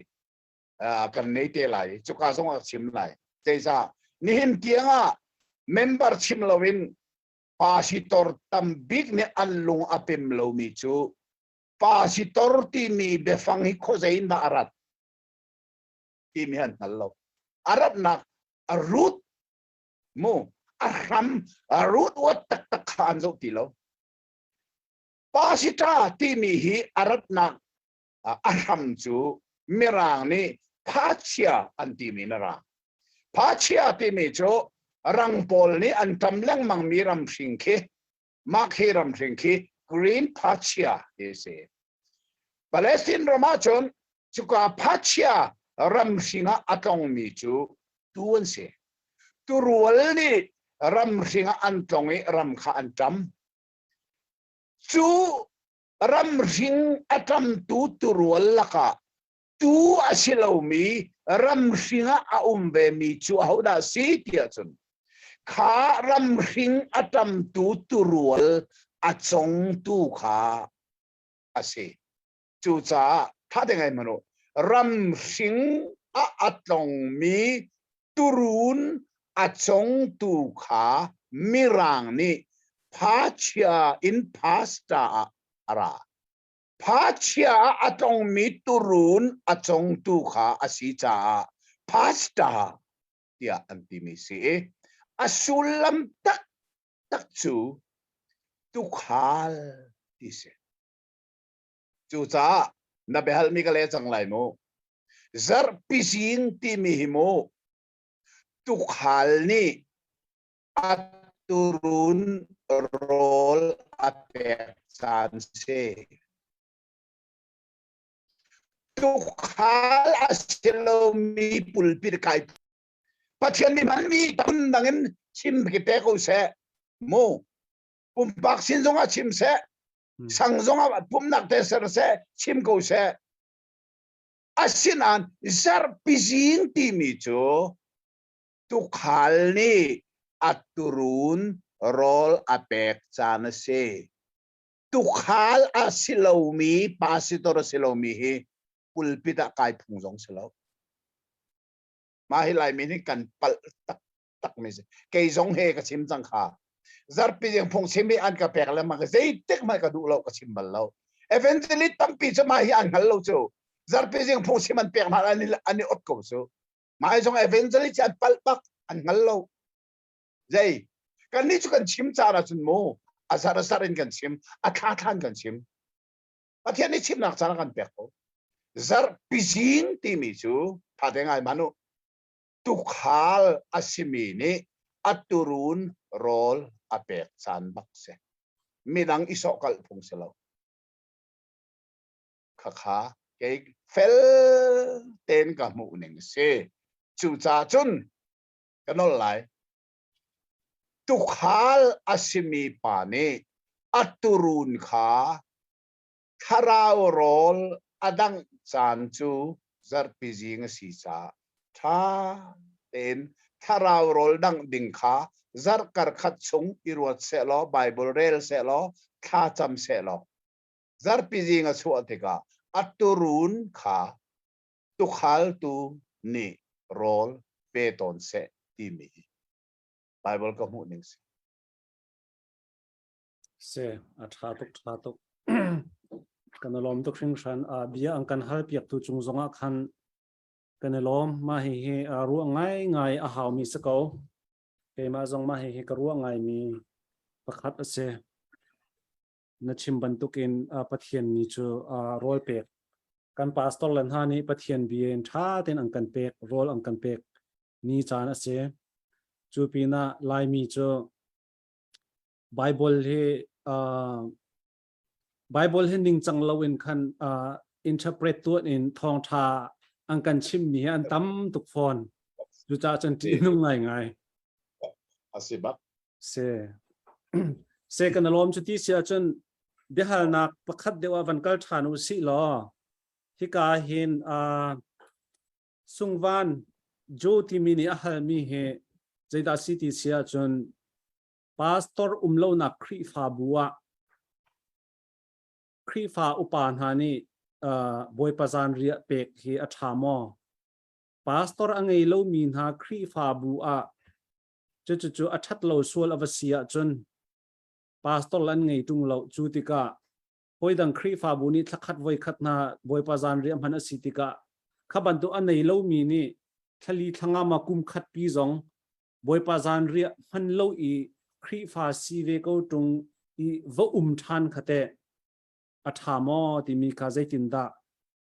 kan nei te lai. Cuka zong ah chim lai. Zeicah nihin tiang ah member chim loin pastor tambik nih an lung a pem lomi cu pastor timi biafang hi khuazei in dah a rat timi an hngal lo. A ratnak a root mu a hram a root uat taktak kha an zoh ti lo. Pastor timi hi a ratnak a hram cu Mirang nih phachia an timi na ra. Phachia timi cu rang pawl nih an tam lengmang mi ramhring khi mah khi ramhring khi green phachia ti si. Palestine ram ahcun cuka phachia ramhring ah a tlongmi cu tu an si. Turual nih ramhring ah an tlong i ram kha an ṭam. Cu ramhring a ṭamtu turual lakah tu a si lomi ramhring ah a um vemi cu ahodah si tiah cun kha ramhring a ṭamtu turual a congtu kha a si. Cucaah ṭha te ngai hmanh u, ramhring ah a tlongmi turun a congtu kha Mirang nih phachia in pasta ah a ra. Phachia ah a tlongmi turun a congtu kha a si caah pasta tiah an timi si i a sullam taktak cu tukhal ti si. Cucaah na biahalmi ka le cang lai mu. Zarhpi zing timi hi mu tukhal nih a turun rawl a pek caan si. Tukhal a si lomi pulpit kai Pathian mi hmanmi phundang in chim ki pe ko seh mu pumpak sin zongah chim seh sang zongah pumnak te ser seh chim ko seh Asinain zarhpi zing timi cu tukhal nih a turun rawl a pek caan a si. Tukhal a si lomi, pastor a si lomi hi pulpit ah kai phung zong si lo. Mah hi Laimi nih kan palh tak takmi si. Kei zong he ka chim cang kha. Zarhpi zing phung chim hi an ka pek lengmang zeitik hmanh ka duh lo ka chim bal lo. Evangelist tampi cu mah hi an hngal lo cu. Zarhpi zing phung chim an pek hna an i an i ot ko cu. Mah hi zong evangelist an palh bak an hngal lo. Zei kan nih cu kan chim caan ahcun mu a zar a zar in kan chim a thla thla in kan chim. Pathian nih chimnak caan a kan pek ko. Zarhpi zing timi cu tha te ngai man u. Tukhal a simi nih a turun rawl a pek caan bak si. Midang i sawhkalh phung si lo. Khakha kei fel tein ka hmuh ning si. Cucaah cun ka nol lai. Tukhal a simi pa nih a turun kha Thlarau rawl a dangh caan cu zarhpi zing a si caah ṭha tein thlarau rawl dangh ding kha zarh karkhat chung i ruat sehlaw Baibal rel sehlaw thla cam sehlaw zarhpi zing a chuah tikah a turuun kha tukhaltu nih rawl pe tawn seh timi hi Baibal ka hmuh ning si. Si, a ṭha tuk, ṭha tuk. Kan i lawm tuk hringhran. Bia an kan hal piaktu cung zongah khan Kan i lawm. Mah hihi ruah ngaingai a haumi si ko. Keimah zong mah hihi ka ruah ngaimi pakhat a si. Na chim bantukin Pathian ni cu rawl pek. Kan pastor le hna nih Pathian bia in ṭha tein an kan pek, rawl an kan pek ni caan a si. Cu pinah Laimi cu Bible hi Bible hi ningcang loin khan interpret tuan in thawngṭha an kan chimmi hi an tam tuk fawn. Cucaah cun ṭihnung ngaingai. A si bak. Se. Se kan lawm cu ti si ahcun biahalnak pakhat deuh ah van kal ṭhan u sih law hika hin Sungvan Joe timi nih a halmi hi zeidah si ti si ahcun Pastor um lonak Khrihfabu ah Khrihfa upa hna nih Bawipa zanriah pek hi a ṭha maw? Pastor a ngei lomi hna Khrihfabu ah cucucu a ṭhat lo sual a va si ahcun pastor an ngei ṭung lo. Cu tikah hawidang Khrihfabu nih thlakhat voikhat hna Bawipa zanriah hman a si tikah kha bantuk a nei lomi nih thlali thlanga ma kum khat pi zong Bawipa zanriah hman lo i Khrihfa si ve ko ṭung i va um ṭhan kha teh a ṭha maw timi kha zeitindah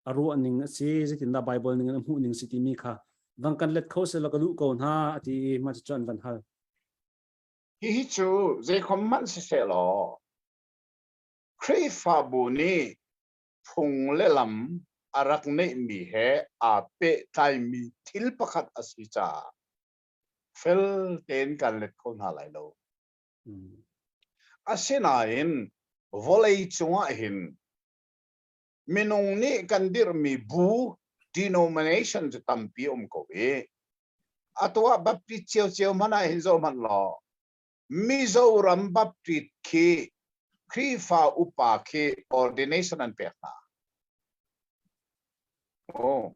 a ruah ning a si, zeitindah Bible ning in a hmuh ning si timi kha van kan let kho seh law ka duh ko hna a ti i mah cucu an van hal. Hihi cu zeikhom hmanh siseh law Khrihfabu nih phung le lam a rak neihmi he aa pehtlaimi thil pakhat a si caah fel tein kan let kho hna lai lo. Asinain vawlei cungah hin minung nih kan dirhmi bu denomination cu tampi um ko i atu ah Baptist ciocio hmanh ah hin zoh hmanh law Mizoram Baptist khi Khrihfa upa khi ordination an pek hna. Oh.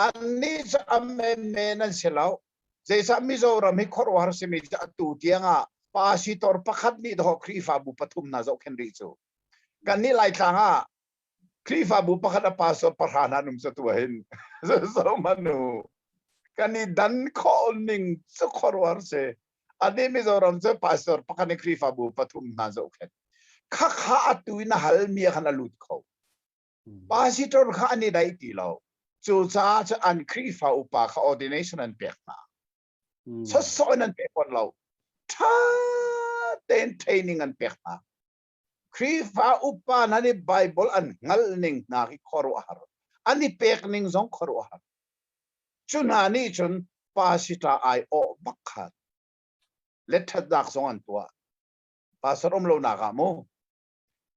Annih cu a menmen an si lo. Zeicah Mizoram hi khuaruahhar simi cu atu tiangah pasitor pakhat nih dawh Khrihfabu pathum hna zohkhenh rih cu. Kannih Laitlang ah Khrihfabu pakhat a pastor pahra hna an um cu tu hin. Zo manu. Kan i dan khawh ning cu khuaruahhar si. Anih Mizoram cu pastor pakhat nih Khrihfabu pathum hna zohkhenh. Khakha atu in a halmi ah khan a lut kho. Pastor kha an i daih ti lo. Cucaah cu an Khrihfa upa kha ordination an pek hna. Sawsawh in an pek fawn lo. Ṭha tein training an pek hna. Khrihfa upa hna nih Bible an hngalh ning hna hi khuaruahhar. An i pek ning zong khuaruahhar. Cu hna nih cun pastor ai awh bak kha letṭhatnak zong an tuah. Pastor um lonak ah mu.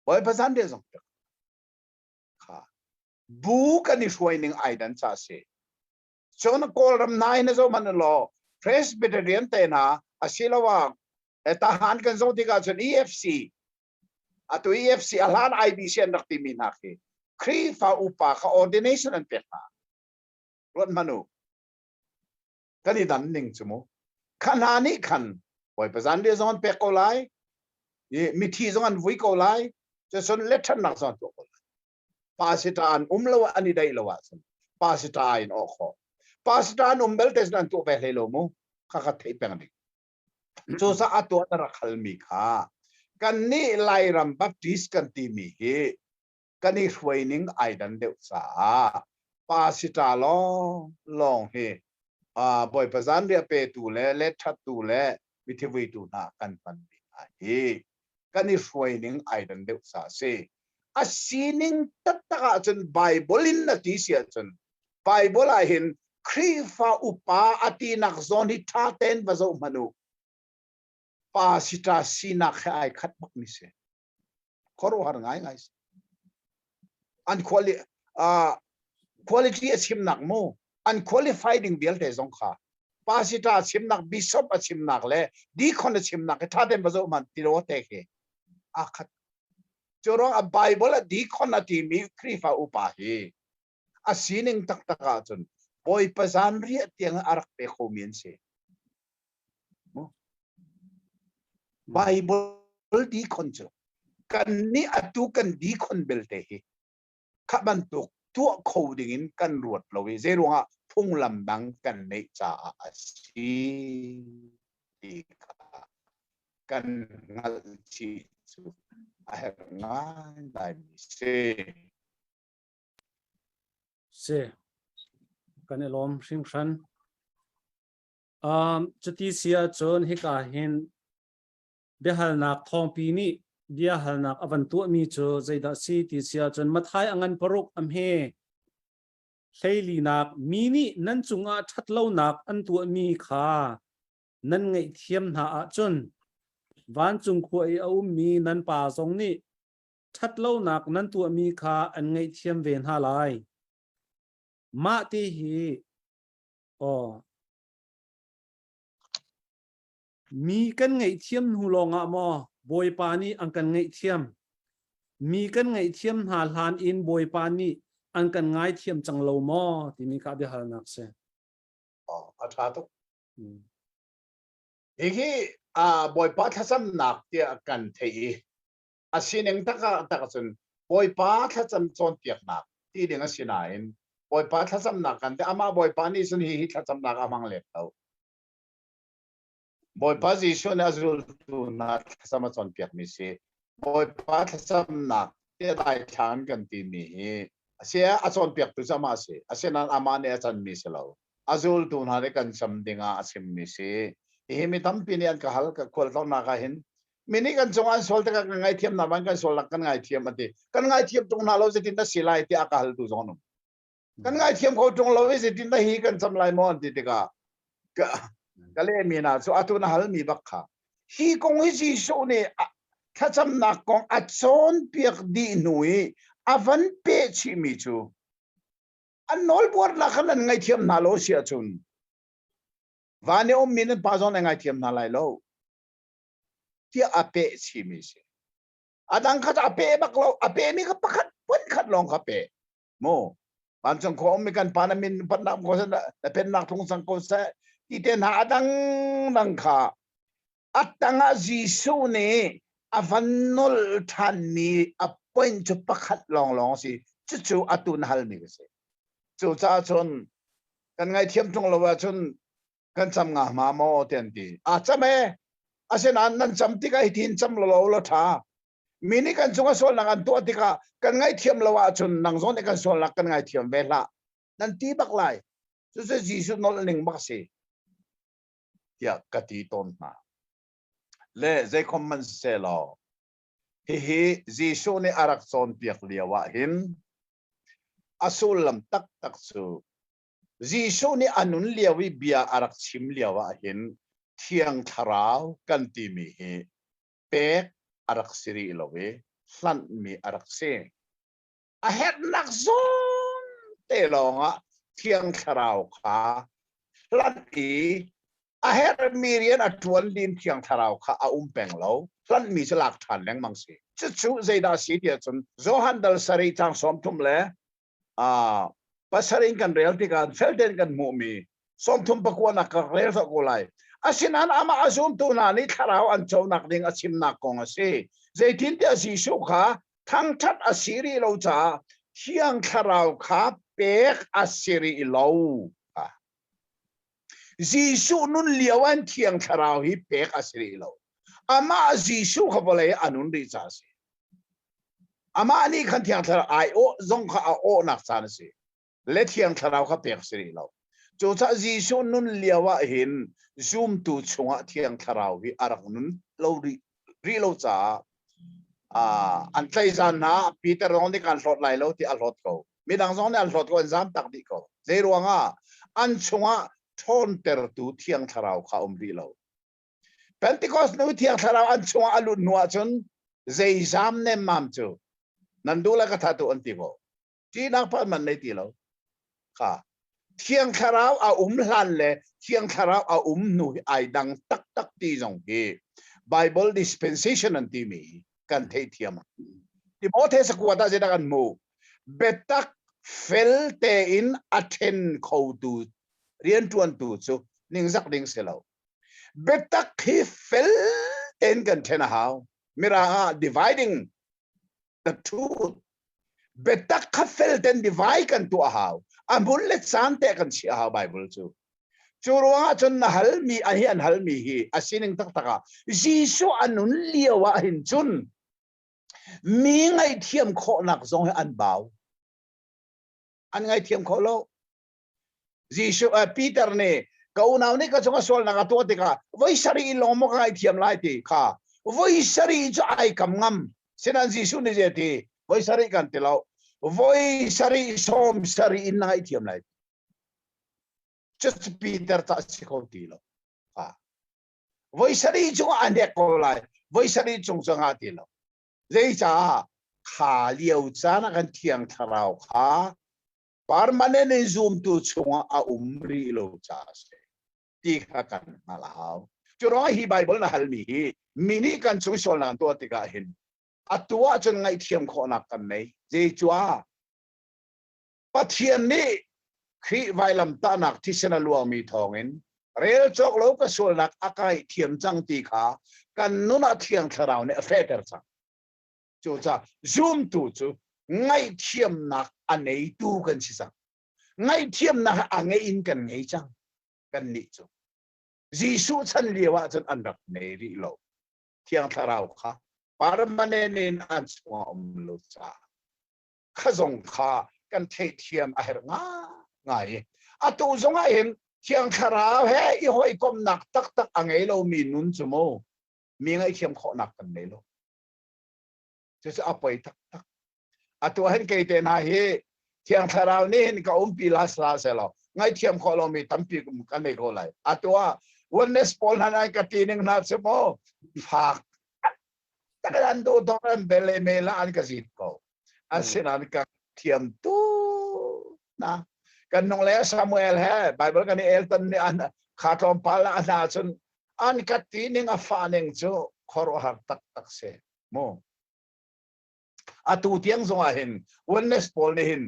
Bawipa zanriah zong pek kha bu kan i hruai ning ai dan ca si. Cun Kawlram hna hin zo man law Presbyterian te hna asiloah tahan kan zoh tikah cun EFC atu EFC a hlan IBC an rak timi hna khi Khrihfa upa kha ordination an pek hna. Ruat hmanh u. Kan i dan ning cu mu. Kha hna nih khan Bawipa zanriah zong an pek ko lai, i mithi zong an vui ko lai, cun letṭhannak zong an tuah ko lai. Pastor an um lo an i daih lo ahcun pastor in awh khawh. Pastor an um belte cun an tuah ve hlei lo mu. Kha kha theih peng ding. Cucaah a tuah na rak halmi kha kannih Lairam Baptist kan timi hi kan i hruai ning ai dan deuh caah pastor lawng lawng hi Bawipa zanriah petu le letṭhattu le mithi vuitu hna kan hmanmi hna hi kan i hruai ning ai dan deuh caah a si. A sining taktak ahcun Bible in na ti si ahcun Bible ah hin Khrihfa upa a tinak zawn hi ṭha tein va zoh hmanh u. Pastor sinak he ai khat bak mi si. Khuaruahhar ngaingai si. An quali, uh, quality a chimnak mu, an qualify ding vialte zong kha pastor a chimnak, bishop a chimnak le deacon a chimnak hi ṭha tein va zoh hmanh ti lo te khi aa khat. Cu ruang a Bible a deacon a timi Khrihfa upa hi a sining taktak ahcun Bawipa zanriah tiang a rak pe khomi an si. Bible deacon cu kan nih atu kan deacon belte hi kha bantuk tuah kho dingin kan ruat lo i zeiruangah phunglam dang kan neih caah a si ti kha kan hngalh chih cu a herh ngaingaimi si. Si. Kan i lawm hringhran. Cuti si ahcun hika hin biahalnak thawngpi nih biahalnak a van tuahmi cu zeidah si ti si ahcun Mathai a ngan paruk a hme hleilinak mi nih nan cungah ṭhatlonak an tuahmi kha nan ngaihthiam hna ahcun vancung khua i a ummi nan pa zong nih ṭhatlonak nan tuahmi kha an ngaihthiam ve hna lai. Mah ti hi aw mi kan ngaihthiam hnu lawngah maw Bawipa nih an kan ngaihthiam? Mi kan ngaihthiam hna hlan in Bawipa nih an kan ngaithiam cang lo maw timi kha biahalnak si. A ṭha tuk. Hihi Bawipa thlacamnak tiah kan theih i a sining tak ah tak cun Bawipa thlacam cawnpiaknak ti ding a si nain Bawipa thlacamnak kan ti amah Bawipa nih cun hihi thlacamnak a hmang lem lo. Bawipa Jesuh nih a zultu hna thlacam a cawnpiakmi si. Bawipa thlacamnak tiah daithlang kan timi hi a si a cawnpiaktu cu amah a si. Asinain amah nih a canmi si lo. A zultu hna nih kan cam dingah a chimmi si. Hihi mi tampi nih an ka hal ka khualtlawnak ah hin mi nih kan cungah an sual tikah kan ngaithiam hna ban kan sualnak kan ngaithiam an ti. Kan ngaithiam tung hna lo zeitin dah si lai tiah a ka haltu zong an um. Kan ngaithiam kho tung lo i zeitin dah hi kan cam lai maw an ti tikah ka ka lehmi hna cu atu na halmi bak kha hi kong hi Jesuh nih thlacamnak kong a cawnpiak dih hnu i a van peh chihmi cu an nawlbuarnak kha nan ngaithiam hna lo si ahcun van i ummi nan pa zong nan ngaithiam hna lai lo tiah a peh chihmi si. A dang kha a peh bak lo, a pehmi kha pakhat phun khat lawng kha peh. Mu vancung khua ummi kan pa na min patnak ko seh na pennak tlung cang ko seh ti te hna a dang dang kha a tangah Jesuh nih a van nolh ṭhanmi a point cu pakhat lawnglawng si cucu atu na halmi ka si cucaah cun kan ngaithiam ṭung lo ahcun kan cam nga hma maw ti an ti a cam e asinain nan cam tikah hitin cam lo lo ṭha mi nih kan cung a sualnak an tuah tikah kan ngaihthiam lo ahcun nang zong nih kan sualnak kan ngaithiam ve hlah nan ti bak lai cucu Jesuh nolh ning bak si tiah ka ti tawn hna le zeikhom man seh law hihi Jesuh nih a rak cawnpiak lio ah hin a sullam taktak cu Jesuh nih a nun lio i bia a rak chim lio ah hin Thiang Thlarau kan timi hi pek a rak si rih lo i hlanhmi a rak si. A herhnak zawn te lawngah Thiang Thlarau kha hlanh i a herhmi rian a ṭuan lim Thiang Thlarau kha a um peng lo. Hlanhmi cu lak ṭhan lengmang si. Cucu zeidah si tiah cun Johan dal sarih caang 30 le pasarih in kan rel tikah fel tein kan hmuhmi 39 nak ka rel zau ko lai. Asinain amah a zumtu hna nih thlarau an conak ding a chimnak kong a si. Zeitintiah Jesuh kha thangṭhat a si rih lo caah Thiang Thlarau kha pek a si rih lo. Jesuh nun lio an Thiang Thlarau hi pek a si rih lo. Amah Jesuh kha vawlei a nun rih caah a si. Amah nih khan Thiang Thlarau ai awh zong kha a awhnak caan a si. Le Thiang Thlarau kha pek si rih lo. Cucaah Jesuh nun lio ah hin zumtu chungah Thiang Thlarau hi a rak nun lo rih, rih lo caah an tlaih zan hna Peter zong nih kan hlawt lai lo ti a hlawt ko. Midang zong nih an hlawt ko, an zam tak dih ko. Zei ruangah an chungah ṭhawntertu Thiang Thlarau kha um rih lo. Pentecost nu Thiang Thlarau an chungah a lut hnu ahcun zeizam nemmam cu nan duh le ka that u an ti ko. Ṭihnak pa man nei ti lo. Kha Thiang Thlarau a um hlan le Thiang Thlarau a um hnu hi ai dang taktak ti zong hi Bible dispensation an timi kan theithiam. Timote sakuat ah zeidah kan hmuh? Biatak fel tein a ṭhen khotu rianṭuantu cu ningzak ding si lo. Biatak hi fel tein kan ṭhen a hau. Mirang ah dividing the truth. Biatak kha fel ten divai kan tuah hau. A hmun le caan te kan chiah hau Bible cu. Cu ruangah cun na halmi a hi an halmi hi a sining taktak ah Jesuh a nun lio ah hin cun mi ngaihthiam khawhnak zong hi an bau. An ngaithiam kho lo. Jesuh Peter nih ka unau nih ka cungah sualnak a tuah tikah voi sarih lawng maw ka ngaihthiam lai ti kha voi sarih cu ai kam ngam. Sinain Jesuh nih zei ti voi sarih kan ti lo. Voi sarih sawm sarih in na ngaihthiam lai. Cucu Peter ca si kho ti lo. Kha. Voi sarih cungah a hnek ko lai. Voi sarih cung cu ngah ti lo. Zeicah kha lio caan ah kan thiang thlarau kha permanent in zumtu chungah a um rih lo caah a si ti kha kan hngalh a hau. Cu ruangah hi Bible na halmi hi mi nih kan cung sualnak an tuah tikah hin atu ahcun ngaihthiam khawhnak kan nei. Zeicuah Pathian nih Khrih vailamtahnak thisen a luangmi thawngin rel cawk lo ka sualnak a ka ngaihthiam cang ti kha kan nun ah Thiang Thlarau nih a fehter cang. Cucaah zumtu cu ngaihthiamnak a neitu kan si cang. Ngaihthiamnak a ngei in kan ngei cang kannih cu. Jesuh chan lio ah cun an rak nei rih lo. Thiang Thlarau kha permanent in an chungah um lo caah kha zong kha kan theihthiam a herh ngai. Atu zong ah hin Thiang Thlarau he i hawikomhnak taktak a ngei lomi nun cu mu mi ngaihthiam khawhnak kan nei lo. Cucu a poi taktak. Atu hin kei te hna hi Thiang Thlarau nih hin ka umpi la sla selaw ngaihthiam khawh lomi tampi kan nei ko lai. Atu ah oneness pawl hna nai ka ti ning hna cu mu fak tak an duh tawk an bele me la an ka zit ko. Asinain ka thiam tu na kan nung le Samuel he Bible kan i el ton ni an kha tlawmpal ah hna cun an ka ti ning a fa ning cu khuaruahhar taktak si mu atu tiang zong ah hin oneness pawl nih hin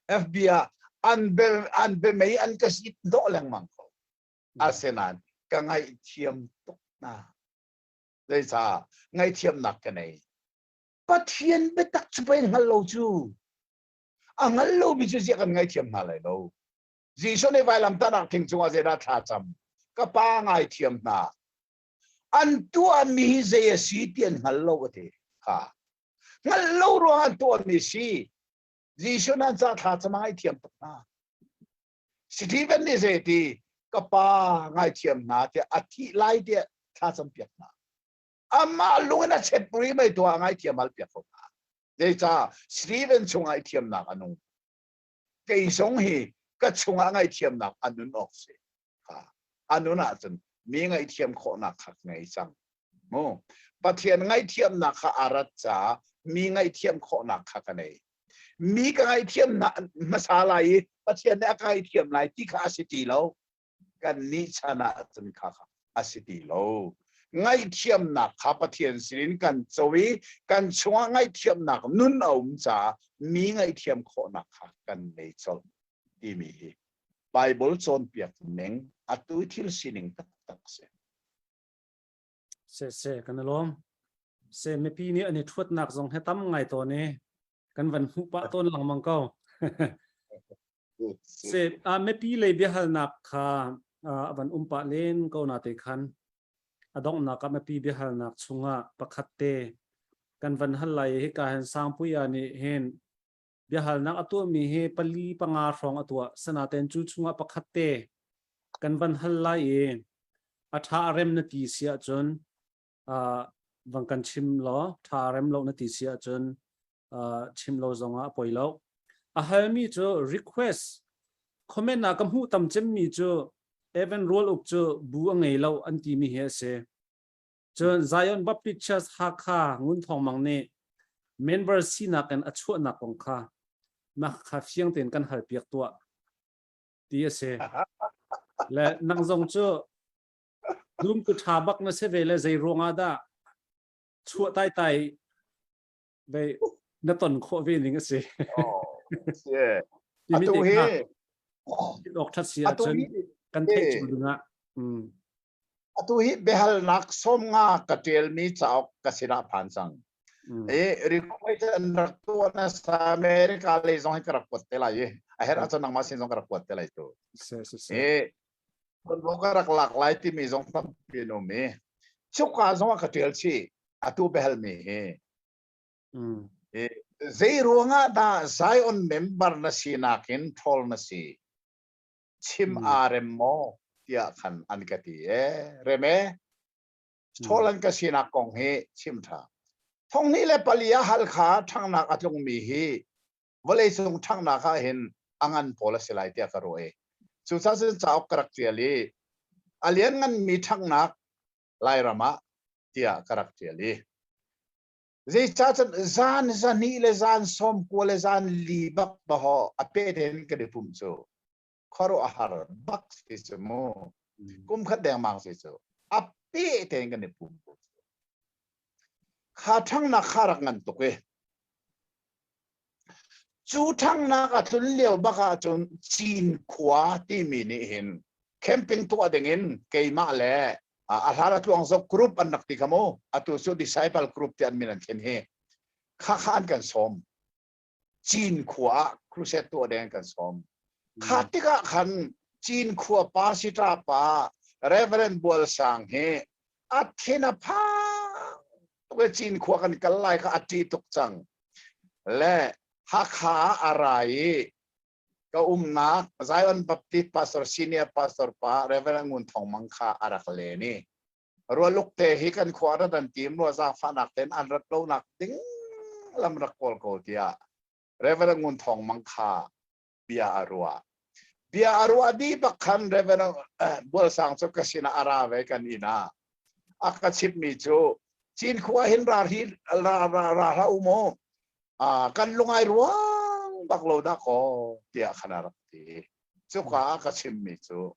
FB ah an be an be mei an ka sit dawh lengmang ko asinain ka ngaihthiam tuk na zeicah ngaihthiamnak ka nei Pathian biatak cu pei hngal lo cu a hngal lomi cu ziah kan ngaithiam hna lai lo Jesuh nih vailamtahnak thing cungah zeidah thla cam ka pa ngaithiam hna an tuahmi hi zei a si ti an hngal lo a ti kha hngal lo ruang an tuahmi si Jesuh nan ca thla cam ngaithiam tuk hna Stephen nih zei ti ka pa ngaithiam hna tiah a thih lai tiah thla cam piak hna amah lung in a chet puri mei tu ah ngaithiam hal piak ko hna zeicah Stephen chungah i thiamnak a nung kei zong hi ka chungah ngaihthiamnak a nun awk si kha a nun ahcun mi ngaihthiam khawhnak kha ngei cang mu Pathian ngaihthiamnak kha a rat caah mi ngaihthiam khawhnak kha ka nei mi ka ngaihthiam hmasa lai i Pathian nih a ka ngaihthiam lai ti kha a si ti lo kannih chan ah cun kha a si ti lo. Ngaihthiamnak kha Pathian sinin kan co i kan chungah ngaihthiamnak nun a um caah mi ngaihthiam khawhnak kha kan nei colh timi hi Bible cawnpiak ning atu thil sining taktak si. Se se kan lawm. Se mipi nih an i thuatnak zong he tam ngai tawn i kan van hmuh pah tawn lengmang ko. Se a mipi lei biahalnak kha a van um pah len ko na te khan a donghnak ah mipi biahalnak chungah pakhat te kan van hal lai hi ka hen sangpuia nih hin biahalnak a tuahmi hi pali panga hrawng a tuah sanaten cu chungah pakhat te kan van hal lai i a tha a rem na ti si ahcun van kan chim law tha rem lo na ti si ahcun chim lo zongah a poi lo a halmi cu request comment ah ka hmuh tam cemmi cu Evan Rual Uk cu bu a ngei lo an timi hi a si cun Zion Baptist Church Hakha Ngun Thawng Mang nih member sinak in a chuahnak kong kha mah kha fiang tein kan hal piak tuah ti a si le nang zong cu Dum ku ṭha bak na si ve le zei ruangah dah chuah tai tai ve na ton khawh ve ning a si. Timi te kha ok ṭhat si ahcun kan theih cio dingah. Atu hi biahalnak 50 ka ṭialmi cauk ka sinah phan cang. I request an rak tuah na sa America lei zong hi ka rak kuat te lai i a herh ahcun nangmah sin zong ka rak kuat te lai tu. I tuanvo ka rak lak lai timi zong tampi an um i cuka zong ah ka ṭial chih atu biahal mi hi. I zei ruangah dah Zion member na sinak in ṭhawl na si? Chim aa rem maw? tiah khan an ka ti e. Rem e. Ṭhawl an ka sinak kong hi chim ṭha. 2004 ah Halkha ṭhanghnak a tlungmi hi vawleicung ṭhanghnak ah hin a ngan pawl a si lai tiah ka ruah i cucaah cun cauk ka rak ṭial i a liannganmi ṭhanghnak Lairam ah tiah ka rak ṭial i zeicah cun zan zahnih le zan 90 le zan li bak dawh a pe tein kan i pumh cu khuaruah a har bak si cu mu. Kum khat dengmang si cu a pe tein kan i pum. Kha ṭhangnak kha rak ngan tuk i cu ṭhangnak a tlun lio bak ahcun Cinkhua timi nih hin camping tuah dingin keimah le a hlan a tluang zok group an rak ti kha mu, atu cu disciple group ti an min an thlen hi, kha kha an kan sawm. Cinkhua ah crusade tuah ding an kan sawm. Kha tikah khan Cinkhua pa sita pa Reverend Bual Sang hi a thin a phang tuk i Cinkhua kan kal lai kha a ṭih tuk cang. Le Hakha ah a ra i ka umnak Zion Baptist Pastor Senior Pastor pa Reverend Ngun Thawng Mang kha a rak len i rualuk te hi kan khua rat an tim rua, zaangfahnak ten an rat lonak ding lam rak kawl ko tiah Reverend Ngun Thawng Mang kha bia a ruah. Bia a ruah dih bak khan Reverend Bual Sang cu ka sinah a ra ve kan inn ah. A ka chimhmi cu Cinkhua hin ra hi ra ra ra hlah u mu, kan lungai ruang bak lo dah kaw tiah khan a rak ti. Cuka ah ka chimmi cu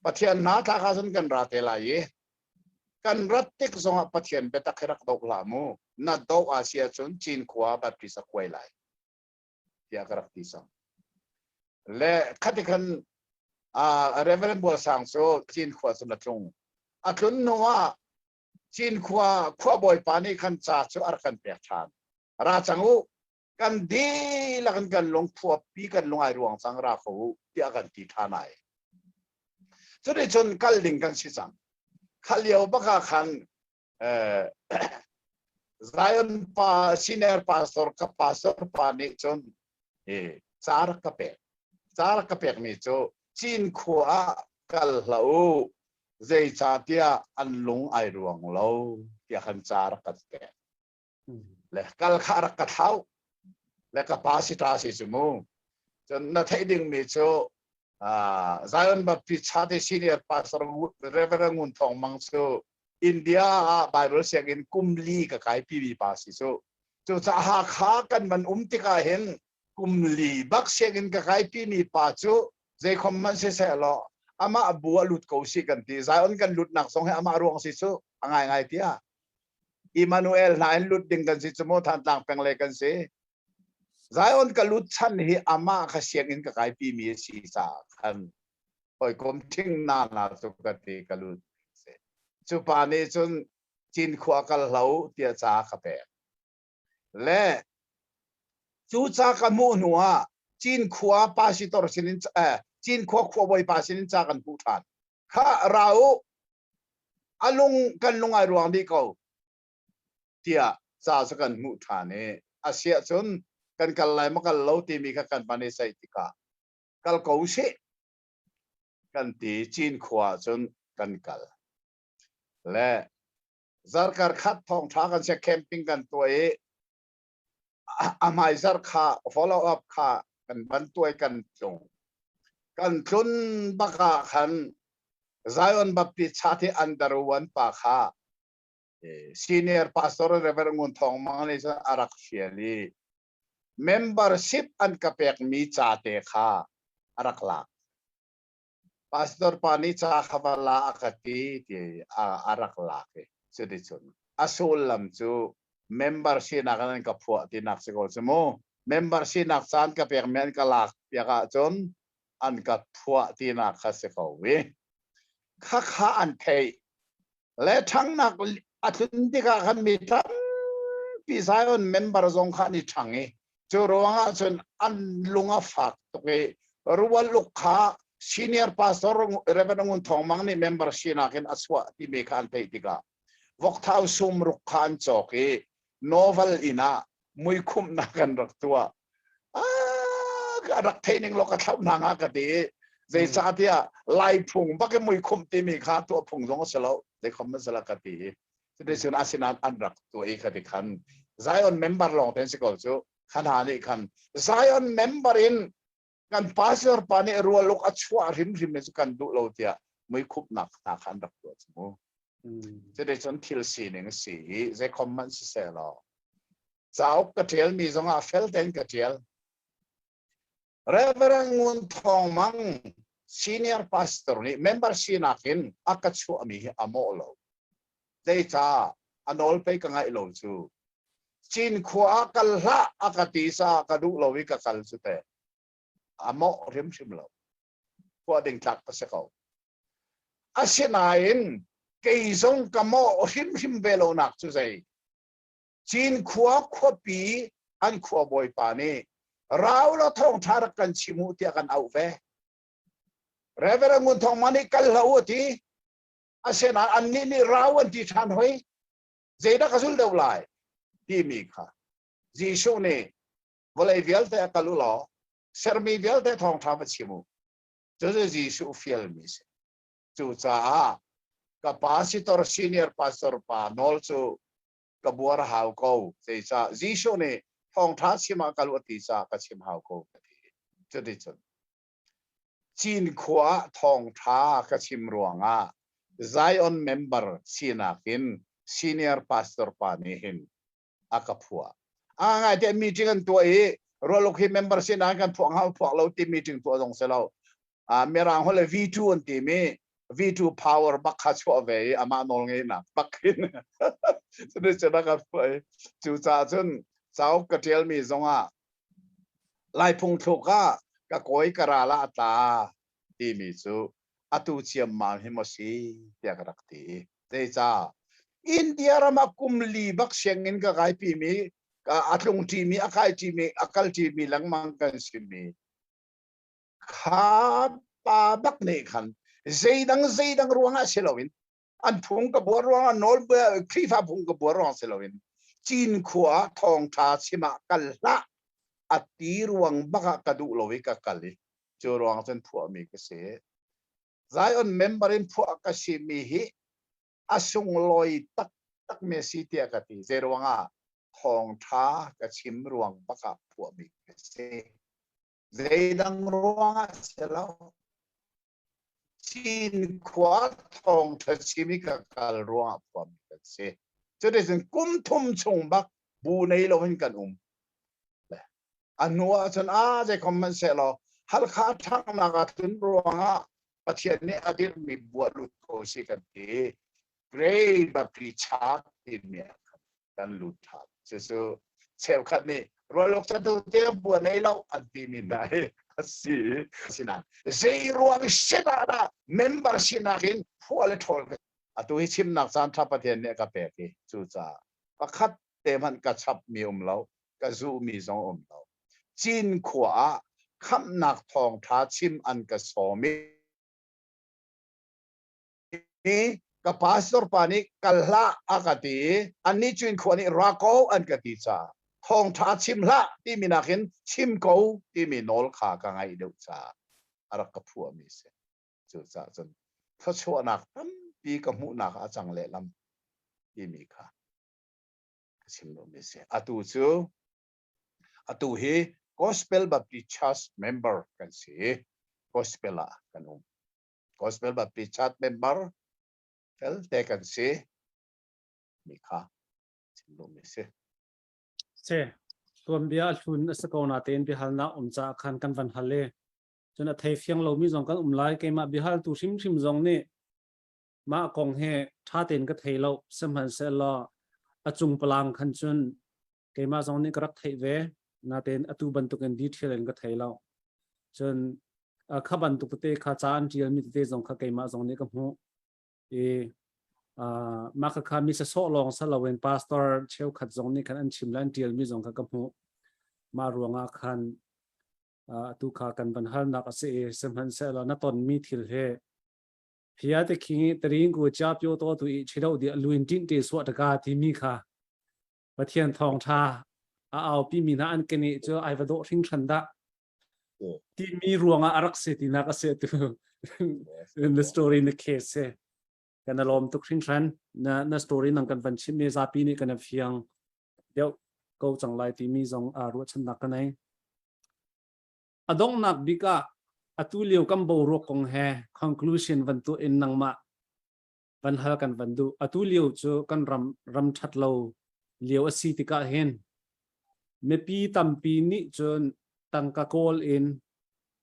Pathian hna thlak ahcun kan ra te lai i kan rat tik zongah Pathian biatak hi rak doh hlah mu. Na doh a si ahcun Cinkhua Baptist a kuai lai tiah ka rak ti cang. Le khati khan Reverend Bual Sang cu Cinkhua cun a tlung. A tlun hnu ah Cinkhua khuabawi pa nih khan ca cu a rak kan pek ṭhan. Ra cang u, kan dihlak in kan lungphuapi kan lung ai ruang cang, ra ko u tiah kan ti ṭhan ai. Cuticun kal ding kan si cang. Kha lio bak ah khan Zion pa senior pastor ka pastor pa nih cun ca rak ka pek. Ca rak ka pekmi cu Cinkhua ah kal hlah u, zeicahtiah an lung ai ruang lo tiah khan ca rak kan pek. Le kal kha rak ka thlauh. Le ka pa si ta si cu mu. Cun na theih dingmi cu Zion Baptist Chate Senior Pastor Reverend Ngun Thawng Mang cu India ah Bible sianginn kum li ka kai pi mi pa si cu. Cucaah Hakha kan van um tikah hin kum li bak sianginn ka kai pi mi pa cu zeikhom hmanh siseh law amah bu a lut ko si kan ti. Zion kan lutnak zong hi amah ruang si cu a ngaingai tiah. Emmanuel hna in lut ding kan si cu mu, Thantlang peng le kan si. Zion ka lut chan hi amah kha sianginn ka kai pi mi a si caah khan hawikom ṭhing na na cu ka ti ka lut. Cu pa nih cun Cinkhua kal hlo tiah ca ka pek. Le cu ca ka hmuh hnu ah Cinkhua pasitor sinin Cinkhua khuabawi pa sinin ca kan hmuh ṭhan. Kha ra u, a lung kan lung ai ruang dih ko tiah ca cu kan hmuh ṭhan i a siah cun kan kal lai maw kal lo timi kha kan van i ceih tikah kal ko usih kan ti. Cinkhua ah cun kan kal le zarkar khat thawngṭha kan sia, camping kan tuah i a hmai zarh kha follow up kha kan van tuai kan tlung. Kan tlun bak ah khan Zion Baptist Church under one pa kha senior pastor Reverend Ngun Thawng Mang nih cun a rak fial i membership an ka pekmi ca te kha a rak lak. Pastor pa nih ca kha va la a ka ti ti a rak lak i cuticun a sullam cu member sinak in an ka phuah tinak si ko cu mu. Member sinak caan ka pekmi an ka lak piak ahcun an ka phuah tinak kha si ko i khakha an theih le ṭhangnak a tlun tikah khan mi tampi. Tampi Zion member zong kha an i ṭhang i cu ruangah cun an lung a fak tuk i Rual Uk kha senior pastor Reverend Ngun Thawng Mang nih member sinak in a chuah timi kha an theih tikah vokthau sum ruk kha an cawk i Novel inn ah muikhumhnak an rak tuah. Ah, rak theih ning law ka thlauh hna nga ka ti. Zeicahtiah Lai phung bak in muikhumh timi kha tuah phung zong a si lo. Zeikhom na si la ka ti. Cuticun asinain an rak tuah i khati khan Zion member lawng ten si ko cu khan ha nih khan Zion member in kan pastor pa nih rualuk a chuah hrimhrim cu kan duh lo tiah muikhupnak hna kha an rak tuah cu mu. Cuticun thil sining si i zeikhom hmanh siseh law cauk ka ṭialmi zongah fel tein ka ṭial. Reverend Ngun Thawng Mang senior pastor nih member sinak in a ka chuahmi hi a mawh lo. Zeicah a nawl pei ka ngaih lo cu. Cinkhua ah kal hlah a ka ti caah ka duh lo i ka kal cu teh. A mawh hrimhrim lo. Phuah ding tlak ka si ko. Asinain kei zong ka mawh hrimhrim ve lonak cu zei? Cinkhua khuapi an khua bawipa nih rau law thawngṭha rak kan chim u tiah kan auh ve. Reverend Ngun Thawng Man nih kal hlah u a ti. Asinain annih nih rau an ti ṭhan hoi. Zeidah ka zul deuh lai timi kha Jesuh nih vawlei vialte a kal u law sermi vialte thawngṭha va chim u. Cucu Jesuh fialmi si. Cucaah ka pastor senior pastor pa nawl cu ka buar hau ko. Zeicah Jesuh nih thawngṭha chim ah kal u ti caah ka chim hau ko ka ti. Cuticun Cinkhua ah thawngṭha ka chim ruangah Zion member sinak in senior pastor pa nih hin a ka phuah. A ngai te meeting an tuah i rualuk hi member sinak kan phuah hnga phuak lo ti meeting tuah zong si lo. Mirang holh le V2 an timi V2 power bak kha chuah ve i amah nawl ngeihnak bak in cuticun a ka phuah i cucaah cun cauk ka ṭialmi zongah Lai phungthluk ah ka kawi ka ral ah a tla timi cu atu ciammam hi maw si tiah ka rak ti. Zeicah? India ram ah kum li bak sianginn ka kaipimi a tlungṭimi a kaiṭimi a kalṭimi lengmang kan simi kha pa bak nih khan zeidang zeidang ruangah si loin an phung ka buar ruangah nawl Khrihfa phung ka buar ruang si loin Cinkhua ah thawngṭha chim ah kal hlah a ti ruang bak ah ka duh lo i ka kal i cu ruang cun phuahmi ka si. Zion member in phuah ka simi hi a sunglawi taktak mi a si tiah ka ti. Zei ruangah thawngṭha ka chim ruang bak ah phuahmi ka si. Zeidang ruangah si lo. Cinkhua thawngṭha chim i ka kal ruangah phuahmi kan si. Cuticun kum thum chung bak bu nei loin kan um. A hnu ahcun a zeikhom hmanhsehlaw Halkha ṭhanghnak ah tlun ruangah Pathian nih a dirhmi bu ah lut ko si kan ti. Great Baptist Church timi ah kan lut ṭhan. Cucu cheukhat nih rualuk catu te bua nei lo an timi hna hi a si. Sinain zei ruang shit ah dah member sinak in phuah le ṭhawl ka atu hi chimnak caan ṭha Pathian nih a ka pek i cucaah pakhat te hmanh ka chapmi um lo ka zuhmi zong um lo. Cinkhua ah khamhnak thawngṭha chim an ka sawm i ka pastor pa nih kal hlah a ka ti i annih cu in khua nih ra ko an ka ti caah thawngṭha chim hlah timi nakin chim ko timi nawl kha ka ngaih deuh caah a rak ka phuahmi a si. Cucaah cun thluachuahnak tampi ka hmuhnak ah a cang lehlam timi kha ka chim duhmi a si. Atu cu atu hi Gospel Baptist Church member kan si i Gospel ah kan um. Gospel Baptist Church member felte kan si mi kha chim duhmi si. Se tuanbia a hlun a si ko na tein biahalnak um caah khan kan van hal i cun a thei fiang lomi zong kan um lai keimah biahaltu hrimhrim zong nih mah kong he ṭha tein ka thei lo sihmanhsehlaw a cung palang khan cun keimah zong nih ka rak theih ve natein atu bantukin detail in ka thei lo cun kha bantuk tete kha ca an ṭialmi tete zong kha keimah zong nih ka hmuh i Mah khakha mi sasawh lawng sa loin pastor cheukhat zong nih khan an chim le an ṭialmi zong kha ka hmuh. Mah ruangah khan atu kha kan van halnak a si i sihmanhsehlaw na tonmi thil he phia te khi taring ku cha pyo to tu i chido di luin tin te suwa taka timi kha Pathian thawng tha a au pi mi hna an kene cu ai va dawh hringhran dah timi ruangah a rak si tinak a si tu in the story in the case se kan lawm tuk hringhran na na story nang kan van chim mi zapi nih kan fiang deuh ko cang lai timi zong a ruahchannak ka nei. A donghnak bik ah atu lio kan boruak kong he conclusion van tuah in nangmah van hal kan van duh. Atu lio cu kan ram ram ṭhat lo lio a si tikah hin mipi tampi nih cun tangka kawl in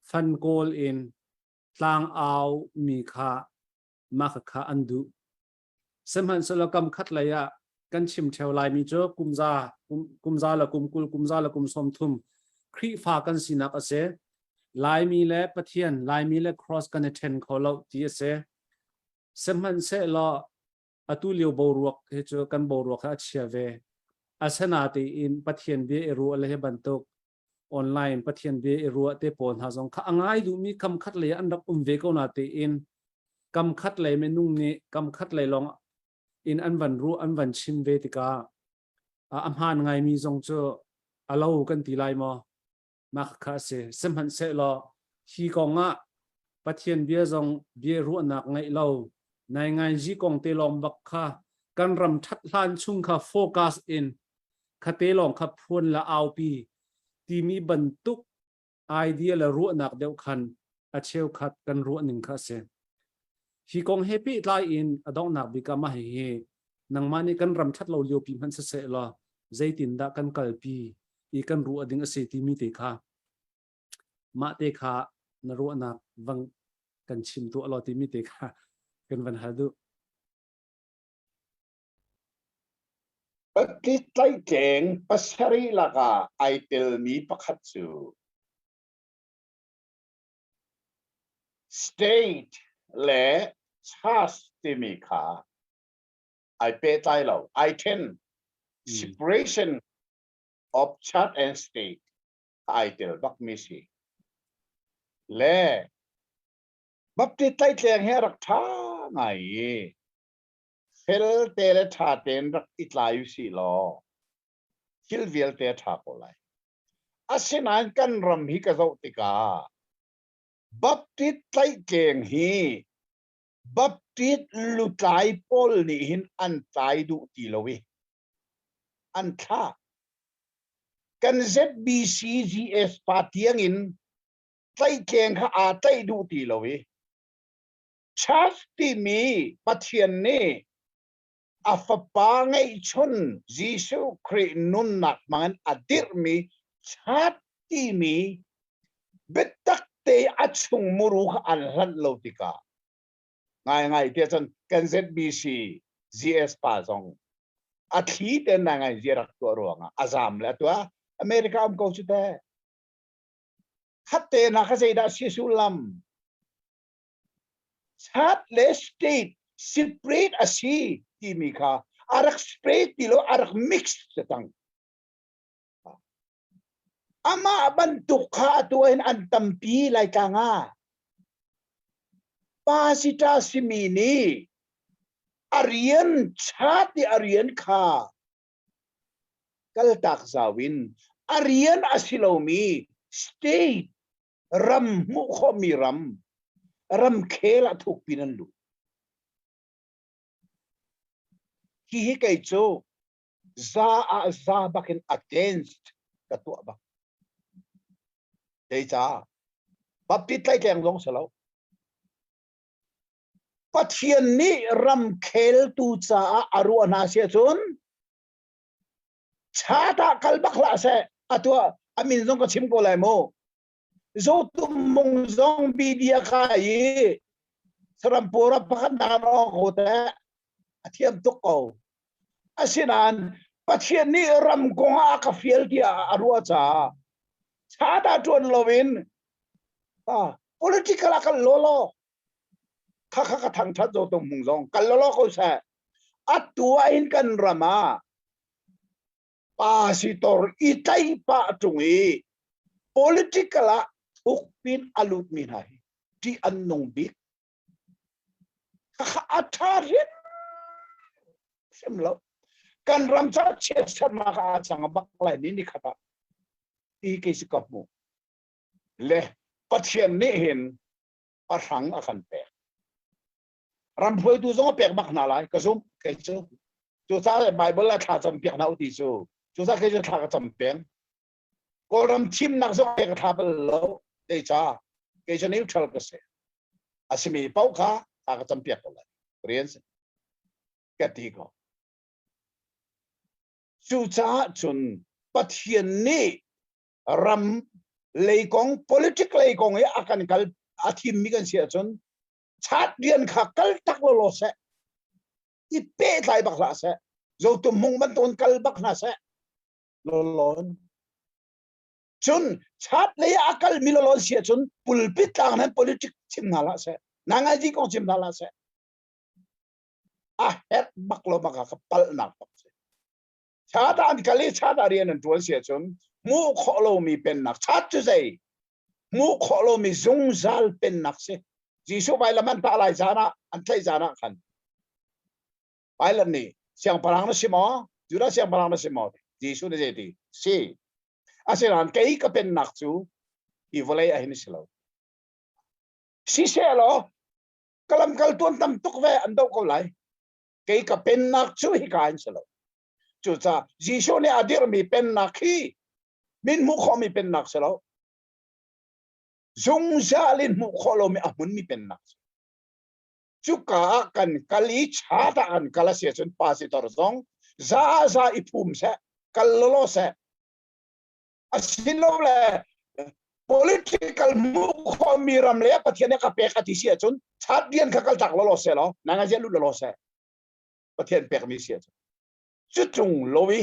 fan kawl in tlang au mi kha mah kha an duh. Sihmanhsehlaw kam khat lei ah kan chim ṭheo laimi cu kumza kumza le kum 20 kumza le kum 30 Khrihfa kan sinak a si. Laimi le Pathian, Laimi le cross kan i ṭhen kho lo ti a si. Sihmanhsehlaw atu lio boruak hi cu kan boruak hi a chia ve. Asinain Pathian bia i ruah le hi bantuk online Pathian bia i ruah te pawl hna zong kha a ngai duhmi kam khat lei an rak um ve ko na tein kam khat lei minung nih kam khat lei lawng in an van ruah an van chim ve tikah a hmaan ngaimi zong cu a lo kan ti lai maw mah kha a si sihmanhsehlaw hi kong ah Pathian bia zong bia ruahnak ngeih lo nai ngai zi kong te lawng bak kha kan ram ṭhat hlan chung kha focus in khate lawng kha phuan la aupi timi bantuk idea le ruahnak deuh khan a cheukhat kan ruah ning kha a si. Hi kong he pehtlai in a donghnak bik ah mah hihi nangmah nih kan ram ṭhat lo lio pi hmanh siseh law zeitindah kan kalpi i kan ruah ding a si timi te kha mah te kha na ruahnak vang kan chim tuah law timi te kha kan van hal duh. Pati tlaihtleng pasarih lakah ai telmi pakhat cu state le church timi kha ai pehtlai lo. Ai then. Separation of church and state ai tel bakmi si. Le Baptist tlaihtleng hi a rak ṭha ngai i fel te le ṭha tein rak i tlai usih law thil vialte a ṭha ko lai. Asinain kan ram hi ka zoh tikah Baptist tlaihtleng hi Baptist lutlai pawl nih hin an tlai duh ti lo i an thlah. Kan ZBCGS pa tiangin tlaihtleng kha aa tlaih duh ti lo i Church timi Pathian nih a fapa ngeihchun Jesuh Khrih nunnak hmangin a dirhmi church timi biatak te a chung muru kha an hlanh lo tikah ngaingai tiah cun kan ZBC GS pa zong a thli ten na ngai zia rak tuah ruangah a zam le a tuah America um ko cu teh khat te na kha zeidah si sullam Church le state separate a si timi kha a rak separate ti lo a rak mix cang. Amah bantuk kha atu in an tampi Laitlang ah. Pasita simi nih a rian chat i a rian kha kaltak zau in a rian a si lomi state ram hmuh khawhmi ram ramkhel ah thukpi nan lut hi hi kei cu za ah za bakin against ka tuah bak Zei Baptist tlaihtleng zong si lo Pathian nih ramkheltu caah a ruah hna si ahcun Chat ah kal bak hlah seh. Atu ah a min zong ka chim ko lai mu. Zotum mung zong bidia ka i Sarampura pakhat nak an awng ko te a thiam tuk ko. Asinain Pathian nih ram kong ah a ka fial tiah a ruah caah chat ah ṭuan loin political ah kal lawlaw. Kha kha ka thangṭhat Zotum mung zong kal lawlaw ko seh. Atu ah hin kan ram ah pasitor i tlai pah ṭung i political ah thukpin a lutmi hna hi ṭih an nung bik. A ṭha hrim hrim lo. Kan ram ca chiatsernak ah aa cang bak lai ni ni khat ah ti kei si ka hmuh. Le Pathian nih hin pahrang a kan pek. Ram hruaitu zong a pek bak hna lai ka zumh kei cu. Cucaah Bible ah thla cam piak hna u ti cu. Cucaah kei cu thla ka cam peng. Kawlram thimnak zong ka thla bal lo. Zeicah? Kei cu neutral ka si. A simi paoh kha thla ka cam piak ko lai. Rian si. Ka ti ko. Cucaah cun Pathian nih ram lei kong, politic lei kong i a kan kal a thimmi kan si ahcun chat rian kha kal tak law law seh. I pehtlai bak hlah seh. Zotum hmung bantukin kal bak hna seh. Lawlawn. Cun chat lei ah a kalmi lawlawn si ahcun pulpit tlang nan politic chim hna hlah seh. Nangai kong chim hna hlah seh. A herh bak lo bak ah ka palhnak bak si. Chat ah an kal i chat ah rian an ṭuan si ahcun hmuh khawh lomi pennak chat cu zei? Hmuh khawh lomi zungzal pennak si. Jesuh vailam an tah lai zan ah an tlaih zan ah khan Pilate nih siangpahrang na si maw? Judah siangpahrang na si maw? Jesuh nih zeiti? Si. Asinain kei ka pennak cu hi vawlei ah hin si lo. Siseh law ka lamkaltu an tam tuk ve an doh ko lai. Kei ka pennak cu hika in si lo. Cucaah Jesuh nih a dirhmi pennak hi min hmuh khawhmi pennak si lo. Zungzal in hmuh khawh lomi a hmunmi pennak si. Cuka ah kan kal i chat ah kan kal a si ahcun pasitor zong za za i phum seh, kal lawlaw seh. Asilole political hmuh khawhmi ram le Pathian nih ka pek a ti si ahcun chat rian kha kal tak lawlaw seh law nang a lut lawlaw seh. Pathian pekmi si ahcun. Cutung lo i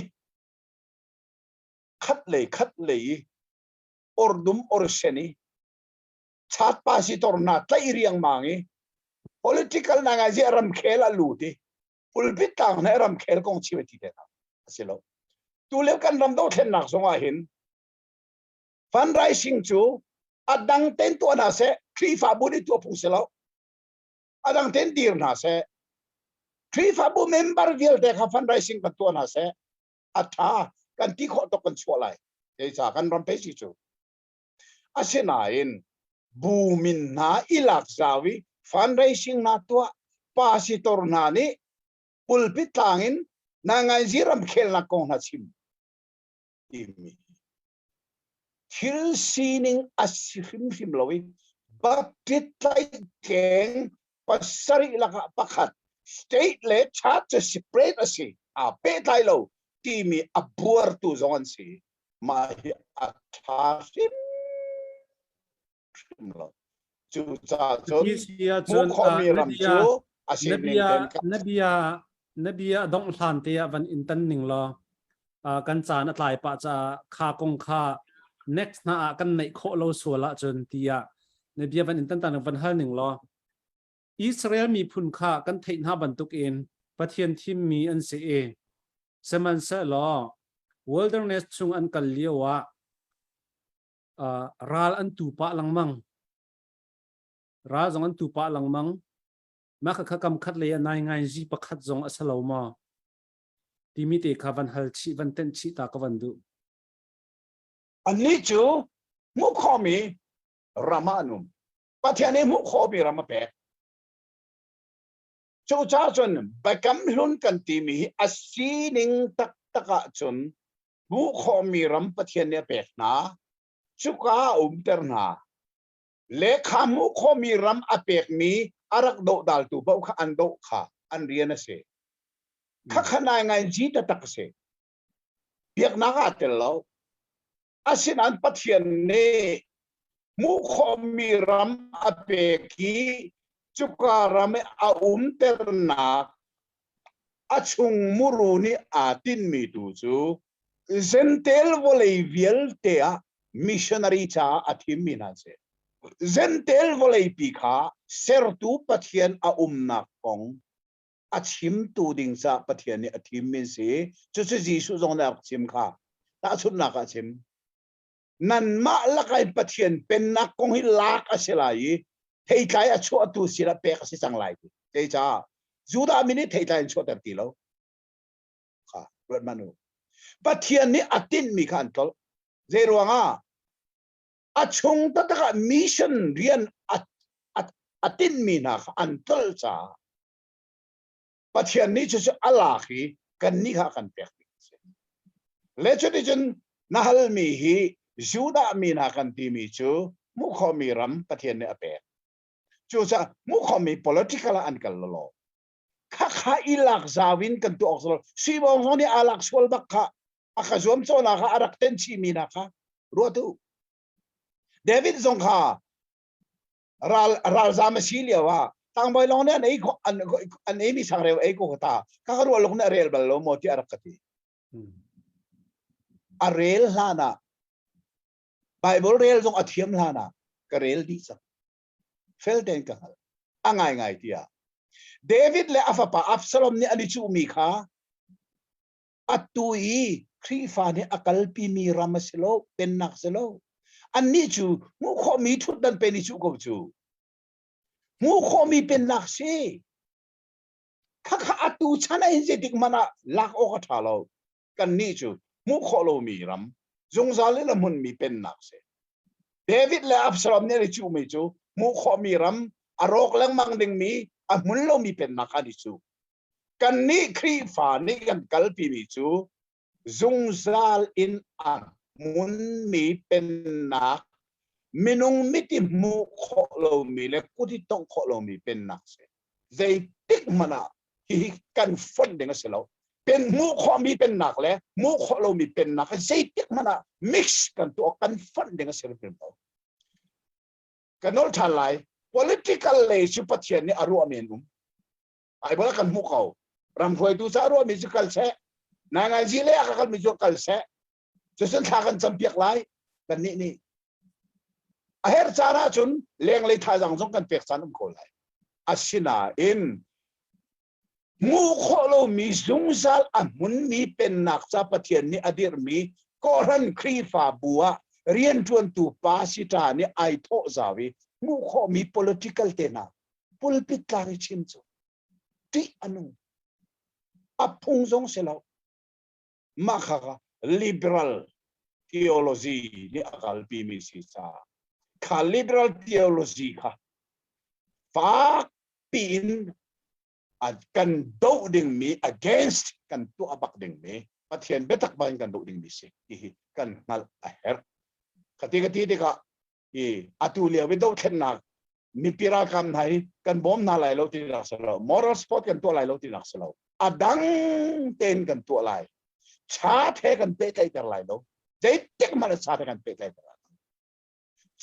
khat lei khat lei i ordum orsen i chat pasitor hna tlaih riangmang i political na ngai ziah ramkhel a lut i pulpit tlang hna ramkhel kong chim ti te hna a si lo. Tu lio kan ram dothlennak zong ah hin fundraising cu a dang ten tuah hna seh, Khrihfabu nih tuah phung si lo, a dang ten dir hna seh, Khrihfabu member vialte kha fundraising kan tuah hna seh, a tha kan ti khawh tok kan chuah lai. Kei kan ram pe si cu. Asinain bu min hna i lak zau i fundraising hna tuah pasitor hna nih pulpit tlang in nangainzi ramkhelnak kong hna chim timi thil sining a si hrimhrim lo i Baptist tlaihtleng pasarih lakah pakhat state le church separate a si aa pehtlai lo timi a buartu zong an si. Mah hi a ṭha hrimhrim lo. Cucaah cun hmuh khawhmi ram cu a sining ten na bia na bia dongh hlan te ah van in tan ning law kan caan a tlai pah caah kha kong kha next hna ah kan neih khawh lo sual ahcun tiah na bia van in tan tan van hal ning law. Israel miphun kha kan theih hna bantuk in Pathian thimmi an si i sihmanhsehlaw wilderness chung an kal lio ah ral an tu pah lengmang, ral zong an tu pah lengmang. Mah kha kam khat lei ah nai ngai zi pakhat zong a si lo maw timi te kha van hal chih, van tenh chih ta ka van duh. Annih cu hmuh khawhmi ram ah an um. Pathian nih hmuh khawhmi ram a pek. Cucaah cun Biakam Hlun kan timi hi a sining taktak ahcun hmuh khawhmi ram Pathian nih a pek hna. Cuka ah a umter hna. Le kha hmuh khawhmi ram a pekmi a rak dohdaltu paoh kha an doh kha an rian a si. Khakha nai ngai zi taktak a si. Biaknak ah tel lo. Asinain Pathian nih hmuh khawhmi ram a pek i cuka ram i a umternak a chung muru nih aa tinhmi tu cu Jentail vawlei vialte ah missionary caah a thimmi hna an si. Jentail vawleipi kha sertu Pathian a umnak kong. A chimtu ding ca Pathian nih a thimmi an si. Cucu Jesuh zong nih a rak chim kha. Tahchunhnak ah a chim. Nanmah lakah in Pathian pennak kong hi lak a si lai i theitlai a chuahtu sinah pek a si cang lai ti. Zeicah? Judah mi nih theitlai an chuahter ti lo. Kha ruat hmanh u. Pathian nih a tinhmi kha an tlolh. Zei ruangah? A chung taktak ah mission rian a, a, a tinhmi hna kha an tlolh caah Pathian nih cucu a lak i kannih kha a kan pek ding a si. Le cuticun na halmi hi Judah mi hna kan timi cu hmuh khawhmi ram Pathian nih a pek. Cucaah hmuh khawhmi political ah an kal lawlaw. Khakha i lak zau in kan tuah awk si lo. Suibawng zong nih aa lak sual bak kha a ka zuamcawhnak kha a rak ten chihmi hna kha ruat u. David zong kha ral ralzam a si lio ah tlangbawi lawng nih an ei an an ei mi changreu ei ko ta ka ka ruah lung nih a rel bal lo maw tiah a rak ka ti. A rel hlan ah Bible rel zong a thiam hlan ah ka rel dih cang. Fel tein ka hngalh. A ngai ngai tiah David le a fapa Absalom nih an i cuhmi kha atu i Khrihfa nih a kalpimi ram a si lo, pennak si lo. Annih cu hmuh khawhmi ṭhutdan pen i cuh ko cu. Hmuh khawhmi pennak si. Khakha atu chan ah hin zeitik hmanh ah lak awk a ṭha lo. Kannih cu hmuh khawh lomi ram, zungzal in a hmunmi pennak si. David le Absalom nih an i cuhmi cu hmuh khawhmi ram, a rawk lengmang dingmi, a hmun lomi pennak an i cuh. Kannih Khrihfa nih kan kalpimi cu zungzal in a hmunmi pennak, minung mit i hmuh khawh lomi le kut i tongh khawh lomi pennak si. Zeitik hmanh ah hihi kan fonh ding a si lo. Pen hmuh khawhmi pennak le hmuh khawh lomi pennak zeitik hmanh ah mix kan tuah kan fonh ding a si hrim lo. Ka nolh ṭhan lai. Political lei cu Pathian nih a ruahmi an um. Bible ah kan hmuh ko. Ram hruaitu ca ruahmi cu kal seh. Nainganzi le a ka kalmi cu kal seh. Cucun thla kan campiak lai. Kannih nih. A herh caan ahcun lenglei thazaang zong kan pek caan um ko lai. Asinain hmuh khawh lomi zungzal a hmunmi pennak ca Pathian nih a dirhmi kawhhran Khrihfabu ah rianṭuantu pasita nih ai thawh zau i hmuh khawhmi political te hna pulpit tlang i chim cu ṭih a nung. A phung zong si lo. Mah kha liberal theology nih a kalpimi si caah kha liberal theology kha fak piin kan doh dingmi against kan tuah bak dingmi Pathian biatak bangin kan doh dingmi si ti hi kan hngalh a herh. Khati ka ti tikah i atu lio i dohthlennak mipi ralkap hna hi kan bawm hna lai lo ti nak si lo moral support kan tuah lai lo ti nak si lo a dang tein kan tuah lai chat he kan pehtlaihter lai lo zeitik hmanh chat he kan pehtlaihter lai lo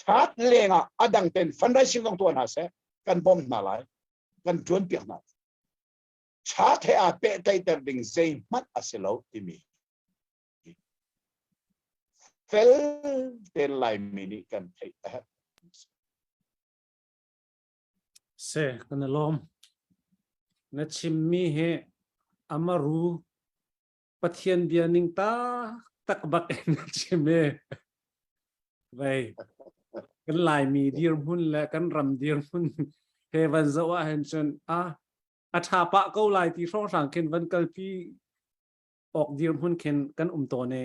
chat lengah a dang tein fundraising zong tuah hna seh kan bawm hna lai kan tuan piak hna chat he aa pehtlaihter ding zeihmanh a si lo timi Fel tein Laimi nih kan theih a herh. Se kan i lawm. Na chimmi hi amaru Pathian bia ning tak tak bak in na chim i vei kan Laimi dirhmun le kan ram dirhmun he van zoh ah hin cun a a ṭha pah ko lai ti hrawnghrang khin van kalpi awk dirhmun khin kan um tawn i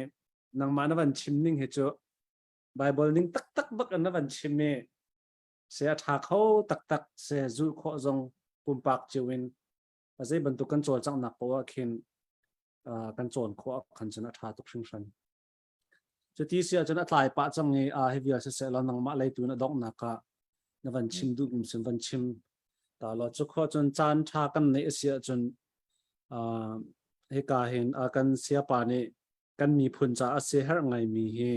nangmah na van chim ning hi cu Bible ning taktak bak in na van chim i se a ṭha kho taktak se zulh khawh zong pumpak cio in a zei bantuk kan cawlcanghnak poah ah khin kan cawn khawh khan cun a ṭha tuk hringhran. Cuti si ahcun a tlai pah cang i hi vial siseh law nangmah lei tu na donghnak ah na van chim duh sim van chim ta law cu khawh cun caan ṭha kan neih a si ahcun hika hin kan siapa nih kan miphun caah a siaherh ngaimi hi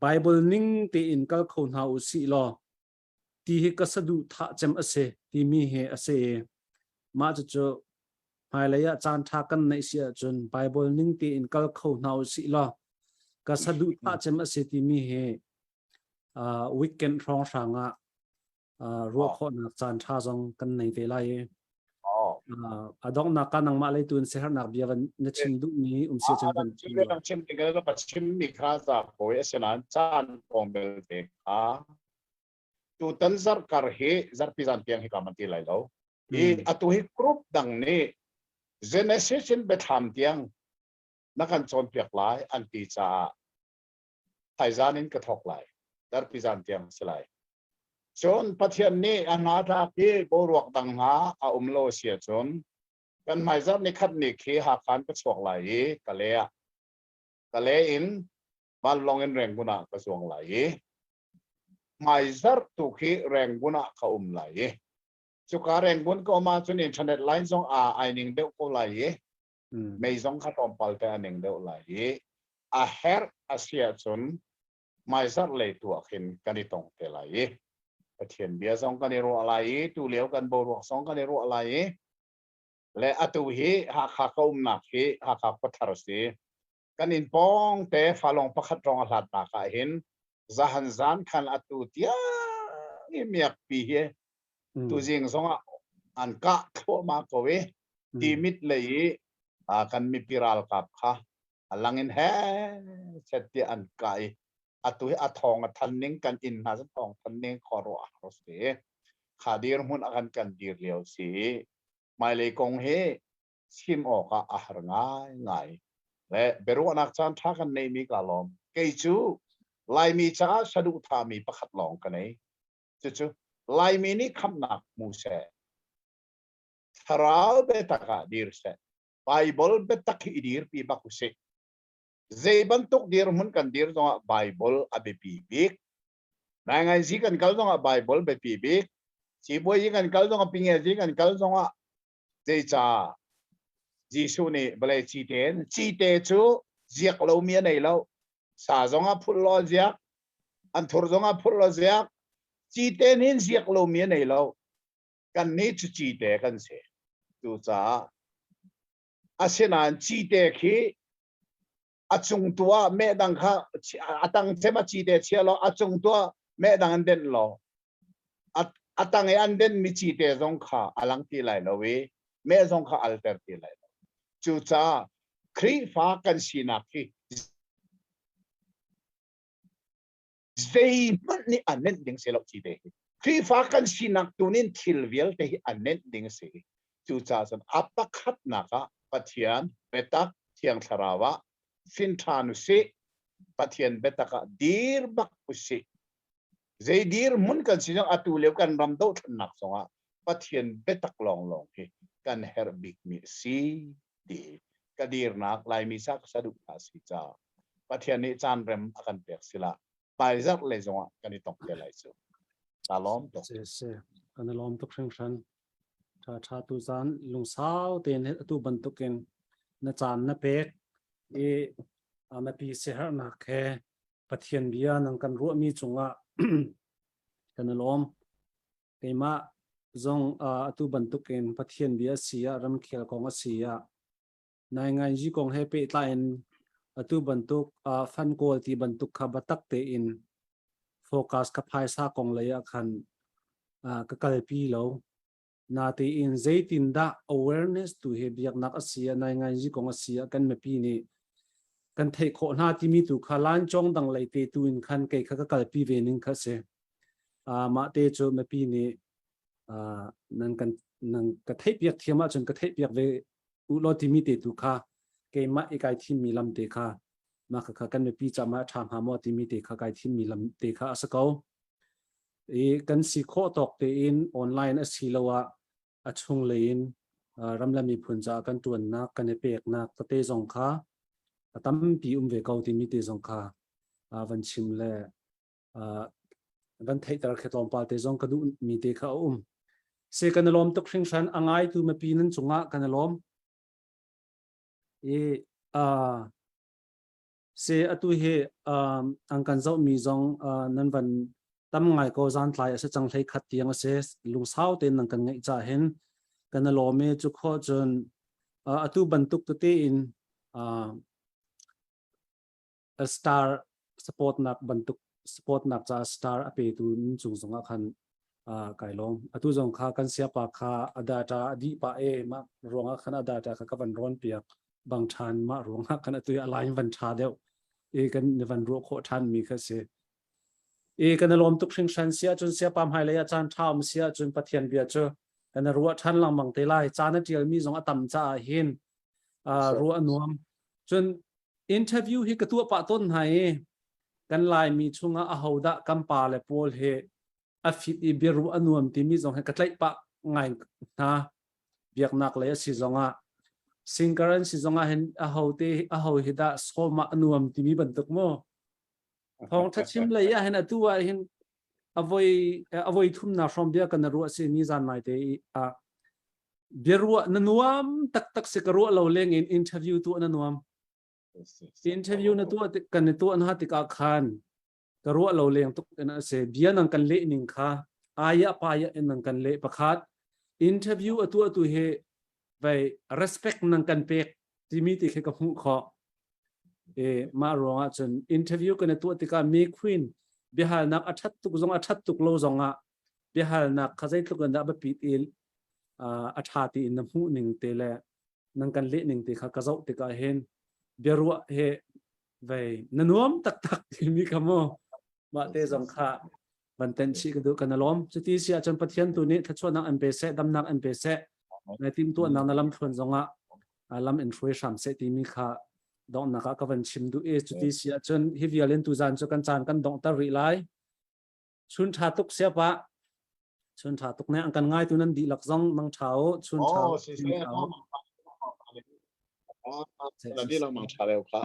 Bible ning tein kal kho hna u sih law ti hi ka saduhthah cem a si timi hi a si i mah cucu hmailei ah caan ṭha kan neih si ahcun Bible ning tein kal kho hna u sih law ka saduhthah cem a si timi hi weekend hrawnghrang ah ruah khawhnak caan ṭha zong kan nei ve lai i. A donghnak ka nangmah lei tu in siaherhnak bia van na chim duhmi um si cun van chim law. Chim ding ka chim mi kha za ko asinain caan kong belte kha tutan zarkar hi zarpi zan tiang hi ka man ti lai lo. I atu hi group dang nih Genesis in Biathlam tiang na kan cawnpiak lai an ti caah thaizan in ka thawk lai. Zarpi zan tiang si lai. Cun Pathian nih a hna tlak i boruak dang hna a um lo a si ahcun kan hmaizarh nikhat ni khi Hakha in ka chuak lai i Kale ah Kale in vanlawng in Rangoon ah ka zuang lai i hmaizarh tu khi Rangoon ah ka um lai i cuka Rangoon ka um ahcun internet line zong aa ai ning deuh ko lai i mei zong kha tlawmpal te a ning deuh lai i a herh a si ahcun hmaizarh lei tu ah khin kan i tong te lai i Pathian bia zong kan i ruah lai i tu lio kan boruak zong kan i ruah lai i le atu hi Hakha ka umnak hi Hakha khuathar si kan inn pawng te falong pakhat rong a hlatnak ah hin zahan zan khan atu tiang i miakpi hi tuzing zong ah an kah thluahmah ko i timit lei i kan mipi ralkap kha a lang in he chet tiah an kah i atu hi a thawng a than ning kan inn hna cu thawng than ning khuaruah har si kha dirhmun a kan kan dir lio si hmailei kong hi chim awk ah a har ngai ngai le biaruahnak caan tha kan nei mi ka lawm kei cu Laimi caah saduhthah mi pakhat lawng ka nei cucu Laimi nih khamhnak hmu seh thlarau biatak ah dir seh Bible biatak hi i dirpi bak usih. Zei bantuk dirhmun kan dir zongah Bible a biapi bik. Naingai kan kal zongah Bible biapi bik. Sibuai kan kal zongah pinge kan kal zongah zeica Jesuh nih vawlei cite in cite cu ziak lomi a nei lo. Sa zongah phulh law ziak, anthur zongah phulh law ziak, cite nih ziak lomi a nei lo. Kannih cu cite kan si. Cucaah asinain cite khi a cung tu ah meh dang kha a tang cem a cite chia law a cung tu ah meh dang an denh law a tang i an denh mi cite zong kha a lang ti lai lo i meh zong kha alter ti lai lo. Cucaah Khrihfa kan sinak hi zeihmanh nih a nenh ding si lo cite hi Khrihfa kan sinak tunin thil vialte hi a nenh ding si cucaah cun a pakhatnak ah Pathian biatak Thiang Thlarau ah fin ṭhan usih Pathian biatak ah dir bak usih zei dirhmun kan si zong atu lio kan ram dohthlennak zongah Pathian biatak lawnglawng hi kan herh bikmi a si ti ka dirnak Laimi sa ka saduhthah si ca Pathian nih caan rem a kan pek sila hmaizarh lei zongah kan i tong te lai cu ta lawm tuk si si kan i lawm tuk hringhran tha tha tu zan lungsau tein atu bantukin na caan na pek i na pi siaherhnak he Pathian bia nang kan ruahmi cungah kan i lawm Keimah zong atu bantukin Pathian bia a si ah ramkhel kong a si ah nainganzi kong he pehtlai in atu bantuk fan kawl ti bantuk kha biatak tein focus ka phaisa kong lei ah khan ka kalpi lo. Natein zeitindah awareness tu hi biaknak a si ah nainganzi kong a si ah kan mipi nih kan theih khawh hna timi tu kha lancawng dang lei te tu in khan kei kha ka kalpi ve ning kha si. Mah te cu mipi nih nan kan nan ka theihpiak thiam ahcun ka theihpiak ve u law timi te tu kha keimah i kai thimmi lam te kha mah kha kan mipi ca ma ṭha hnga maw timi te kha kai thimmi lam te kha a si ko. I kan si khawh tawk tein online a si lo ah a chung lei in ram le miphun caah kan ṭuannak kan i peknak tete zong kha a tampi um ve ko timi te zong kha van chim le van theihter khi tlawmpal te zong ka duh mi te kha a um. Se kan i lawm tuk hringhran a ngaitu mipi nan cungah kan i lawm. I se atu hi an kan zoh mi zong nan van tam ngai ko zan tlai a si cang hlei khat tiang a si lungsau tein nan kan ngaih ca hin kan i lawm i cu khawh cun atu bantuk tete in star support nak bantuk support nak ca star a petu nun cung zongah khan Kai lawm. Atu zong kha kan siapa kha a data a dih pah e mah ruangah khan a data kha ka van rawn piak bang ṭhan mah ruangah khan atu a line van ṭha deuh i kan van ruah khawh ṭhan mi kha si. I kan i lawm tuk hringhran si ahcun siapa hmailei ah caan ṭha um si ahcun Pathian bia cu kan i ruah ṭhan lengmang te lai. Caan a ṭialmi zong a tam caah hin ruah a nuam. Cun interview hi ka tuah pah tawn hna i kan Laimi chungah ahodah kan pa le pawl hi a fit i biaruah a nuam timi zong hi ka tlaih pah ngai hna. Biaknak lei a si zongah singer an si zongah hin aho te aho hi dah sawm ah a nuam timi bantuk mu. Thawngṭha chim lei ah hin atu ah hin a voi thumnak hrawng bia kan ruah si ni zan nai te ah biaruah na nuam taktak si ka ruah lo leng in interview tu na nuam. Interview na tuah kan i tuah na tikah khan ka ruah lo leng tuk in a si. Bia nang kan leh ning kha aya paya in nang kan leh pakhat interview a tuah tu hi vai respect nang kan pek timi ti khi ka hmuh khawh. E mah ruangah cun interview kan i tuah tikah mi queen biahalnak a ṭhat tuk zong a ṭhat tuk lo zongah biahalnak kha zeitluk in dah biapit i a ṭha tiin na hmuh ning te le nan kan leh ning te kha ka zoh tikah hin biaruah he vei na nuam taktak timi kha mu mah te zong kha van tenh chih ka duh kan alawm cuti si ahcun Pathian tu nih thluachuahnak an pe seh damnak an pe seh na timtuahnak na lam thluan zongah lam in hruai hram seh timi kha donghnak ah ka van chim duh i cuti si ahcun hi vial in tuzan cu kan caan kan donghter rih lai chun tha tuk siapa chun tha tuk ne an kan ngai tu nan dihlak zong mang tha o chun tha Oh, si se na dihlak mang tha leo kha.